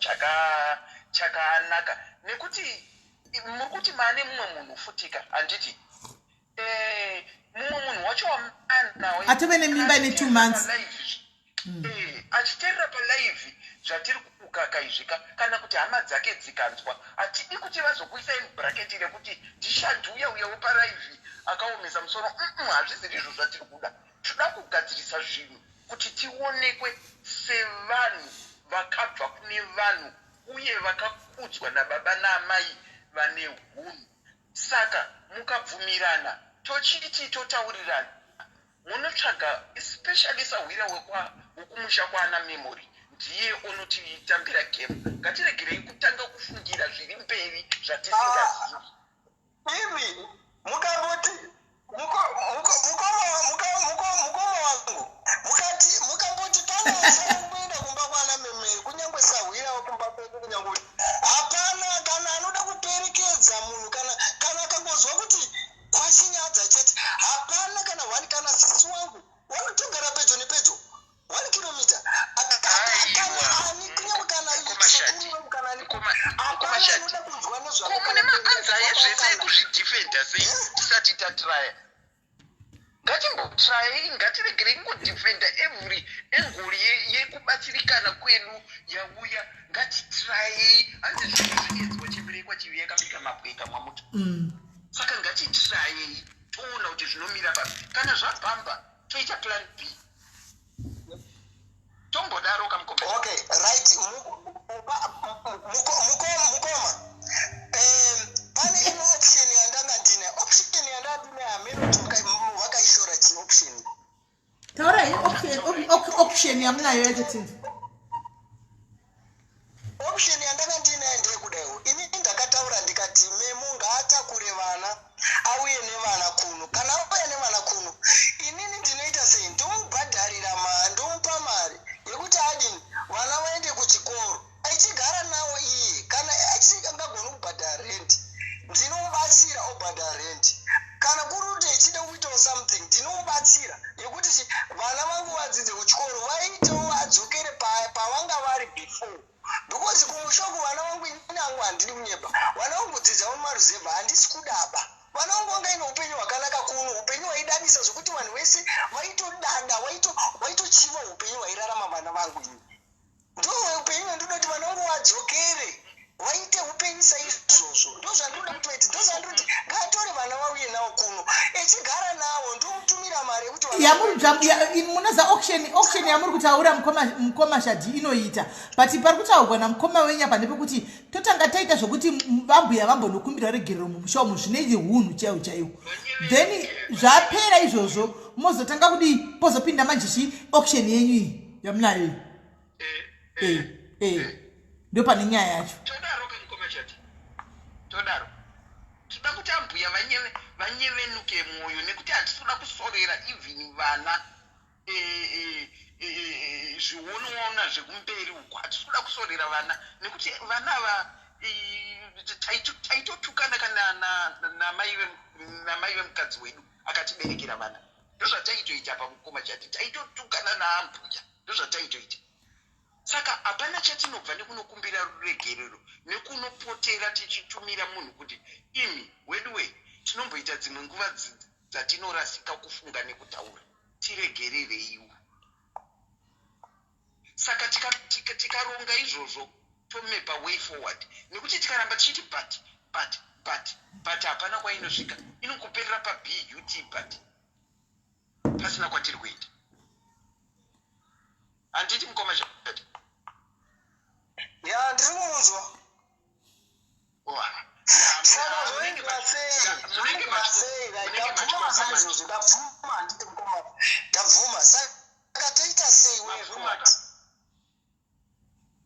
chakanaka, nekuti muri kuti maane mumwe munhu futika, handiti? Mumwe munhu wacho wamanawo Atove nemimba ine 2 months. Achiteerera palive zvatiri kukaka izvika, kana kuti hama dzake dzikanzwa, hatidi kuti vazokuisai mubracket rekuti ndiShadi uya uya wepalive akaomesa musoro. Hazvisiri izvo zvatiri kuda. Toda kugadzirisa zvinhu kuti tionekwe. sevanhu vakabva kune vanhu uye vakakudzwa nababa naamai vane hunhu. Saka mukabvumirana tochiti totaurirana munotsvaga especially sahwira wekwa wekumusha kwaana Memory ndiye onotitambira game. Ngatiregerei kutanga kufungira zviri mberi zvatisingazivi. Imi mukamboti mukoma wangu mukati mukamboti pane asara kumboenda kumba kwana Memeri kunyange sahwira wekumba kwedu kunyange hapana kana anoda kuperekedza munhu kana kana akangozwa kuti kwashinyadza chete hapana kana one kana sisi wangu vanotogara pedyo nepedyo one kilometer mune maanza ezvese ekuzvidefenda sei tisati tatraya ngatimbotrayei ngatiregerei kungodefenda every engoli yekubatsirikana kwedu yauya ngatitrayei hanzi zvinhu zvinoedzwa chembere kwachivi yakabika mabweka mwamuto mm. saka ngatitrayei toona kuti zvinomira papi kana zvabhamba toita plan b tombodaro kamukoma okay right mukoma pane imwe option yandanga ndine option yandanga ndine hameno kuti vakaishora chii option taurai option yamunayo yacho tinzi Option yandanga ndiinayo ndeyekudaiwo ini ndakataura ndikati Memo ngaatakure vana auye nevana kuno kana auya nevana kuno inini ndinoita sei ndomubhadharira ma ndomupa mari yekuti adini vana vaende kuchikoro achigara nawo iye kana asingagoni kubhadhara rent ndinomubatsira obhadhara rent kana kuri kuti echida kuitawo something ndinomubatsira yekuti vana vangu vadzidze kuchikoro vaitewo vadzokere pavanga vari before because kumusha uku vana vangu inini hangu handidi kunyeba vana vangu kudzidza mumaruzevha handisi kudaba vana vangu vanga ine upenyu hwakanaka kuno upenyu hwaidadisa zvekuti vanhu vese vaitodada waitochiva upenyu hwairarama vana vangu ini Ndoupenyu hwandinoda kuti vana vangu vadzokere vaite upenyu saizvozvo ndozvandinoda kuti vaite ndozvandinoti ngaatore vana vauye nawo kuno echigara nawo ndomutumira mari yekuti munoza auction auction yamuri kutaura mukoma shadhi inoita but pari kutaurwa namukoma wenyu apa ndepekuti totanga taita zvokuti vambuya vambonokumbira regerero mumusha umu zvine hunhu chaiwo chaiwo then zvapera izvozvo mozotanga kudii pozopinda manje chi auction yenyu iyi yamunayo iyi eh, eh, eh. ndo pane nyaya yacho todaro kamukoma chati todaro toda kuti ambuya vanyevenuke mwoyo nekuti hatisi kuda kusorera even vana zvionoona zvekumberi uku hatisi kuda kusorera vana nekuti vana ava taitotukana kana namai vemukadzi wedu akatiberekera vana ndozvataitoita pamukoma chati taitotukana naambuya ndozvataitoita saka hapana chatinobva nekunokumbira ruregerero nekunopotera tichitumira munhu kuti imi weduwe tinomboita dzimwe nguva dzatinorasika kufunga nekutaura tiregerereiwo saka tikaronga tika, tika izvozvo tomepa way forward nekuti tikaramba tichiti but but but but hapana kwainosvika inongoperera pabut but pasina kwatiri kuenda handiti mukoma chati ya ndiri kumunzwa saka zvoendwa sei zvoendwa sei ndabvuma saizvozvo ndabvuma handiti mukoma ndabvuma saka toita sei way forward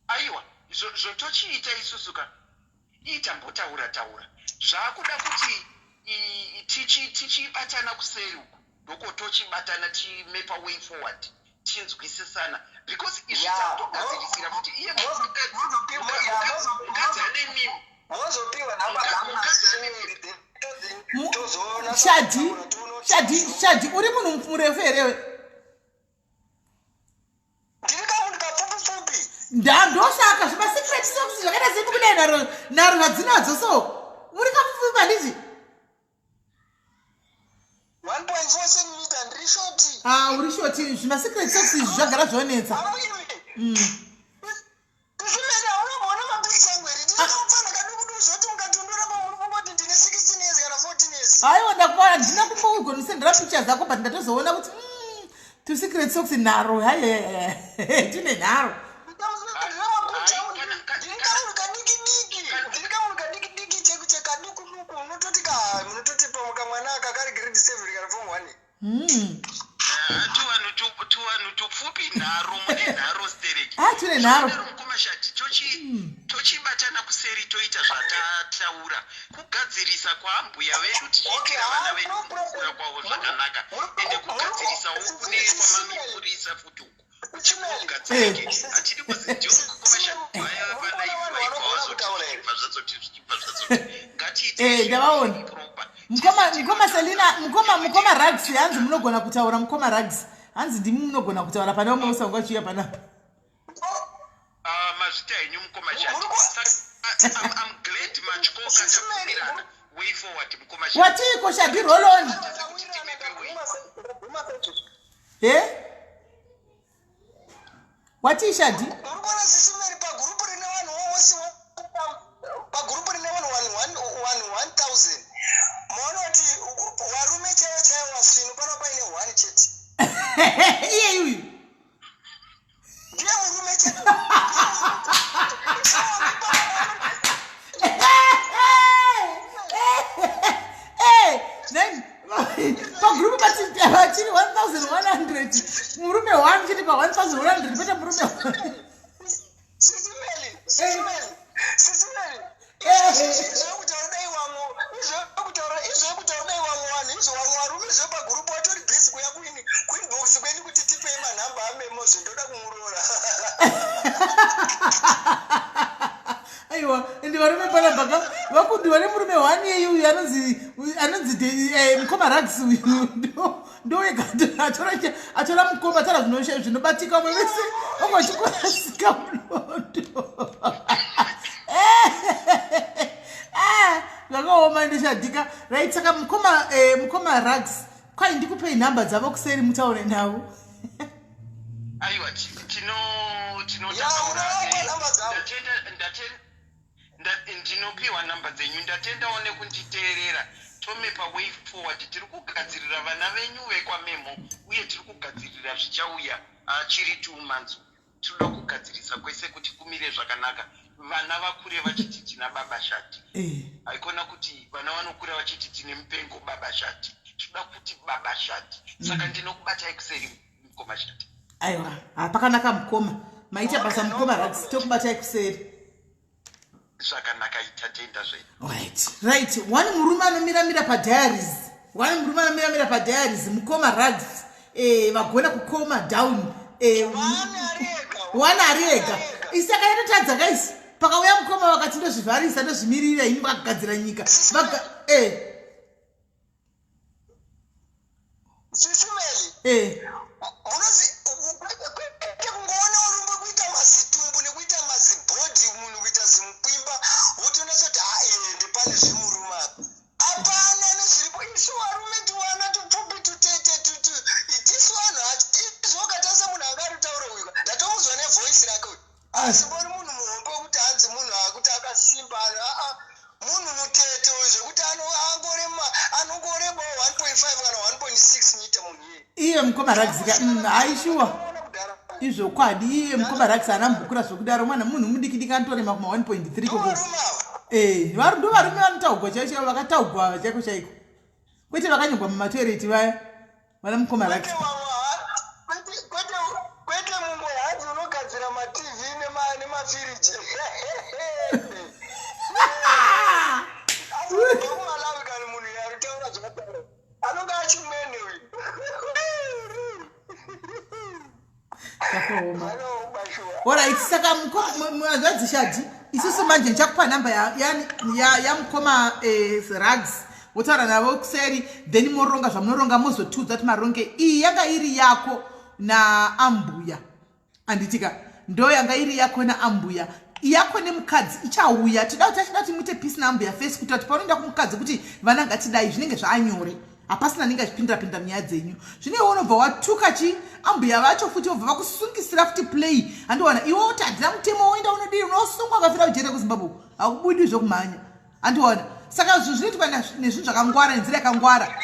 Aiwa zvotochiita isusu ka ii tambotaura taura zvakuda kuti tichibatana kuseri uku ndokotochibatana timepa way forward tinzwisisana because izvi takutogadzirisira kuti iye mukadzi ane mimba shadhi shadhi shadhi uri munhu murefu herewe ndiri kamunhu kapfupi pfupi ndandosaka zvemasecret socks zvakaita semi kudai naro naro zvadzinadzo so uri kapfupi handiti 1.4 centimeter ndiri shoti ah uri shoti zvimasecret socks izvi zvagara zvonetsa mm. Zimene unomboona mapikicha angu here? Ndine kamupfana kaduku duku zvoti mukatondora pamuri kungoti ndine 16 years kana 14 years. Aiwa ndakuona ndina kumbokugonisendera picture dzako but ndatozoona kuti mm, To secret socks nharo haye tine nharo. Ndiri kamunhu kadiki diki, ndiri kamunhu kadiki diki chekaduku duku, unototi ka munototi kamwana aka kari grade 7 kana form 1. Tuvanhu tupfupi, nharo, mune nharo stereki. Ah, tine nharo. Mukoma Shati, tochibatana kuseri, toita zvatataura, kugadzirisa kwaambuya vedu, tichiitira vana vedu kukura kwavo zvakanaka, ende kugadzirisawo kune kwamamipurisa futi uku kugadzirike. Hatidi kuzi ndio mukoma Shati vaya vadaibva zvazoti zvichibva zvazoti ngatiite Ndavaona. Proper. Mukoma Selina, mukoma Rags, hanzi munogona kutaura. Mukoma Rags, hanzi ndimi munogona kutaura pane vamwe usanga vachiuya panapa. Ah, mazvita henyu, mukoma Shati. I'm glad matyoka, tabvumirana way forward, mukoma Shati. Watiiko, Shadi Rolon? Kuti timepe way. He, watii, Shadi? Muri kuona, Sisi Mary, pagurupu rine vanhu almost, pagurupu rine vanhu 1000, maona kuti varume chaivo chaivo vasvinu pano paine one chete. Iye uyu. Ndiye murume chete. Pagurupu pachiri 1100, murume 1 chete pa1100 pete murume. Sisi Mary, Sisi Mary, Sisi Mary, zvekutaura dai wamwe, izvekutaura, izvekutaura dai wamwe vanhu, izvo vamwe varume zve pagurupu vatori busy kuya kuinbox kwenyu kuti tipei manhamba amemo, zvendoda kumuroora. Aiwa, ende varume panapa vakundiwa nemurume one yeyi uyu anonzi mukoma Rags uyu, ndowega atora mukoma, atora zvinobatika, vamwe vese vanga vachikorasika munondo. Zvakaoma ende Shadhika. Right, saka mukoma Rags, kwai ndikupei nhamba dzavo kuseri mutaure navo. Aiwa, Ya, unopa nhamba dzavo. Ndinopiwa namba dzenyu. Ndatendawo nekunditeerera. Tomepa way forward. Tiri kugadzirira vana venyu vekwamemo, uye tiri kugadzirira zvichauya. Achiri 2 months, tinoda kugadzirisa kwese kuti kumire zvakanaka, vana vakure vachiti tina baba Shati. Haikona kuti vana vanokura vachiti tine mupengo baba Shati. Tinoda kuti baba Shati. Saka ndinokubatai kuseri, mukoma Shati. Aiwa, hapakanaka, mukoma, maita basa. Mukoma Rags, tokubatai kuseri. Zvakanaka, itatenda zvedu. Right, one murume anomiramira padiaries, one murume anomiramira padiaries, mukoma Rags, vagona kukoma down. One ari ega. One ari ega. Isaka yatotadza kaisi pakauya mukoma vakati ndozvivharisa, ndozvimirira ini, vakagadzira nyika. Sisi Mary, munozi kwete kungoona urumbe kuita mazitumbu nekuita mazibhodhi, munhu kuita zimukwimba, wotonatsa kuti haende pane zvemurume apa, hapana nezviripo. Isu varume tiwana tupfupi tutete tutu, tisu vanhu izvo ukatarisa munhu anga aritaura uyu, ndatomuzwa nevoice rake uyu, asimbori munhu muhombe wekuti hanzi munhu akuti akasimba. Aa, munhu mutete uyu, zvekuti angorema, anongoremawo 1.5 kana 1.6 mita munhu iyeye. Iye mukoma Rags ka, haishuwa. Unoona kudhara. Izvokwadi, iye mukoma Rags anambukura zvokudaro, mwana munhu mudiki diki anotorema kuma 1.3 koko. Ndovarume ava. Ndo varume vanotaugwa chaivo chaivo, vakataugwa chaiko chaiko, kwete vakanyogwa mumatoireti vaya vana mukoma Rags. Kwete vamwe kwete mumwe hanzi unogadzira maTV nemafiriji. Asi kubva kuMalawi kani, munhu yaritaura zvakataura anonge achimene uyu. Zvakaoma. Zvakaoma shuwa. Alright, saka hanzvadzi Shadi, isusu manje ndichakupa nhamba yamukoma Rags, wotaura navo kuseri, then moronga zvamunoronga, mozotiudza kuti maronge. Iyi yanga iri yako naambuya, anditika? Ndo yanga iri yako naambuya, yako nemukadzi ichauya. Toda kuti achida kuti muite peace naambuya first, kuitira kuti paunoenda kumukadzi kuti vana ngatidai, zvinenge zvaanyore, hapasina anenge achipindira pinda munyaya dzenyu. Zvino iwe unobva watuka chi ambuya vacho futi, wobva vakusungisira futi play, handiwana? Iwe uti handina mutemo, woenda unodii? Unosungwa, ukafira kujere kuZimbabwe hakubudi zvokumhanya, handiwana? Saka zvinhu zvinoitwa nezvinhu zvakangwara, nenzira yakangwara.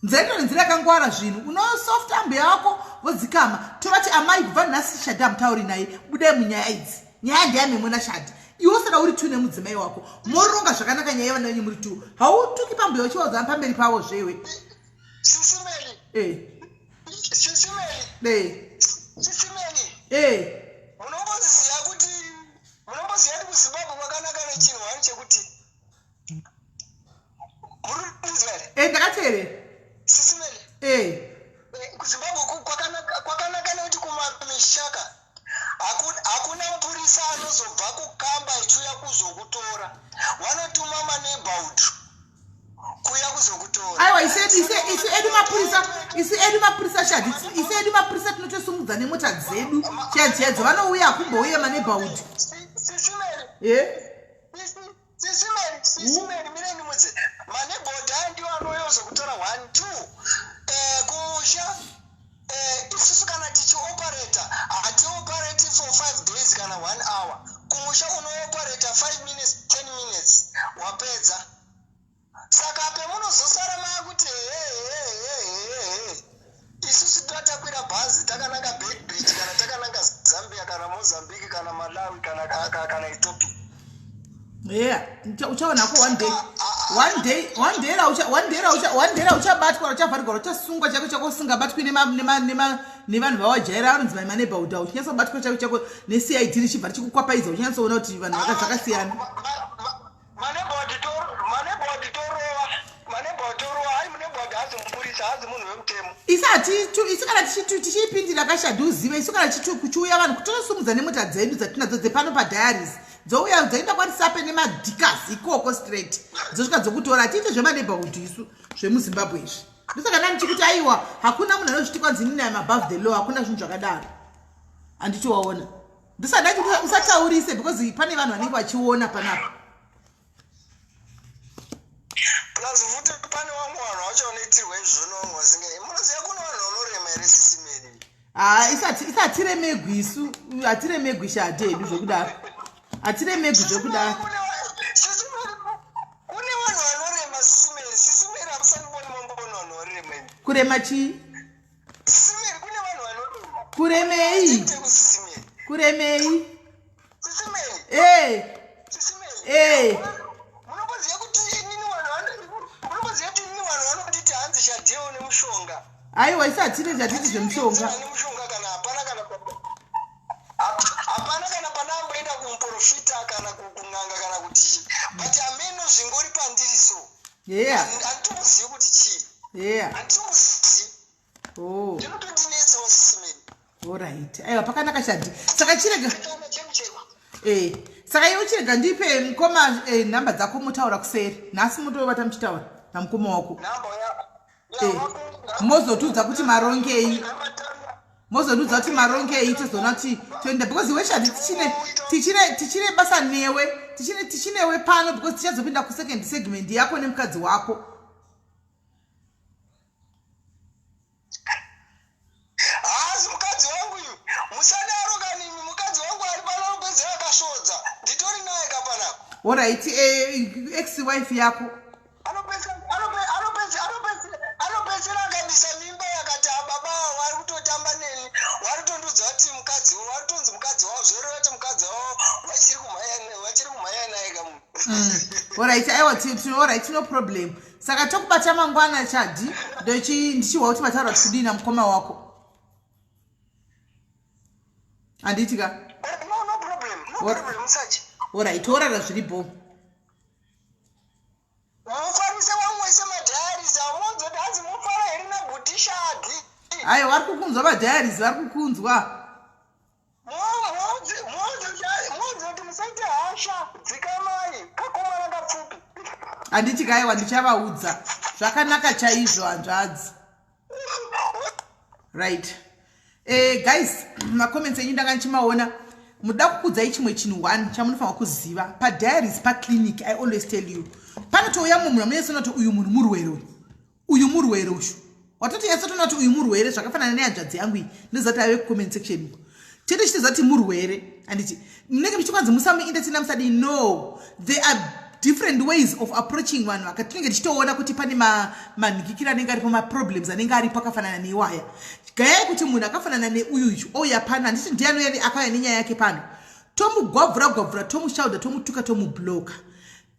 Nzira ito nenzira yakangwara zvinhu unosoft ambuya wako vodzikama tovati amai kubva nhasi shadhi hamutauri naye budai munyaya idzi nyaya ndeyamemwe nashadhi iwe usada uri two nemudzimai wako moronga zvakanaka nyaya yevana venyu muri two hautuki pambuya uchivaudza pamberi pavo zvewe eh. Eh. Eh. Munomboziva kuti munomboziva kuti kuZimbabwe kwakanaka nechinhu wani chekuti muri kunzwa here? Eh, ndakateerera. Sisi Mary. Eh. Eh, kuZimbabwe kwakanaka kwakanaka nekuti kumamishaka hakuna mupurisa anozobva kukamba achiuya kuzokutora vanotuma maneighborhood kuuya kuzokutora aiwa isu edu isu edu mapurisa isu edu mapurisa shadi isu edu mapurisa tinotosumudza nemota dzedu chiya chiyadzo vanouya hakumbouye maneighborhood eh? Sisi Mary, sisi Mary, mire ndimudze. Mane boda ndiwo anouya kuzokutora 1 2. Eh, kumusha eh, isusu kana tichioperata hatioperati for 5 days kana 1 hour. Kumusha unooperata 5 minutes 10 minutes wapedza. Saka pemunozosara maakuti hehehehehe isusu tatakwira bhazi takananga Beitbridge kana takananga Zambia kana Mozambique kana Malawi kana, kana, kana Ethiopia. Yeah, uchaona ko one day one day one day raucha one day raucha one day rauchabatwa rauchavharigwa rauchasungwa chako chako usingabatwi nevanhu vawajaira vanonzi mai maneighborhood uchinyasobatwa chako chako necid richibva richikukwapaidza uchinyasoona kuti vanhu vakazvakasiyana Isu kana tichiipindira kashadhi uzive isu kana kuchiuya vanhu kutosumudza nemota dzedu dzatinadzo dzepano padiaries dzouya dzoenda kwarisape nemadhikas ikoko straight dzosvika dzokutora hatiite zvemaneighborhood isu zvemuzimbabwe izvi ndosaka ndanichikuti aiwa hakuna munhu anozviti kwanzi inini im above the law hakuna zvinhu zvakadaro handiti waona ndisada usataurise because pane vanhu vanenge vachiona panapa plus futi pane vamwe vanhu vacho vanoitirwa izvona vamwe vasinga munoziva kune vanhu vanorema here sisimeni haa isatiremegwi isu hatiremegwi shade hedu zvekudaro hatiremegwi zvekudaro kune vanhu vanorema sisimeri sisimeri hamusandiboni mamboona vanhu varema kurema chii Kuremei? Kuremei? Eh. Eh. Munomboziva kuti inini vanhu munomboziva kuti inini vanhu vanonditi hanzi Shadeo nemushonga. Aiwa isu hatine chatiti zvemushonga. Nemushonga kana hapana kana hapana kana pana amboenda kumuprofita kana kun'anga kana kuti but ameno zvingori pandiri so. Yeah. Handitombozivi kuti chii. Yeah. Handitombozivi. Oh. Ndinotondinetsawo sisimeni. Alright. Aiwa pakanaka shadi. Saka chirega. Eh. Saka iwe chirega ndipe mukoma eh, nhamba dzako motaura kuseri. Nhasi motovata muchitaura namukoma wako. Nhamba ya. Eh. Mozotiudza kuti marongei. Mozotiudza kuti marongei tozoona kuti toenda because iwe shadi tichine tichine tichine basa newe. Tichine tichinewe pano because tichazopinda ku second segment yako nemukadzi wako. Haazi mukadzi wangu imi musadaro kani imi mukadzi wangu ari pano anopedzera akasvodza nditori naye ka panapa. Horaiti eh, ex wife yako anopedzera akabisa mimba yakati ababa avo vari kutotamba neni vari kutondiudza kuti mukadzi vari kutonzi mukadzi wavo zvoreva kuti mukadzi wavo vachiri kumhanya naye kamunhu Horaiti aiwa horaiti no problem saka tokubata mangwana chadi ndichihwa kuti vataura kuti kudii namukoma wako handiti ka orit orara zviri bho mufarise vamwe wese madiaries amunzoti hanzi mufara here nabhuti shadi aiwa vari kukunzwa madiaries vari kukunzwa Muudze kuti musaite hasha, dzikamai, kakomana kapfupi. Handiti kaiwa ndichavaudza zvakanaka chaizvo hanzvadzi. Right. Eh, guys, macomments enyu ndanga ndichimaona. Muda kukudzai chimwe chinhu one chamunofanira kuziva padiaries paclinic i always tell you panotouya mumwe munhu amunetsoona kuti uyu munhu murwere uyu uyu murwere uyu watoti yatsotoona kuti uyu murwere zvakafanana nehanzvadzi yangu iyi ndoziva kuti ave kucomment section uko tete chitoziva kuti murwere handiti munenge muchikwanzi musamuindetina musadii no there are Different ways of approaching vanhu vaka tinenge tichitoona kuti pane manhikikiro anenge aripo, maproblems anenge aripo akafanana neiwaya. Gayai kuti munhu akafanana neuyuyu ouya pano, handiti ndiani akauya nenyaya yake pano, tomugwabvura gwabvura, tomushaudha, tomutuka, tomubloka,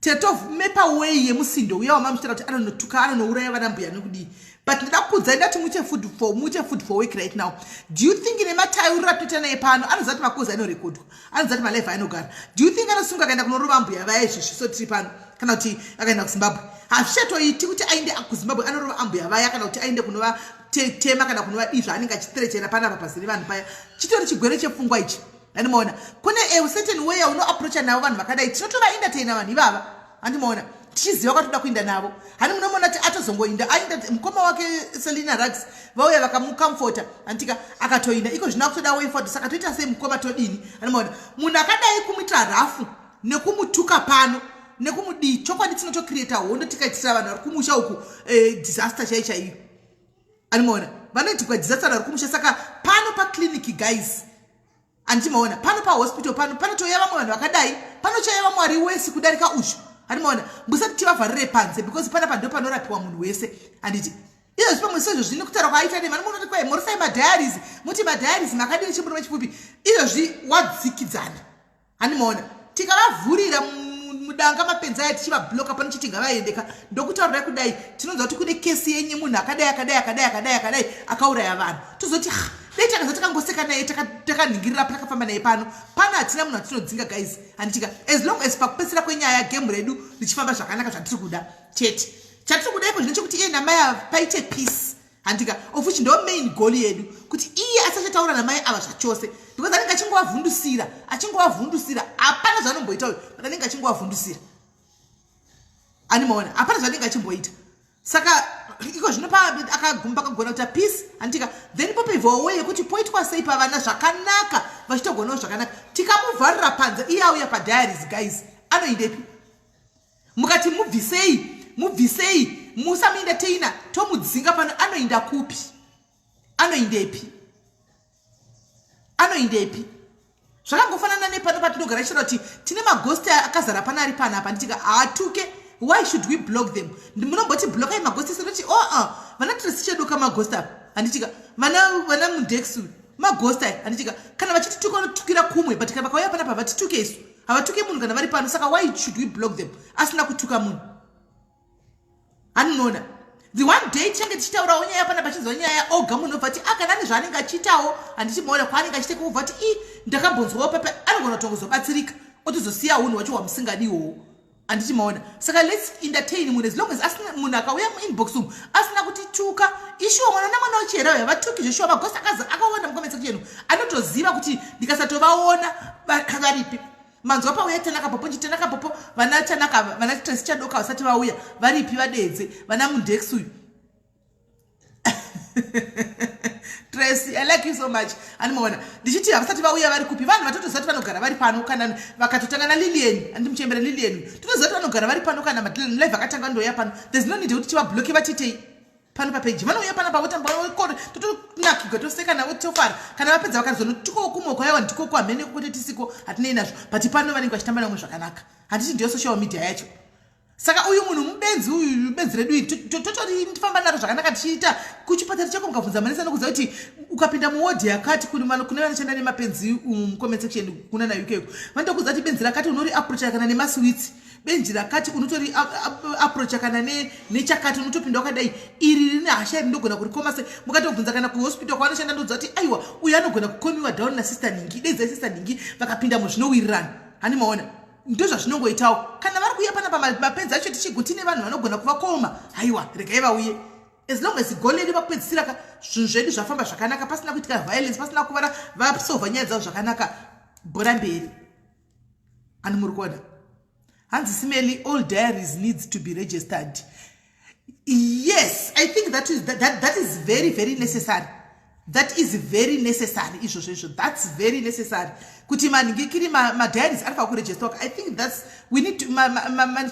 tetomepa way yemusindo uya wamamuchitaura kuti anonotuka, anonouraya vana mbuya nekudii. But ndoda kukudzai, ndati muite food for work right now. Do you think nematauriro atinoita naye pano, anoziva kuti makozi anorekodwa, anoziva kuti malive anogara? Do you think anosunga akaenda kunorova mbuya vaya izvizvi so tiri pano, kana kuti akaenda kuZimbabwe? Hazvichatoiti kuti aende kuZimbabwe anorova ambuya vaya, kana kuti aende kunova tema, kana kunovadii zvaanenge achithreatena panapa pazere vanhu paya. Chitori chigwere chepfungwa ichi, handimaona? Kune a certain way yaunoapproacha navo vanhu vakadai. Tinotovaentertaina vanhu ivava, handimaona, tichiziva kwatoda kuinda navo. Hani munomuona kuti atozongoinda, aenda mukoma wake Selina Rugs vauya vakamucomforta, handitika? Akatoinda iko zvino akutoda way forward. Saka toita sei, mukoma? Todini? Handimaona, munhu akadai kumuitira rafu nekumutuka pano nekumudii, chokwadi tinotocreata hondo, tikaitira vanhu vari kumusha uku disaster chai chaiyo, animaona? Vanoitikwa disaster vari kumusha. Saka pano paclinic, guys, handimaona, pano pahospital pano panotouya vamwe vanhu vakadai, panochauya vamwe vari wese kudarika uzvo, handimaona? Musati tivavharire panze, because panapa ndo panorapiwa munhu wese, handiti? Izvozvi pamwe sezvo zvine kutaura kwaaita nema munoti kwai morisai madiaries, muti madiaries makadini, chimurume chipfupi izvozvi wadzikidzana, handimaona? Tikavavhurira mudanga mapenzi aya, tichivabloka pano, chiti ngavaendeka. Ndokutaurirai kudai, tinonzwa kuti kune kesi yenyu, munhu akadai, akadai, akadai, akadai, akadai, akauraya vanhu. Tozoti dai takaza takangoseka naye, takanhingirira, takafamba naye pano. Pano hatina munhu atinodzinga, guys, handitika? As long as pakupedzisira kwenyaya gemu redu richifamba zvakanaka, zvatiri kuda chete, chatiri kuda iko zvino chekuti iye namai ava paite peace, handika? Of which ndo main goal yedu, kuti iye asachataura namai ava zvachose, because anenge achingovavhundusira, achingovavhundusira. Hapana zvaanomboita uyu, but anenge achingovavhundusira, animaona? Hapana zvaanenge achimboita. Saka iko zvino akagumba akagona kuita peace, handitika? Then popevhawo way yekuti poitwa sei pavana zvakanaka, vachitogonawo zvakanaka. Tikamuvharira panze iye auya padiaries, guys, anoindepi? Mukati mubvisei, mubvisei, musamuentertaina, tomudzinga pano, anoinda kupi? Anoindepi? Anoindepi? Zvakangofanana nepano patinogara tichitaura kuti tine maghost akazara pana ari panapa, nditika? Haatuke. Why should we block them? Munomboti blokai maghost senoti o oh, vana Tresi Cheduka maghost apa, handitika? Vana Mundex maghost aya, handitika? Kana vachitituka vanotukira kumwe, but kana vakauya panapa vatituke isu, havatuke munhu kana vari pano. Saka why should we block them asina kutuka munhu? Haninoona, the one day tichange tichitaurawo nyaya pana, pachinzwa nyaya oga, munhu obva ti akana ane zvaanenge achiitawo, handichimaona kwaanenge achiite, kubva ti i ndakambonzwawo papa, anogona kutongozobatsirika, otozosiya unhu hwacho hwamusingadiwowo, handichimaona? Saka let's entertain munhu as long as asina, munhu akauya muinbox umu asina kutituka. Ishuwa, mwana namwana wechihera uya vatuki zveshuwa. Maghost akawanda mucomment section, anotoziva kuti ndikasatovaona varipi. Manzwa pauya Tanaka Popo, nchi Tanaka Popo, vana Tanaka, vana Tresi Chadoka vasati vauya varipi, vadedze vana Mundex uyu. Tracy, I like you so much. Animaona ndichiti havasati vauya vari kupi? Vanhu vatotoziva kuti vanogara vari pano. Kana vakatotanga naLilian, andimuchembera Lilian, totoziva kuti vanogara vari pano. Kana live akatanga ndoya pano, there's no need yekuti tivabloke. Vatitei pano papeji, vanouya panapa votamba, totonakigwa, toseka navo, tofara. Kana vapedza vakazonotukawo kumwe kwaiwa, ndiko kwamhene kwete tisiko, hatinei nazvo, but pano vanenge vachitamba namwe zvakanaka, handiti? Ndiyo social media yacho. Saka uyu munhu mubenzi, uyu benzi redu iri, totorifamba naro zvakanaka. Tichiita kuchipatara chako, mukabvunza manesi anokuudza kuti ukapinda muwodhi yakati, kune vanoshanda nemapenzi mucomment section kuna naUK uko, vanotokuudza kuti benzi rakati unori approacha kana nemaswits, benzi rakati unotori approacha kana nechakati, unotopinda wakadai. Iri rine hasha iri, ndogona kurikoma se mukatobvunza kana kuhospital kwavanoshanda, ndodza kuti aiwa, uyu anogona kucalmiwa down nasister Ningi, deidzai Sister Ningi, vakapinda muzvinowirirana, hani maona? Ndozvazvinongoitawo kana vari kuuya panapa mapenzi acho, tichiguti nevanhu vanogona kuvakoma. Haiwa, regai vauye, as long as goal yedu pakupedzisira ka zvinhu zvedu zvafamba zvakanaka, pasina kuitika violence, pasina kuvara, vasolva nyaya dzavo zvakanaka, bhora mberi. Ani muri kuona hanzi simeli, all diaries needs to be registered. Yes, I think that is very very necessary. That is very necessary izvozvo izvo, that's very necessary kuti manhingikiri madiaries anofanira kuregisterwa. I think that's we need to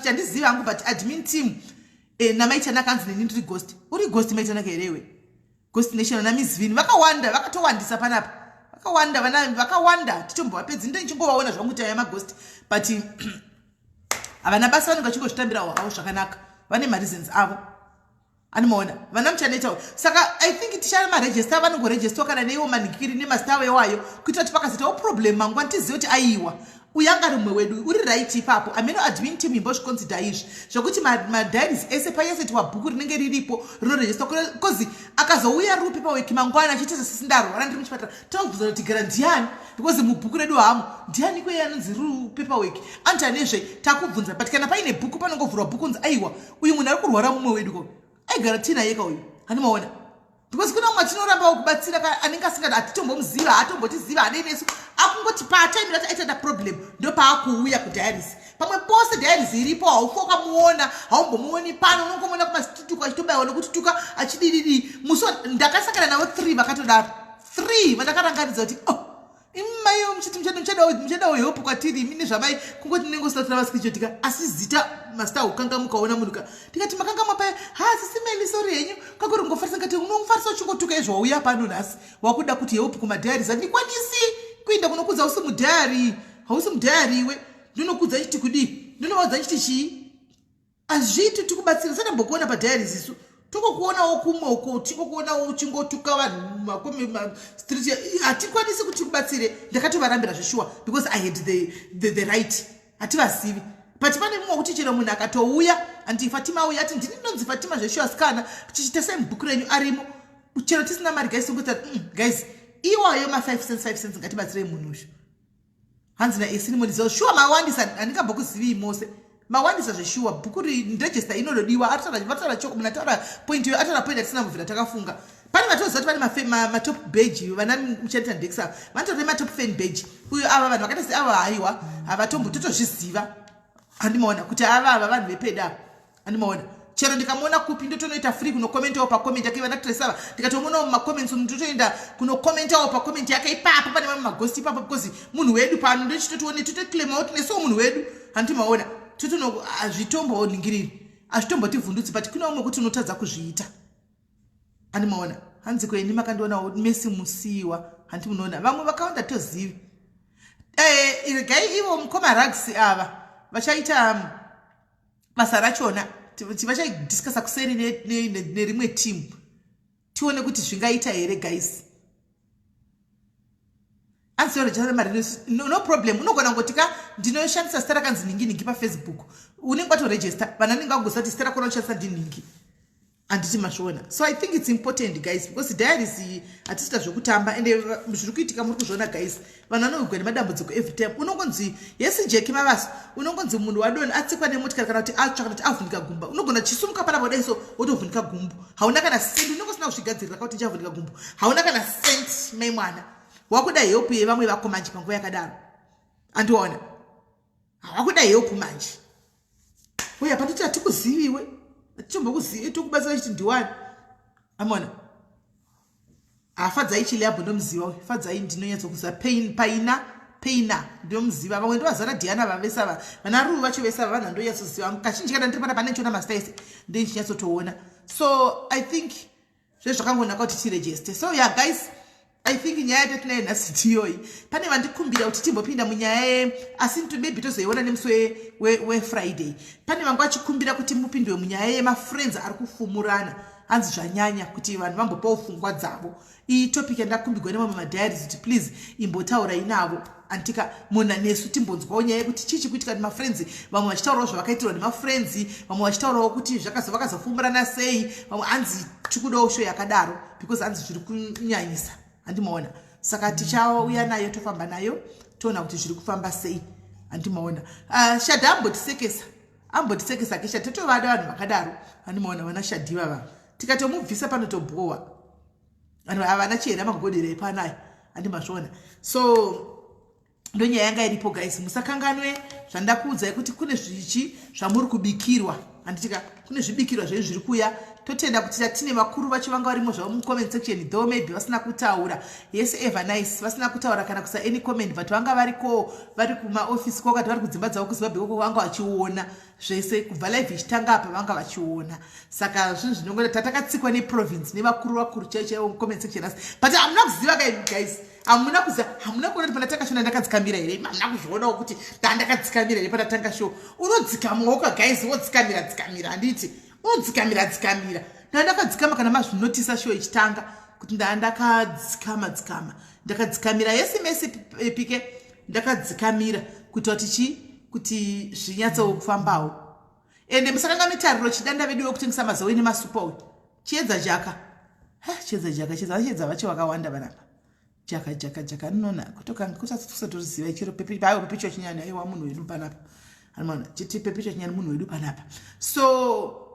chandiziva hangu, but admin team naMaitanaka, hanzi neni ndiri ghost. Uri ghost, Maitanaka herewe? Ghost Nation naMisvin vakawanda, vakatowandisa panapa, vakawanda vana vakawanda, titombovapedzi. Ndo ndichingovaona zvangu kuti aya maghost, but Havana basa, vanenge vachingozvitambirawo havo zvakanaka, vane mareasons avo. Animaona vana muchanetawo. Saka I think tichana maregister, vanongoregistwa kana neiwo manhikiri nemazita avo iwayo, kuitira kuti pakazoitawo problem mangwana tizive kuti aiwa, uyu anga ri mumwe wedu, uri right ipapo. Ameno admin team imbozviconsider izvi zvekuti madiaries ese panyatsoitwa bhuku rinenge riripo rinoregistwa, because akazouya rupi paweki mangwana achiita sesisi ndarwara, ndiri muchipatara, tinobvunza kuti gara ndiani, because mubhuku redu hamo. Ndiani kweye anonzi ru paperwork anoti anezve takubvunza? But kana paine bhuku, panongovhurwa bhuku, unzi aiwa, uyu munhu ari kurwara, mumwe wedu ko aigara tiinaye ka uyu. Handimaona, because kuna mumwe atinorambawo kubatsira anenge asingadi, hatitombomuziva, haatombotiziva, hadei nesu, akungoti patime rati aita problem ndopaakuuya kudiaries. Pamwe pose diaries iripo, haufi wakamuona, haumbomuoni pano, unongomuona kumastreet achitobayiwa nokutituka achidididi. Musi ndakasangana navo three vakatodaro, three vandakarangaridza kuti, oh, imaiwo muchiti muchadawo help kwatiri imi nezvamai kungoti nengositatora mascreenshot ka, asi zita masita ukanga mukaona munhu ka, tikati makanga mapaya. Ha, sisi Meli, sorry henyu, kakuri kungofarisa. Ngati unofarisa uchingotuka izvo, wauya pano nhasi wakuda kuti help kumadiaries. Handikwanisi kuinda kunokudza usi mudiary, hausi mudiary iwe. Ndinokudza chiti kudii? Ndinovaudza chiti chii? Hazviiti tikubatsira sandambokuona padiaries, isu tongokuonawo kumwe uko, tingokuonawo uchingotuka vanhu mumastreet, hatikwanisi kuti tikubatsire. Ndakatovarambira zveshuwa because I had the right. Hativazivi, but pane mumwe wekuti chero munhu akatouya, andi Fatima auya ati, "Ndini ndinonzi Fatima zveshuwa, sikana, chichitasai mubhuku renyu," arimo. Chero tisina mari guys, tongoti, guys, iwayo ma5 cents, 5 cents, ngatibatsirei munhu uyu." Hanzi naesinimoniziva shuwa mawandisa, handingambokuziviyi mose, mawandisa zveshuwa. Bhuku register inododiwa. Vataura choko, munhu ataura point iyo, ataura point atisina kubvira takafunga. Pane vatoziva kuti vane matop badge, vana muchanita ndexa vanotora matop fan badge uyo. Ava vanhu vakaita seava, haiwa, havatombo totozviziva. Handimaona kuti ava vanhu vepeda ava. Handimaona, chero ndikamuona kupi, ndotonoita free kunokomentawo pacomment yake. Vana tresava, ndikatomuonawo mumacomments umu, ndotoenda kunokomentawo pacomment yake ipapo, pane mamwe magosti ipapo, because munhu wedu pano. Ndochitotione, totoclaimawo kuti nesuwo munhu wedu. Handimaona totono hazvitomboningiriri, hazvitombotivhundutsi, but kune umwe kuti unotadza kuzviita. Handimaona. Hanzi kweni makandionawo mesi musiyiwa. Handi munoona vamwe vakawanda tozivi. Regai ivo mukoma Rags ava vachaita basa rachona, vachaidiscussa kuseri nerimwe team, tione kuti zvingaita here. Guys, anzi, no problem, unogona kungoti ka ndinoshandisa zita rakanzi ningi ningi paFacebook, unenge watoregister, vanhu vanenge vagoziva kuti zita rako ranoshandisa ndinhingi. Handiti mazviona? So I think it's important, guys, because diaries iyi hatisita zvekutamba, ende zviri kuitika muri kuzviona, guys. Vanhu vanowigwa nemadambudziko every time. Unongonzi yesi Jeki Mavaso, unongonzi munhu wadoni atsikwa nemotikari, kana kuti atsva, kana kuti avhunika gumba. Unogona chisumuka panapa kudai so, wotovhunika gumbo, hauna kana cent. Unenge usina kuzvigadzirira kauti ndichavhunika gumbo, hauna kana cent. Mai mwana wakuda help yevamwe vako manje panguva yakadaro. Andiona hawakuda help manje uya patoti hatikuziviwe, hatichombokuzivi, tokubatsira chiti ndiwani. Amona hafadzai Chiliabho, ndomuziva uyu Fadzai, ndinonyatsokuziva. Paina Peina ndinomuziva. Vamwe ndovazara Diana vavesava, vana Ruu vacho vesava, vanhu vandonyatsoziva. Kazhinji kana ndiri pana pane ndichiona mazita ese, ndinchinyatsotoona. So I think zvezvakangonaka kuti tiregister. So yeah, guys, I think nyaya yatinayo nhasi ndiyoyi. Pane vandikumbira kuti timbopinda munyaya, asi maybe tozoiona nemusi weFriday. Pane vanga vachikumbira kuti mupindwe munyaya yemafriends ari kufumurana. Hanzi zvanyanya, kuti vanhu vambopawo pfungwa dzavo. Iyi topic yandakumbirwa nemamwe madiaries kuti please imbotaurai navo antika muna nesu, timbonzwawo nyaya yekuti chii chikuitika nemafriends. Vamwe vachitaurawo zvavakaitirwa nemafriends, vamwe vachitaurawo kuti vakazofumurana sei. Vamwe hanzi tikudawo show yakadaro because hanzi zviri kunyanyisa. Handimaona, saka tichauya nayo, tofamba nayo, toona kuti zviri kufamba sei. Handimaona, Shadha ambotisekesa, ambotisekesa kesha, totovada vanhu vakadaro. Handimaona vana Shadhi vava, tikatomubvisa panotobhowa. Vanhu havana chihera magodero epanayo. Handimazviona. So ndonyaya yanga iripo, guys. Musakanganwe zvandakuudzai kuti kune zvichi zvamuri kubikirwa. Handitika kune zvibikirwa zvenyu zviri kuuya. Totenda kuti tatine vakuru vacho vanga varimo zvavo mucomment section, though maybe vasina kutaura. Yes, ever nice, vasina kutaura kana kusa any comment, but vanga variko, vari kumaofisi kwakati, vari kudzimba dzavo kuZimbabwe koko, vanga vachiona zvese kubva live ichitanga apa, vanga vachiona. Saka zvinhu zvinongoita tatakatsikwa neprovince nevakuru vakuru chaivo chaivo mucomment section asi, but hamuna kuziva kai, guys. Hamuna kuziva, hamuna kuona kuti pandatanga show ndakadzikamira here? Hamuna kuzvionawo kuti ndandakadzikamira here pandatanga show? Unodzikamawo ka guys, wodzikamira dzikamira, handiti? Unodzikamira dzikamira. Ndandakadzikama kana mazvinotisa show ichitanga kuti ndandakadzikama dzikama. Ndakadzikamira yesi mesi pike ndakadzikamira kuita kuti chi kuti zvinyatsokufambawo. Ende musakanga mitariro chidanda vedu wekutengesa mazowe nemasupa uyu. Chiedza jaka. Ha, chiedza jaka, chiedza chiedza vacho vakawanda vanapa. Jaka jaka jaka nona kutokanga kusatoriziva chero pepe bayo pepe chinyani aiwa munhu wedu panapa. Anoona chiti pepe chinyani munhu wedu panapa. So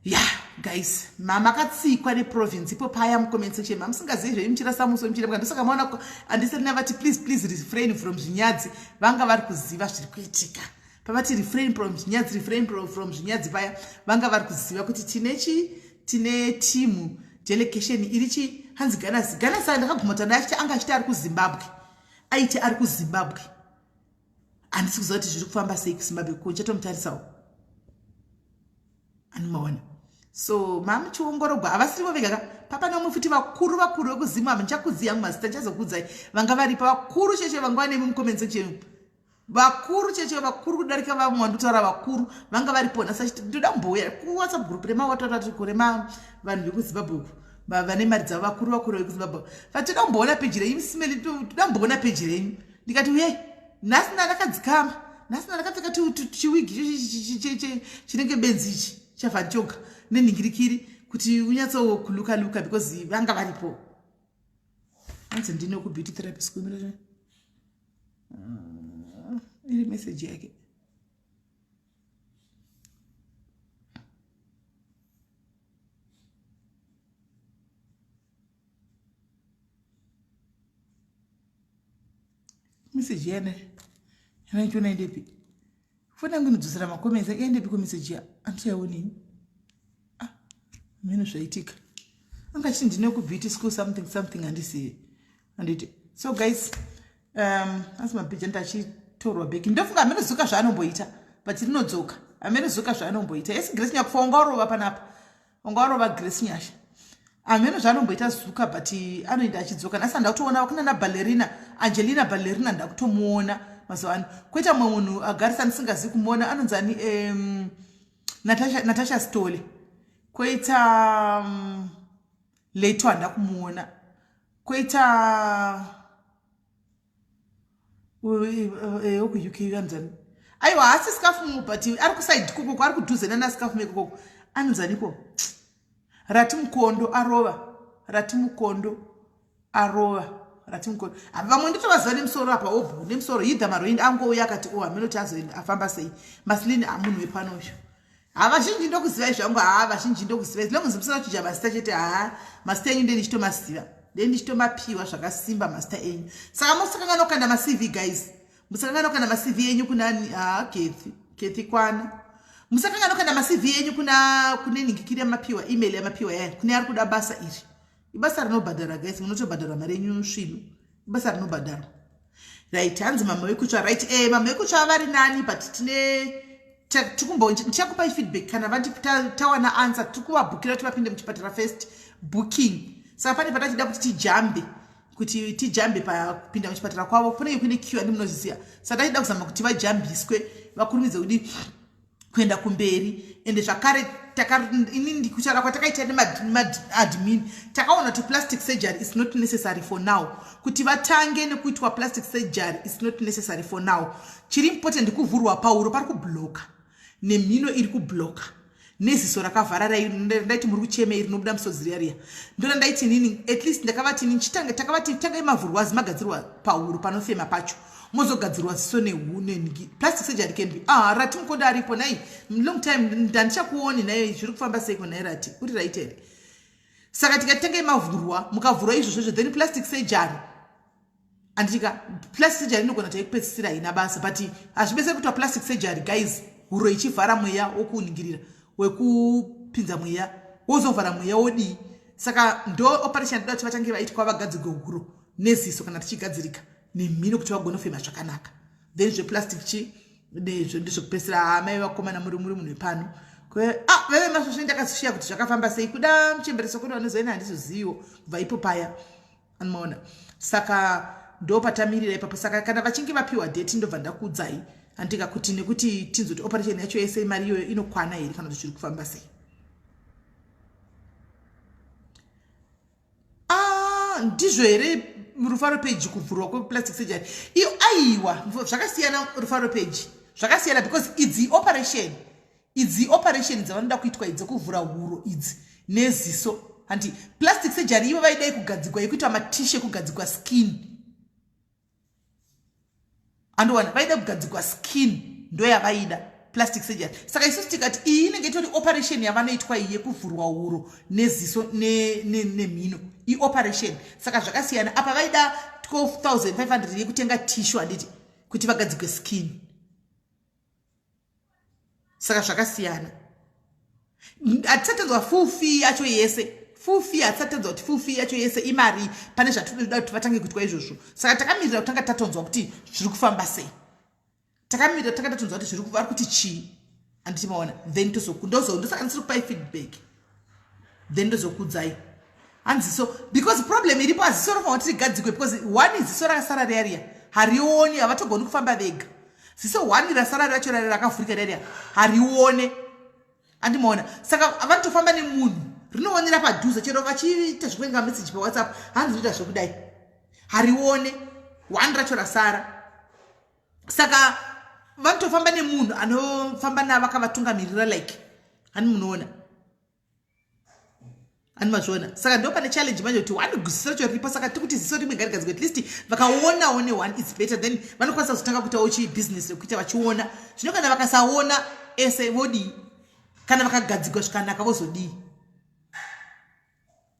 yeah guys, mama katsikwa neprovince ipo paya mucomment section mamusingazivi zvenyu muchirasa muso muchiremka ndosaka maona andisati navati please please refrain from zvinyadzi vanga vari kuziva zviri kuitika. Pavati refrain from zvinyadzi, refrain from zvinyadzi paya vanga vari kuziva kuti tine chi tine team delegation iri chi hanzi Ganas. Ganas ndakaguma tanda achiti anga achiti ari kuZimbabwe. Aiti ari kuZimbabwe. Handisi kuziva kuti zviri kufamba sei kuZimbabwe ko ndichatomutarisawo. Anomaona. So mamuchiongorogwa havasirivo vega ka papa nemwe futi vakuru vakuru vekuZimbabwe ndichakuziya mazita ndichazokuudzai vanga varipo vakuru cheche vanga vanemi mucomment section. Vakuru cheche vakuru kudarika vamwe vandotaura vakuru vanga varipo nhasi achiti ndoda kumbouya kuWhatsApp group remawatatu kurema vanhu vekuZimbabwe uku vane mari dzavo vakuru vakuru vekuZimbabwe vati toda kumboona peji renyu simeli toda kumboona peji renyu ndikati uyai nhasi ndakadzikama nhasi ndakapfeka chiwigi chinenge benzi ichi chavanchoga nenhingirikiri kuti unyatsokuluka luka because vanga varipo hanzi ndine kubeauty therapy school iri message yake message yana yanachiona endepi foni yangu inodzosera macomments endepi ko message ya andichaioni ah mheno zvaitika anga achiti ndine kubeauty school something something handisiye handiti. So guys, asi mabhija ndachitorwa back ndofunga hameno zuka zvaanomboita but rinodzoka hameno zuka zvaanomboita. Yes Grace Nyakufa ungaurova panapa ungaurova Grace Nyasha hameno zvaanomboita zuka but anoenda achidzoka. Nhasi handa kutoona kuna na ballerina Angelina ballerina ndakutomuona mazuva ano. Koita mumwe munhu agarisa ndisingazivi kumuona anonzi ani Natasha, Natasha Stole. Koita Leto handa kumuona. Koita wekuUK anonzani aiwa haasi scarf but ari kusaidi kokoko ari kudhuze nana scarf mekokoko anonzaniko Rati Mukondo arova Rati Mukondo arova Rati Mukondo vamwe nditovaziva nemusoro apa obhu nemusoro hidha maroindi angouya akati o haminoti azoenda afamba sei masilini amunhu wepanoyo havazhinji ndokuzivai zvangu haa vazhinji ndokuzivai zilongozi musina kuchinja mazita chete haa mazita enyu ndee ndichitomaziva ndee ndichitomapiwa zvakasimba mazita enyu. Saka musakanganwa kukanda macv guys, musakanganwa kukanda macv enyu kuna haa Kethi Kethi kwana musakanganwa kukanda macv enyu kuna kune ningikiri yamapiwa email yamapiwa yaya kune ari kuda basa iri. Ibasa rinobhadhara guys, munotobhadharwa mari yenyu svinu, ibasa rinobhadharwa. Right, hanzi mama vekutsva right mama vekutsva vari nani but tine tikumbo ndichakupai feedback kana vati tawana answer tiri kuvabhukira kuti vapinde muchipatara first booking. Saka pane patachida kuti tijambe kuti tijambe pakupinda muchipatara kwavo kunenge kune queue andi munozviziva. Saka tachida kuzama kuti vajambiswe vakurumidze kudi kuenda kumberi. Ende zvakare ini kutaura kwatakaita nemaadmin takaona kuti plastic surgery is not necessary for now. Kuti vatange nekuitwa plastic surgery is not necessary for now. Chiri important kuvhurwa pauro pari kubloka nemhino iri kubloka neziso rakavhara ndaiti muri kuchemei rinobuda misodzi riya riya ndona ndaiti nini at least ndakavati nini chitanga takavati tangai mavhurwa zimagadzirwa pauro panofema pacho mozogadzirwa ziso nengi plastic surgery can be Rati Mukondo aripo nai long time ndandichakuoni naye zviri kufamba seiko nai Rati uri right here. Saka tikati mavhurwa mukavhurwa izvozvo then plastic surgery anditika plastic surgery inogona taikupedzisira haina basa but hazvibetseri kuitwa plastic surgery guys huro ichivhara mweya wokuningirira wekupinza mweya wozovhara mweya wodii. Saka ndo operation toda kuti vatange vaitwa vagadzirwe huro neziso kana tichigadzirika nemhino kuti vagone kufema zvakanaka. Then zveplastic chi nezvo ndizvekupedzisira amai vakomana muri muri munhu wepano veve masvosve ndakazoshiya kuti zvakafamba sei kuda muchembereso kuri vanozoenda handizoziviwo kubva ipo paya anomaona. Saka ndopatamirira ipapo. Saka kana vachinge vapiwa date ndobva ndakuudzai handika kuti nekuti tinzwe kuti operation yacho yese mari iyoyo inokwana here kana kuti zviri kufamba sei. Ah, ndizvo here rufaro page kuvhurwa kweplastic surgery iyo? Aiwa, zvakasiyana rufaro page, zvakasiyana because idzi operation, idzi operation dzavanoda kuitwa idzi dzekuvhura huro idzi neziso hanti plastic surgery. Ivo vaidai kugadzigwa yekuitwa matishe, kugadzigwa skin, andowana vaida kugadzigwa skin, ndoyavaida plastic surgery. Saka isusu tikati iyi inenge itori operation yavanoitwa iyi yekuvhurwa huro neziso nemhino ne, ne ioperation. Saka zvakasiyana. Apa vaida 12500 yekutenga tishu handiti kuti vagadzigwe skin. Saka zvakasiyana. Hatisati tanzwa full fee yacho yese, full fee hatisati tanzwa kuti full fee yacho yese imari. Pane zvatinoda kuti vatange kuitwa izvozvo. Saka takamirira kutanga tatonzwa kuti zviri kufamba sei. Takamirira kutanga tatonzwa kuti zviri vari kuti chii, handiti maona? Then tozokundozo ndosaka ndisiri kupai feedback, then ndozokuudzai hanziso because problem iripo haziso rofanira kuti rigadzikwe because one ziso rakasara riya riya harioni, havatogoni kufamba vega. Ziso one rasara racho rari rakavhurika riya riya harione, andimaona? Saka vanotofamba nemunhu rinoonera padhuze. Chero vachiita zvekuenga message pawhatsapp hanzi rinoita zvekudai, harione one racho rasara. Saka vanotofamba nemunhu anofamba navo akavatungamirira like hani munoona, ani mazviona? Saka ndo pane challenge manje kuti one ziso racho riripo. Saka tikuti ziso rimwe ngarigadzirwe, at least vakaonawo neone its better, then vanokwanisa kuzotanga kuitawo chibusiness rekuita vachiona. Zvino kana vakasaona ese vodii? Kana vakagadzigwa zvikanaka vozodii?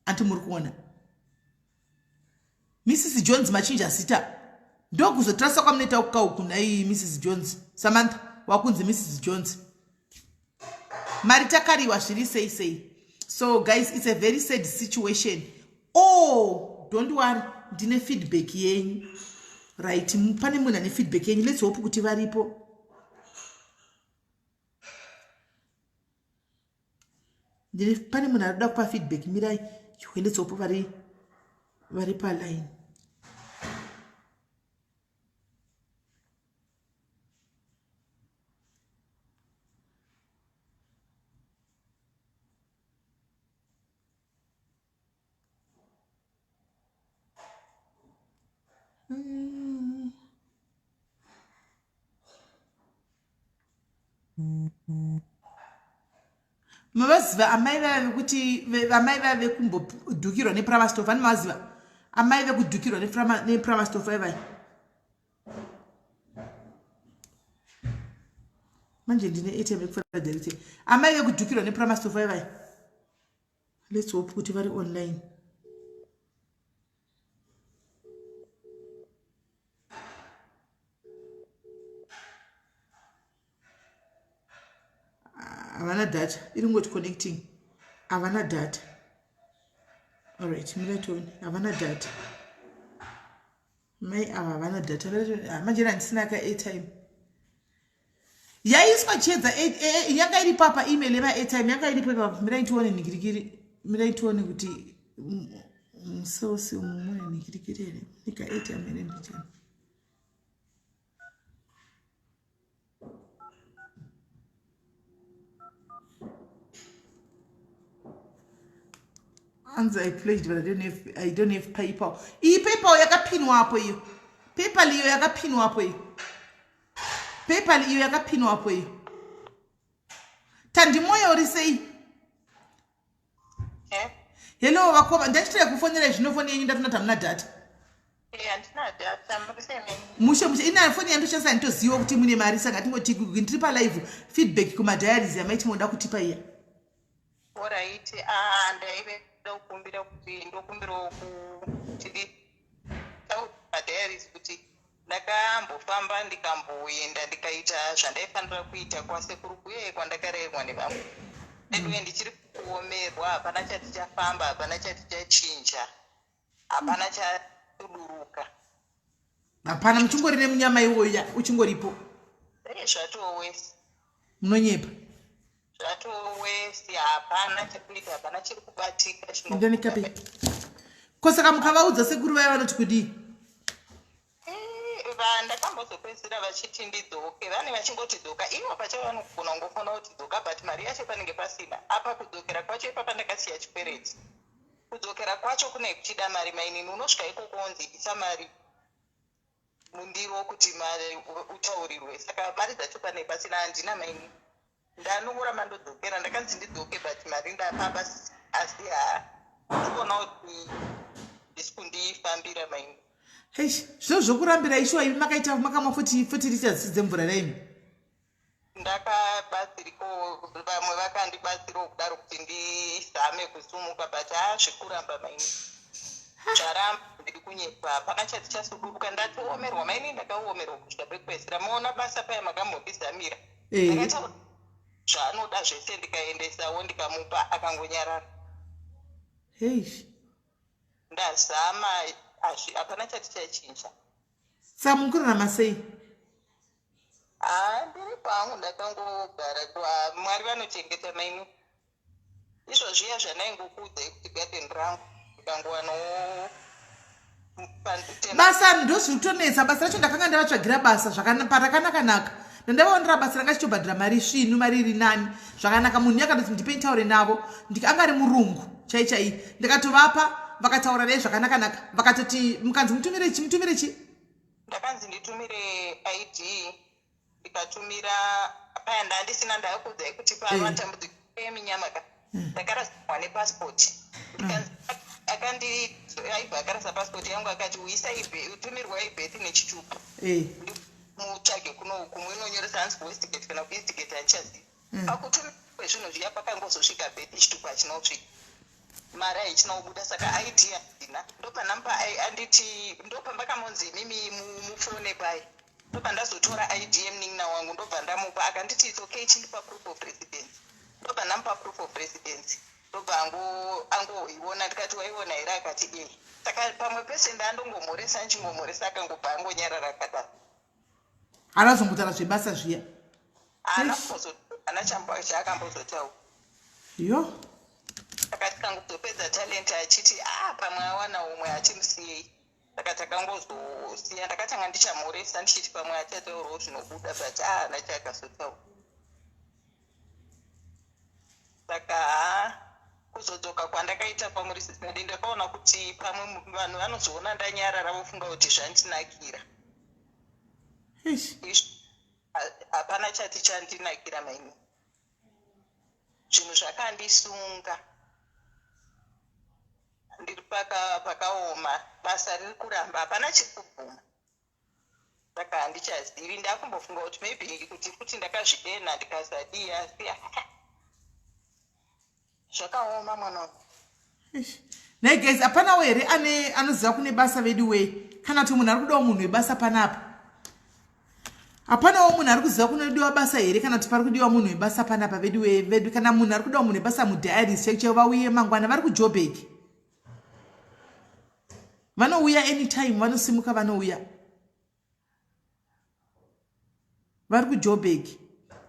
Anti muri kuona Mrs Jones machinja zita, ndokuzotirasa kwamunoita kukauku nhai Mrs Jones. Samantha wakunzi Mrs Jones. Mari takariwa zviri sei sei. So guys, it's a very sad situation. Oh, don't worry, ndine feedback yenyu. Right, pane munhu ane feedback yenyu. Let's hope kuti varipo. Ndine pane munhu arikuda kupa feedback. Mirai, let's hope vari paline. Mavaziva amai vaya vekuti amai vaya vekumbodhukirwa nepramastof? Ani mavaziva amai vekudhukirwa nepramastof vaivai? Manje ndine atm yekufara direct. Amai vekudhukirwa nepramastof vaivai, let's hope kuti vari online. Havana data, iri ngoti connecting, havana data. Alright, miratoni havana data, mai ava havana data. Manje handisina ka airtime yaiswa chiedza e, e, e, yanga iri papa email yema airtime yanga iripo ipapa. Mirai tione nhikirikiri, mirai tione kuti musosi umu mune nhikirikiri here, nika airtime here ndichani. Hanzi I pledged but I don't have PayPal. Iyi PayPal yakapinwa apo iyo, PayPal iyo yakapinwa apo iyo, PayPal iyo yakapinwa apo iyo. Tandimoyo uri sei? Eh? Hello vakoma, ndachitira kufonera zvino foni yenyu ndatona tamuna data. Mushe mushe, ina foni yandoshandisa nditoziva kuti mune mari, saka tingoti ndiri palive feedback kumadiaries yamaiti moda kutipa iya. Orit, ah, ndaive ndokumbira kuti ndokumbirawo kuti madiaries kuti ndakambofamba ndikamboenda ndikaita zvandaifanira kuita kwasekuru kuye kwandakarerwa nevamwe veduwe. Ndichiri kuomerwa, hapana chati chafamba, hapana chati chachinja, hapana chasuduruka. Hapana, muchingori nemunyama iwoya uchingoripo. Zvatowesi. Munonyepa. Zvatowesi, hapana chekuita, hapana chiri kubatika. Ndonekape. Ko saka mukavaudza sekuru vaya vanoti kudii? Eh, ndakambozopedzisira vachiti ndidzoke, vane vachingoti dzoka, ivo pachavo vanogona kungofona kuti dzoka, but mari yacho panenge pasina. Apa kudzokera kwacho ipapa ndakasiya chikwereti, kudzokera kwacho kune kuchida mari mainini, unosvika ikoko onzi isa mari mundiro kuti mari utaurirwe, saka mari dzacho pane pasina, handina mainini. Ndanongoramba ndodzokera, ndakanzi ndidzoke but mari ndapapa, asi haa ndikuona kuti ndisi kundifambira mainini. Heish, zvino zvokurambira ishuwa imi makaita makamwa futi futi liters dzemvura raimi. Ndakabatsiriko, vamwe vakandibatsirawo kudaro kuti ndizame kusumuka, but haa zvekuramba maini zvaramba, ndiri kunyepa, hapana chati chasuduruka. Ndatoomerwa maini, ndakaomerwa kusvika pekupedzisira. Maona basa paya makambondizamira, ndakataura zvaanoda zvese, ndikaendesawo ndikamupa, akangonyarara. Heish. Ndazama, hapana chati chachinja. Saka muri kurarama sei? Haa, ndiri pangu, ndakangogara kwa Mwari vanochengeta maini. Izvo zviya zvandaingokuudzai kuti garden rangu ndikangowanawo. Basa ndozviri kutonetsa. Basa racho ndakanga ndavatsvagira basa parakanaka-naka, ndandavaonera basa ranga chitobhadhira mari svinu, mari iri nani zvakanaka. Munhu yakatoti ndipe nditaure navo, anga ari murungu chai chai, ndikatovapa, vakataura naye zvakanaka-naka, vakatoti mukanzi mutumire chi, mutumire chi. Ndakanzi nditumire ID, ndikatumira. Paya ndandisina, ndakuudzai kuti pamatambudziko eminyama ka, ndakarasikirwa nepassport, ndikanzi akandi aibva akarasa passport yangu, akati uisa utumirwa ibirth nechitupa, mutsvage kuno kumwe inonyoresa hanzi kuWestgate kana kuEastgate, handichazivi. Pakutumira kwezvinhu zviya pakangozosvika birth, chitupa hachina kusvika, mari haichina kubuda, saka ID handina. Ndopanamba anditi ndopambakamonzi imimi mufone pai, ndobva ndazotora ID yemunin'ina wangu, ndobva ndamupa, akanditi it's okay, chindipa proof of residence. Ndobva ndamupa proof of residence, ndobva angoiona, ndikati waiona here? Akati e. Saka pamwe pese ndandongomhoresa, ndichingomhoresa, akangobva angonyarara akadaro. Anazombotaura zvebasa zviya? Haana kumbozana chaakambozotaura. Yo. Saka tikangozopedza Talent achiti a pamwe awana umwe, achimusiyei. Saka takangozosiya, ndakatanga ndichamhoresa ndichiti pamwe achataurawo zvinobuda, but ahana chaakazotaura. Saka haa, kuzodzoka kwandakaita kwamuri sisadi, ndakaona kuti pamwe vanhu vanozoona ndanyarara vofunga kuti zvandinakira. Eish. Hapana chati chandinakira maini, zvinhu zvakandisunga, ndiri pakaoma, basa riri kuramba, hapana chiri kubvuma. Saka handichazivi, ndakumbofunga kuti maybe kuti futi ndakazvidenha ndikasadii, asi zvakaoma mwana wangu. Eish. Nhai guys, hapanawo here ane anoziva kune basa vedu wei, kana kuti munhu ari kudawo munhu webasa panapa? Hapanawo munhu ari kuziva kunodiwa basa here, kana kuti pari kudiwa munhu webasa panapa vedu wei vedu? Kana munhu ari kudawo munhu webasa mudiaries chaicho chaivo, vauye mangwana, vari kuJobek, vanouya anytime, vanosimuka vanouya, vari kuJobek.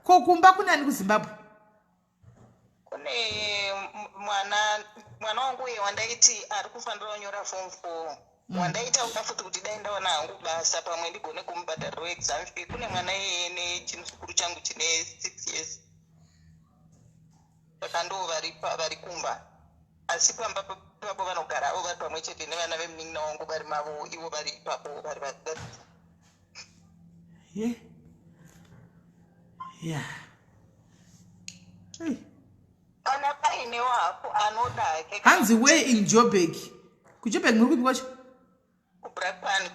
Ko kumba kunani kuZimbabwe? Kune mwana wangu uye wandaiti ari kufanira kunyora form 4, wandaitaura futi kuti dai ndawana hangu basa pamwe ndigone kumubhadhariro exam fee. Kune mwana iyeye nechimuzukuru changu chine 6 years, saka ndo vari kumba. Asi pamba ipapo vanogara avo vari pamwe chete nevana vemunin'ina wangu, vari mavo ivo vari ipapo vari Ye ya. Hey. Kana paine wako anoda hake. Hanzi where in Jobek? KuJobek muri kupi kwacho? KuBrakpan.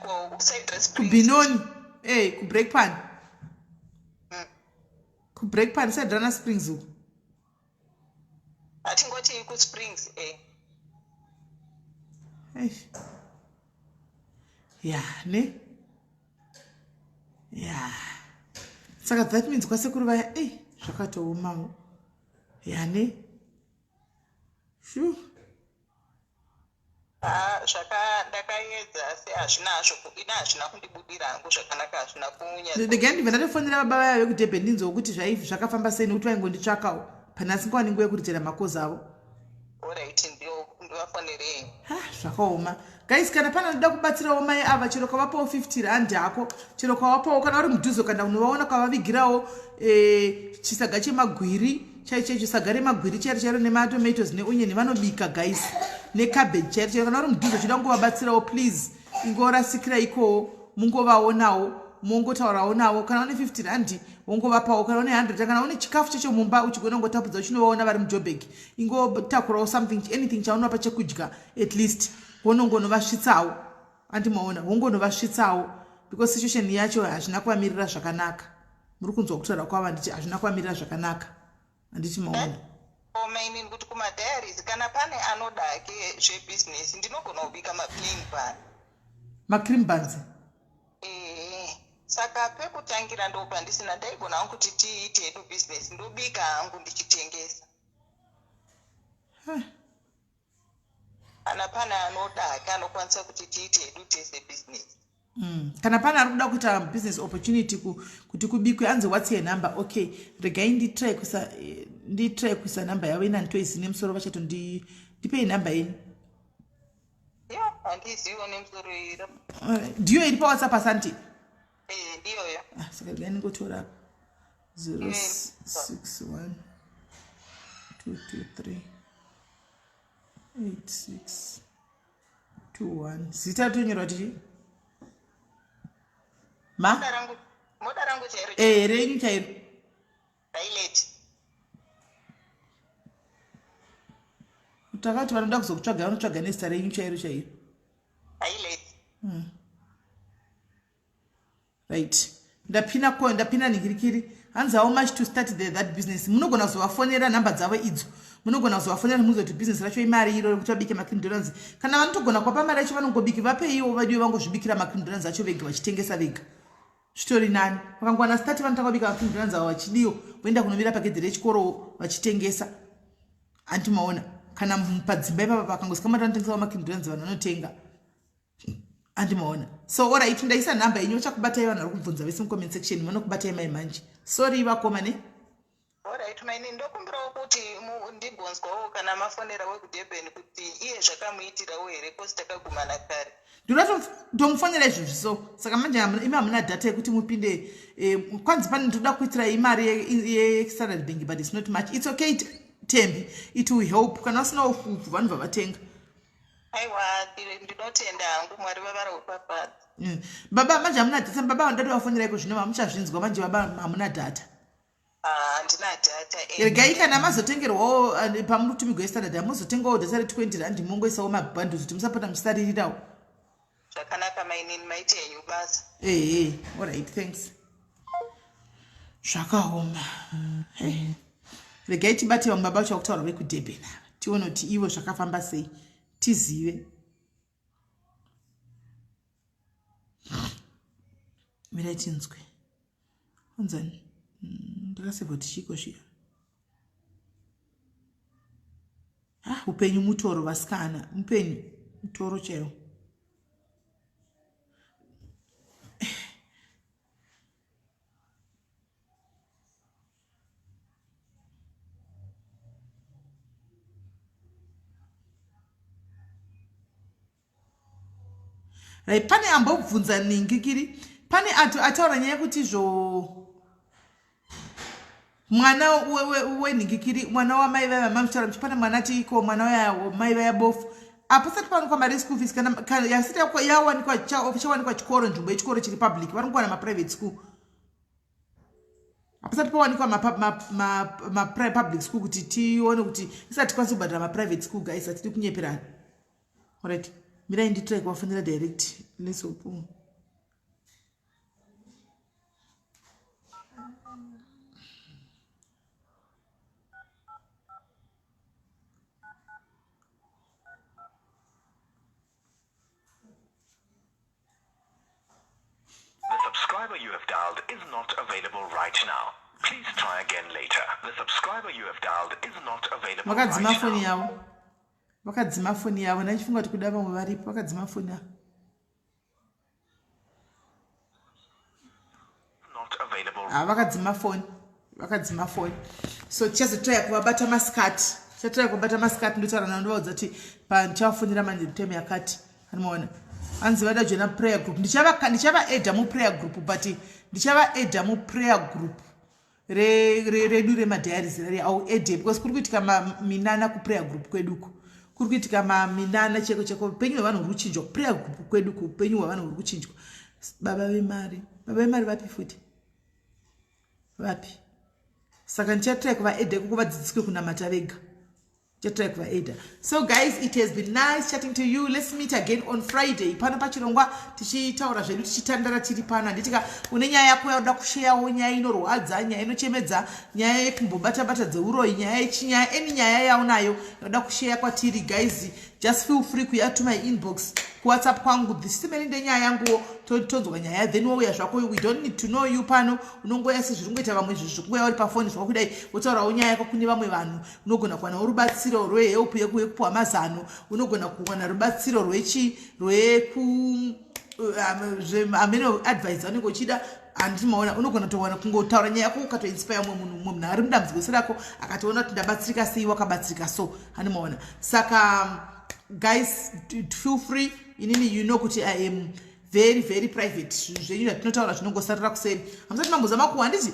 KuBinoni, e kuBrakpan. KuBrakpan side rana Springs uku. Hatingoti kuSprings e. Eish. Ya ne ya, saka that means kwasekuru vaya, ei, zvakatoomawo ya ne shu. Ah, zvaka ndakaedza asi hazvina hazvo, ina hazvina kundibudira hangu zvakanaka, hazvina kunyatso. Ndega ndibva ndatofonera baba vaya vekuDurban, ndinzwa kuti zvakafamba sei, nekuti vaingonditsvakawo pane asingawani nguva yekuritera makozi avo. Alright, ndivafonerei. Ha. Zvakaoma guys, kana pane anoda kubatsirawo mai ava, chero kwavapawo 50 rand hako, chero kwavapawo, kana uri mudhuze kana unovaona kwavavigirawo eh, chisaga chemagwiri chaicho, chisaga remagwiri chairo chairo nematomatoes neonion vanobika guys, necabbage chairo chairo. Kana uri mudhuze uchida kungovabatsirawo, please ingorasikira ikowo, mungovaonawo, mongotaurawo navo. Kana une 50 rand wongovapawo, kana une 100, kana une chikafu chacho mumba uchigona kungotapudza uchinovaona vari muJobek, ingotakurawo something, anything chaunovapa chekudya, at least wonongonovasvitsawo. Andimaona wongonovasvitsawo because situation yacho hazvina kuvamirira zvakanaka. Muri kunzwa kutaura kwavo, handiti? Hazvina kuvamirira zvakanaka, handiti maona? Mainini, kuti kumadiaries kana pane anoda ke zvebusiness, ndinogona kubika maplain bun. Macream buns. Ee, saka pekutangira ndo pandisina. Ndaigona hangu kuti tiite hedu business, ndobika hangu ndichitengesa. Kana pane anoda hake anokwanisa kuti tiite hedu tese business. Kana pane ari kuda kuita business opportunity kuti kubikwe, anzi what's your number? Okay, regai nditry kuisa, nditry kuisa namba yavo. Ina nditoizi nemusoro, vachatondi ndipei namba yenyu. Yo, handizivo nemusoro iro. Ndiyo iri paWhatsApp, asanti? Ee, ndiyoyo. Ah, saka regai ndingotora apa 061 223 86 21. Zita ratonyorwa tichi ma Moda rangu chairo? Eh, renyu chairo. Violet. Takati vanoda kuzokutsvaga vanotsvaga nezita renyu chairo chairo. Violet. Right, ndapina ko, ndapina nhingirikiri. Hanzi how much to start that business? Munogona kuzovafonera, nhamba dzavo idzo, munogona kuzovafonera muzoti business racho imari iro rekuti vabike macream donuts. Kana vanotogona kupa mari yacho, vanongobiki, vapeiwo vadiwe vangozvibikira macream donuts acho vega, vachitengesa vega, zvitori nani. Vakangowana start, vanotanga kubika macream donuts avo vachidiwo, voenda kunomira pagedhi rechikoro vachitengesa, anti maona? Kana padzimba ipapa vakangosika mati vanotengesa macream donuts, vanhu vanotenga, andimaona? So alright, ndaisa nhamba yenyu, vachakubatai. Vanhu vari kubvunza vese mucomment section vanokubatai mai manje. Sorry vakoma ne. Alright maini, ndokumbirawo kuti ndigonzwawo kana mafonera wekuDurban kuti iye zvakamuitirawo here, cause takagumana kare. Ndinotomufonera izvozvi. So saka manje imi hamuna data yekuti mupinde. Kwanzi pane ndoda kuitirai imari yeStandard Bank, but it's not much. It's okay, Tembi, it will help. Kana vasina ufufu vanobva vatenga. Aiwa, ndinotenda hangu, Mwari vavaropafadza. Baba manje hamuna data. Baba vandati vafonera iko zvino, vamuchazvinzwa manje. Baba, hamuna data? Handina data. Regai kana mazotengerwawo pamuri kutumigwa yeStandard, hamuzotengawo data re20 rand, mongoisawo mabundles kuti musapota muchisaririrawo. Zvakanaka mainini, maite henyu basa. Ehe, alright, thanks. Zvakaoma. Hey. Regai tibate vamwe baba vacho vakutaura vekuDurban ava, tione kuti ivo zvakafamba sei, tizive. Mirai tinzwe. Onzani ndakasevha kuti chiko zviya. Ah, upenyu mutoro vasikana, mupenyu mutoro chaiwo. Right, pane ambobvunza ningikiri, pane ataura nyaya yekuti izvo mwana wenhingikiri, mwana wamai vaya vamamuchitaura muchi, pane mwana ati iko mwana wamai vaya bofu, apasati pawanikwa mari yeschool fees. Kana yasati yawanikwa, chawanikwa chikoro, nzvimbo yechikoro chiri public, vari kuwana maprivate school. Hapasati pawanikwa mapublic school kuti tione kuti isati tikwanisi kubhadhara maprivate school. Guys, hatidi kunyeperana. Alright, mirai nditry kuvafonera direct. Let's hope. The subscriber you have dialed is not available right now. Please try again later. The subscriber you have dialed is not available Vakadzima right foni now. yavo, vakadzima foni yavo. Ndachifunga kuti kuda vamwe varipo, vakadzima foni yavo. Not available. Ha, vakadzima foni, vakadzima foni. So tichazotraya kuvabata masikati. Ndichatry kubata masikati ndotaura navo ndovaudza kuti pandichavafonera manje time yakati. Anomaona. Hanzi vada joina prayer group. Ndichava ndichava adda mu prayer group but ndichava adda mu prayer group redu remadiaries rari au adde because kuri kuitika minana kuprayer group kweduko. Kuri kuitika maminana cheko cheko upenyu hwevanhu huri kuchinjwa kuprayer group kweduko upenyu hwevanhu huri kuchinjwa. Baba vemari. Baba vemari vapi futi? Vapi? Saka ndichatry kuvaedha ikoko vadzidziswe kunamata vega. Ndichatry kuvaedha. So guys, it has been nice chatting to you. Let's meet again on Friday. Pano pachirongwa tichitaura zvedu tichitandara tiri pano. Handiti ka une nyaya yako yaunoda kusheyawo, nyaya inorwadza, nyaya inochemedza, nyaya yekumbobata bata dzeuroyi, nyaya yechinyaya, any nyaya yaunayo yaunoda kusheya kwatiri guys. Just feel free kuya to my inbox kuwhatsapp kwangu this many ndenyaya yanguwo tonzwa nyaya then wouya zvako we don't need to know you pano unongoya sezviri kungoita vamwe izvi zvekungoya uri pafoni zvako kudai wotaurawo nyaya yako kune vamwe vanhu unogona kuwanawo rubatsiro rwehelp yekupuwa mazano unogona kuwana rubatsiro rwechi rweku amene advice anenge uchida handiti maona unogona kutowana kungotaura nyaya yako ukatoinspire mumwe munhu mumwe munhu ari mudambudziko serako akatoona kuti ndabatsirika sei wakabatsirika so handi maona saka guys feel free inini you know kuti i am very very private zvinhu zvenyu zvatinotaura zvinongosarira kuseri hamusati mamboza makuwa handiti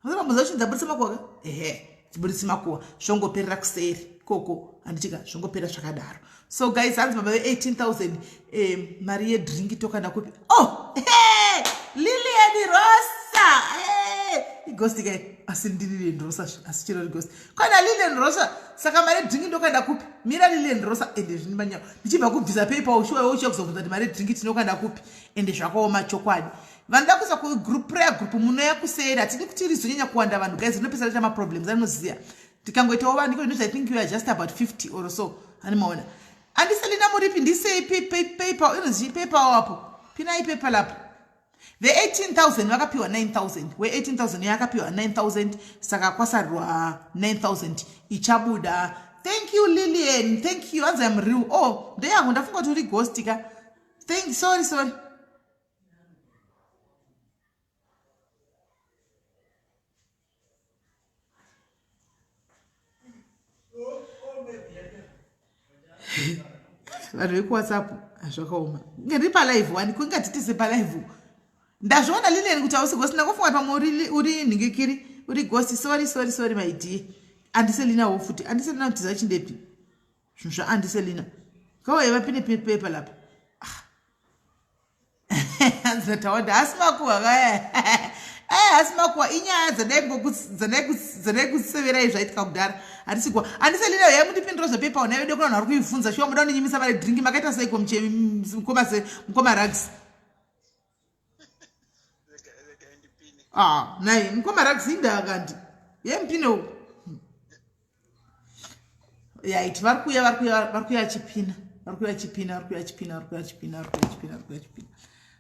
hamusati mamboza kuti ndabudisa makuwa ka ehe tibudisi makuwa zvongoperera kuseri koko handitika zvongopera zvakadaro so guys hanzi baba ve 18000 eh, mari yedrinki tokanda kupi oh hey, lilian rosa hey, igosti kai asi ndililian rosa asi chiro rigosti kwana lilian rosa saka mari yedrinki ndokanda kupi mira lilian rosa ende zvini manyawo ndichibva kubvisa paypal shuwa iwe uchiya kuzobvunza kuti mari yedrinki tinokanda kupi ende zvakaoma chokwadi vanoda kuisa kugroup prayer group munoya kuseri hatidi kuti rizonyanya kuwanda vanhu guys rinopesa raita maproblems anoziva tikangoitawo vanhu iko i think you are just about 50 or so ani maona andiselina muripi ndisei paypal inonzi paypal apo pinai paypal apo ve 18000 vakapiwa 9000 we 18000 yakapiwa 9000 saka kwasarirwa 9000 ichabuda thank you lilian thank you hanzi im real oh ndeyangu ndafunga kuti uri ghost ka thank sorry sorry vanhu vekuwhatsapp zvakaoma ndiri palive wani kungatitise palive ndazviona lilian kuti hausi gosi ndakufunga kuti pamwe uri nhingikiri uri gosi sorry sorry sorry my dear andiselina wo futi andiselina kuti zachindepi zvinhu zvaandiselina kauye vapine pepa lapa ah. Hanzi tawanda hasi makuhwa kaya. Eh hasi makuhwa inyaya dzadai kuseverai zvaitika kudhara. Handisi kuwa. Handisi lina yayi mundipindura zvepepa ona yedu kuna vanhu vari kuibvunza shuwa muda kundinyimisa mari drink makaita seiko mukoma se mukoma rugs. Ah, nai mukoma rugs inda kandi. Yempine uko. Right, vari kuuya, vari kuuya, vari kuuya chipina. Vari kuuya chipina, vari kuuya chipina, vari kuuya chipina, vari kuuya chipina, vari kuuya chipina.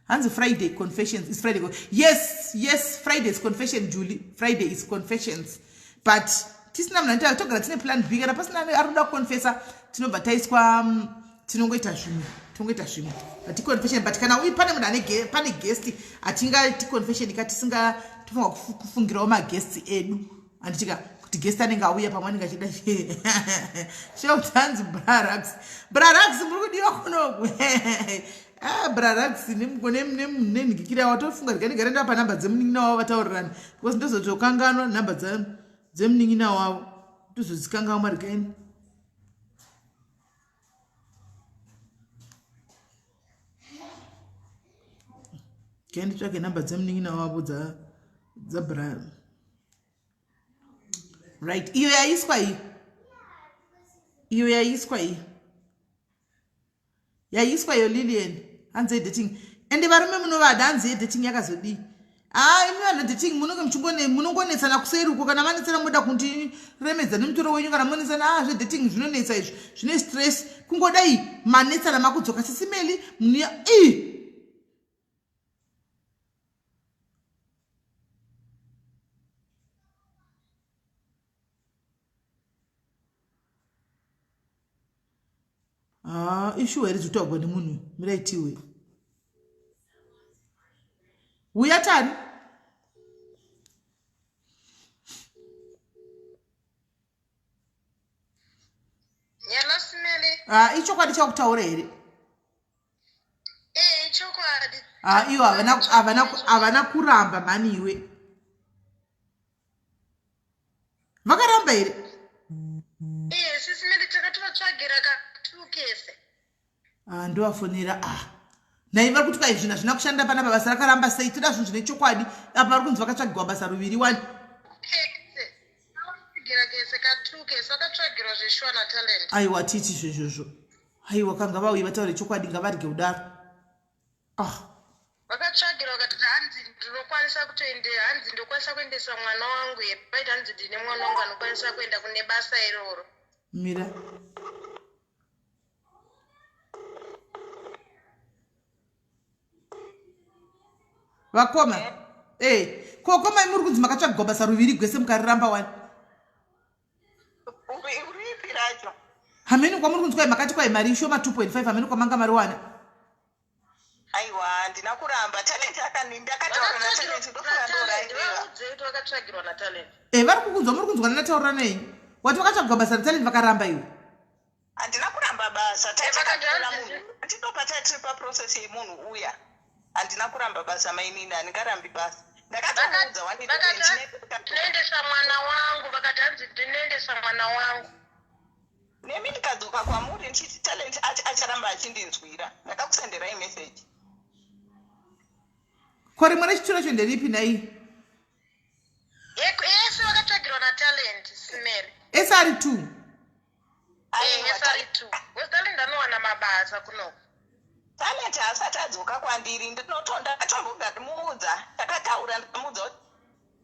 Hanzi Friday confessions is Friday. Yes, yes, Friday is confession, Julie. Friday is confessions. But tisina munhu anoita togara tine plan B kana pasina ari kuda kuconfessa tinobva taiswa tinongoita zvimwe tinongoita zvimwe but confession but kana uyi pane munhu ane pane guest hatingati confession ka tisinga tofanira kufungirawo maguests edu handitika kuti guest anenge auya pamwe anenge achida sheutanzi brarax brarax muri kudiwa kunoku ah, brarax nenhikikira watofunga ndikandigare ndapa nhamba dzemunin'ina wavo vataurirani because ndozotokanganwa nhamba dzemunin'ina wavo ndozodzikanganwa regaini Kenditsvake nhamba dzemunin'ina wavo dzabra right iyo yaiswa iyo iyo yaiswa iyo yaiswa iyo lilian hanzi yedating ende varume munovada hanzi yedating yakazodii haa imi vanhu dating munonge muchingone munongonetsana kuseri uko kana manetsana moda kundiremedza nemutoro wenyu kana monetsana ah zvedating zvinonetsa izvi zvine stress kungodai manetsana makudzoka sisimeli munuya ii Ah, ishuwa here zvitaurwa nemunhu mirai tiwe uya tani Ah, ichokwadi chakutaura here? Eh, ichokwadi. Ah, iwo havana kuramba mhani iwe. Vakaramba here? Eh, sisi Mary takatovatsvagira katukese. Ah, ndovafonera ah nhai vari kuti kwai zvinhu hazvina kushanda panapa basa rakaramba sei toda zvinhu zvine chokwadi apa vari kunzi vakatsvagirwa basa ruviri wani aiwa titi zvezvozvo aiwa ka ngavauye vataure chokwadi ngavarye kudaro ah vakatsvagirwa vakati hanzi ndinokwanisa kutoende hanzi ndokwanisa kuendesa mwana wangu here vaiti hanzi ndine mwana wangu anokwanisa kuenda kune basa iroro mira vakoma e eh, ko komai muri kunzi makatsvagwa basa ruviri gwese mukariramba wani hameno kwamuri kunzi kwai makati kwai mari ishoma 2.5 hameno kwamanga mari wana aiwa handina kuramba talent akani ndakataura natalent ndofunga ndoraivakatsvagirwa natalent e vari kukunzwa muri kunzwa nataurira nei wati vakatsvagwa basa ratalent vakaramba iwe handina kuramba basa taitakatora munhu ndinopa tatiri paprocess yemunhu uya handina kuramba basa mainini handingarambi basa ndakatomuudza wandinoendesa mwana wangu vakati hanzi ndinoendesa mwana wangu nemi ndikadzoka kwamuri ndichiti talent acharamba achindinzwira ndakakusenderai message ko rimwe rechituro racho nderipi nhai ese vakatsvagirwa natalent smell ese ari two ese ari two talent anowana mabasa kunoko talent haasati adzoka kwandiri ndinotonda ndatombogarimuudza takataura ndikamuudza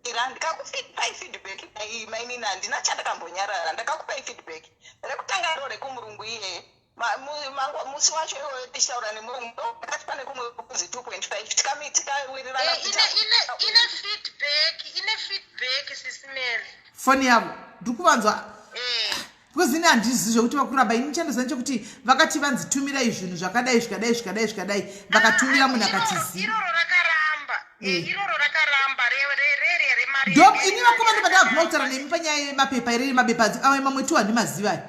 ira ndikakupai feedback mainini handina chandakambonyarara ndakakupai feedback rekutanga ro rekumurungu iyeye musi wacho iwoyo tichitaura nemurungu ndakati pane kumwe kunzi 2.5 tikawirirana eh, ine feedback ine feedback sisimeli foni yavo ndiri kuvanzwa eh. because ini handizivi zvekuti vakuramba ini chandoziva nechekuti vakati vanzi tumirai zvinhu zvakadai zvikadai zvikadai zvikadai vakatumira ah, munhu akatiziva iroro rakaramba eh. Eh, iroro rakaramba ndo ini vakoma ndo pandakaguma kutaura nemi panyaya yemapepa iriri mabepa ayo mamwe tu handimaziva ayo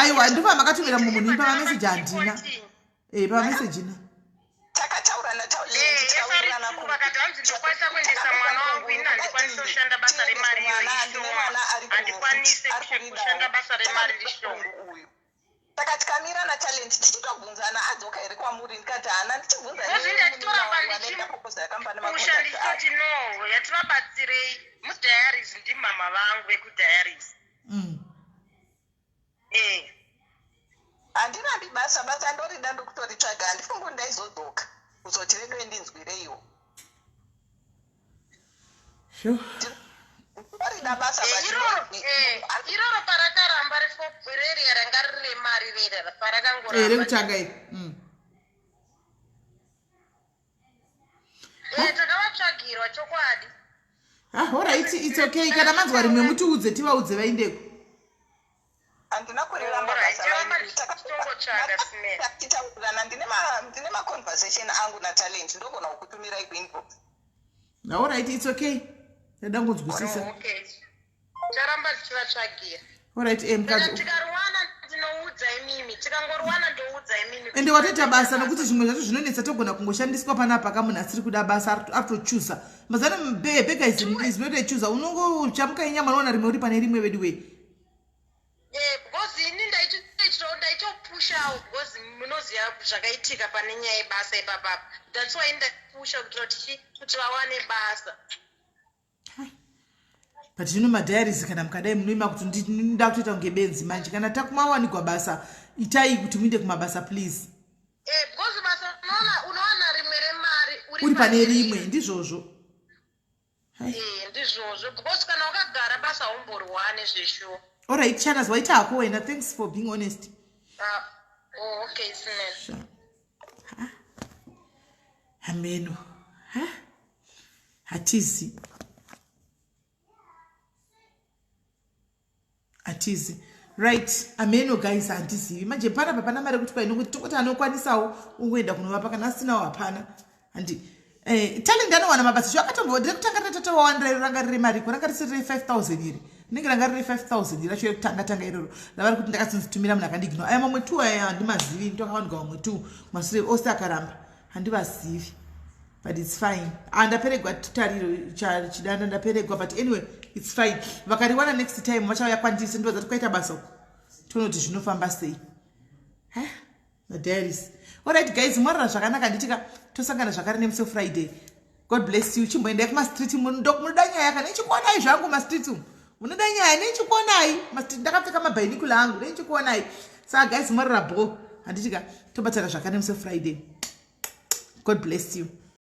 aiwa ndova makatumira mumwe munhu ini pamameseji handina Eh, pameseji na takataura nataurivakati hanzi ndokwanisa kuendesa mwana wangu ini handikwanise kushanda basa remari iyo ishoma handikwanise kushanda basa remari rishoma saka tikamira natalent tichitobvunzana adzoka here kwamuri ndikati haana ndichibvunzandichitoramba ndichipusha ndichitoti no yativabatsirei mudiaries ndimama vangu vekudiaries mm. Eh. Handirambi basa, basa ndorida ndokutoritsvaga handifungi kuti ndaizodzoka kuzoti veduwe ndinzwireiwo. Sure. Ndorida basa eh, but iroro eh, iroro parakaramba reriya ranga riri remari reriya parakangoramba eh, rekutanga iri mm. Eh, takavatsvagirwa chokwadi ah, alright it's okay kana manzwa rimwe mutiudze tivaudze vaindeko handina kuriramba basaitaurirana ndine maconversation angu natalent ndogona kukutumirai kuinbox alright it's okay ndada kunzwisisa oh, charamba tichivatsvagira alright eh, mukadzi tikaruwana ndinoudza imimi tikangoruwana ndoudza imimi ende watoita basa nokuti zvimwe zvacho zvinonetsa togona kungoshandiswa panapa ka munhu asiri kuda basa aritochuza mazano bega is not a chooser unongochamuka inyama unoona rimwe uri pane rimwe vedu wei eh, because ini ndaitopushawo because munoziva zvakaitika pane nyaya yebasa ipapapa that's why ndaipusha kuitira kuti vawane basa but zvino madiaries kana mukadai munoima kuti ndinoda kutoita kunge benzi manje kana takumawanikwa basa itai kuti muinde kumabasa please eh, because basa unowana rimwe remari uri pane rimwe ndizvozvo eh, ndizvozvo because kana wakagara basa haumboriwane zveshuwa allright chanas waita hako wena thanks for being honest uh, oh, okay, sure. hameno ha hatizi hatizi right ameno guys handizivi manje panapa pana mari yekuti kwaino kuti tongoti anokwanisawo ungoenda kunovapa kana asinawo hapana handi eh, talent anowana mabasa sho akatombo ndiri kutanga tatatowawanira iro ranga riri mariko ranga risiri re 5000 iri Rinenge ranga riri 5000 racho rekutanga tanga iroro ravari kuti ndakazonzitumira munhu akandiignore. Aya mamwe two aya handimazivi, ndakawanikwa mamwe two kumasure ose akaramba, handivazivi, but it's fine. Ah, ndaperegwa tariro chidanda ndaperegwa, but anyway, it's fine. Vakariwana next time vachauya kwandiri, sendivadza kuti kwaita basa uko, tonoti zvinofamba sei. Madiaries. Alright guys, mwarara zvakanaka, nditika tosangana zvakare nemusi Friday. God bless you. Chimboendai kumastreet, munoda nyaya kana ichikuonai zvangu mastreet umu, munoda nyaya neichikuonai mastreet, ndakapfeka mabinocular angu neichikuonai. Saka guys, mwarara bho, handitika tobatana zvakare nemusi Friday. God bless you.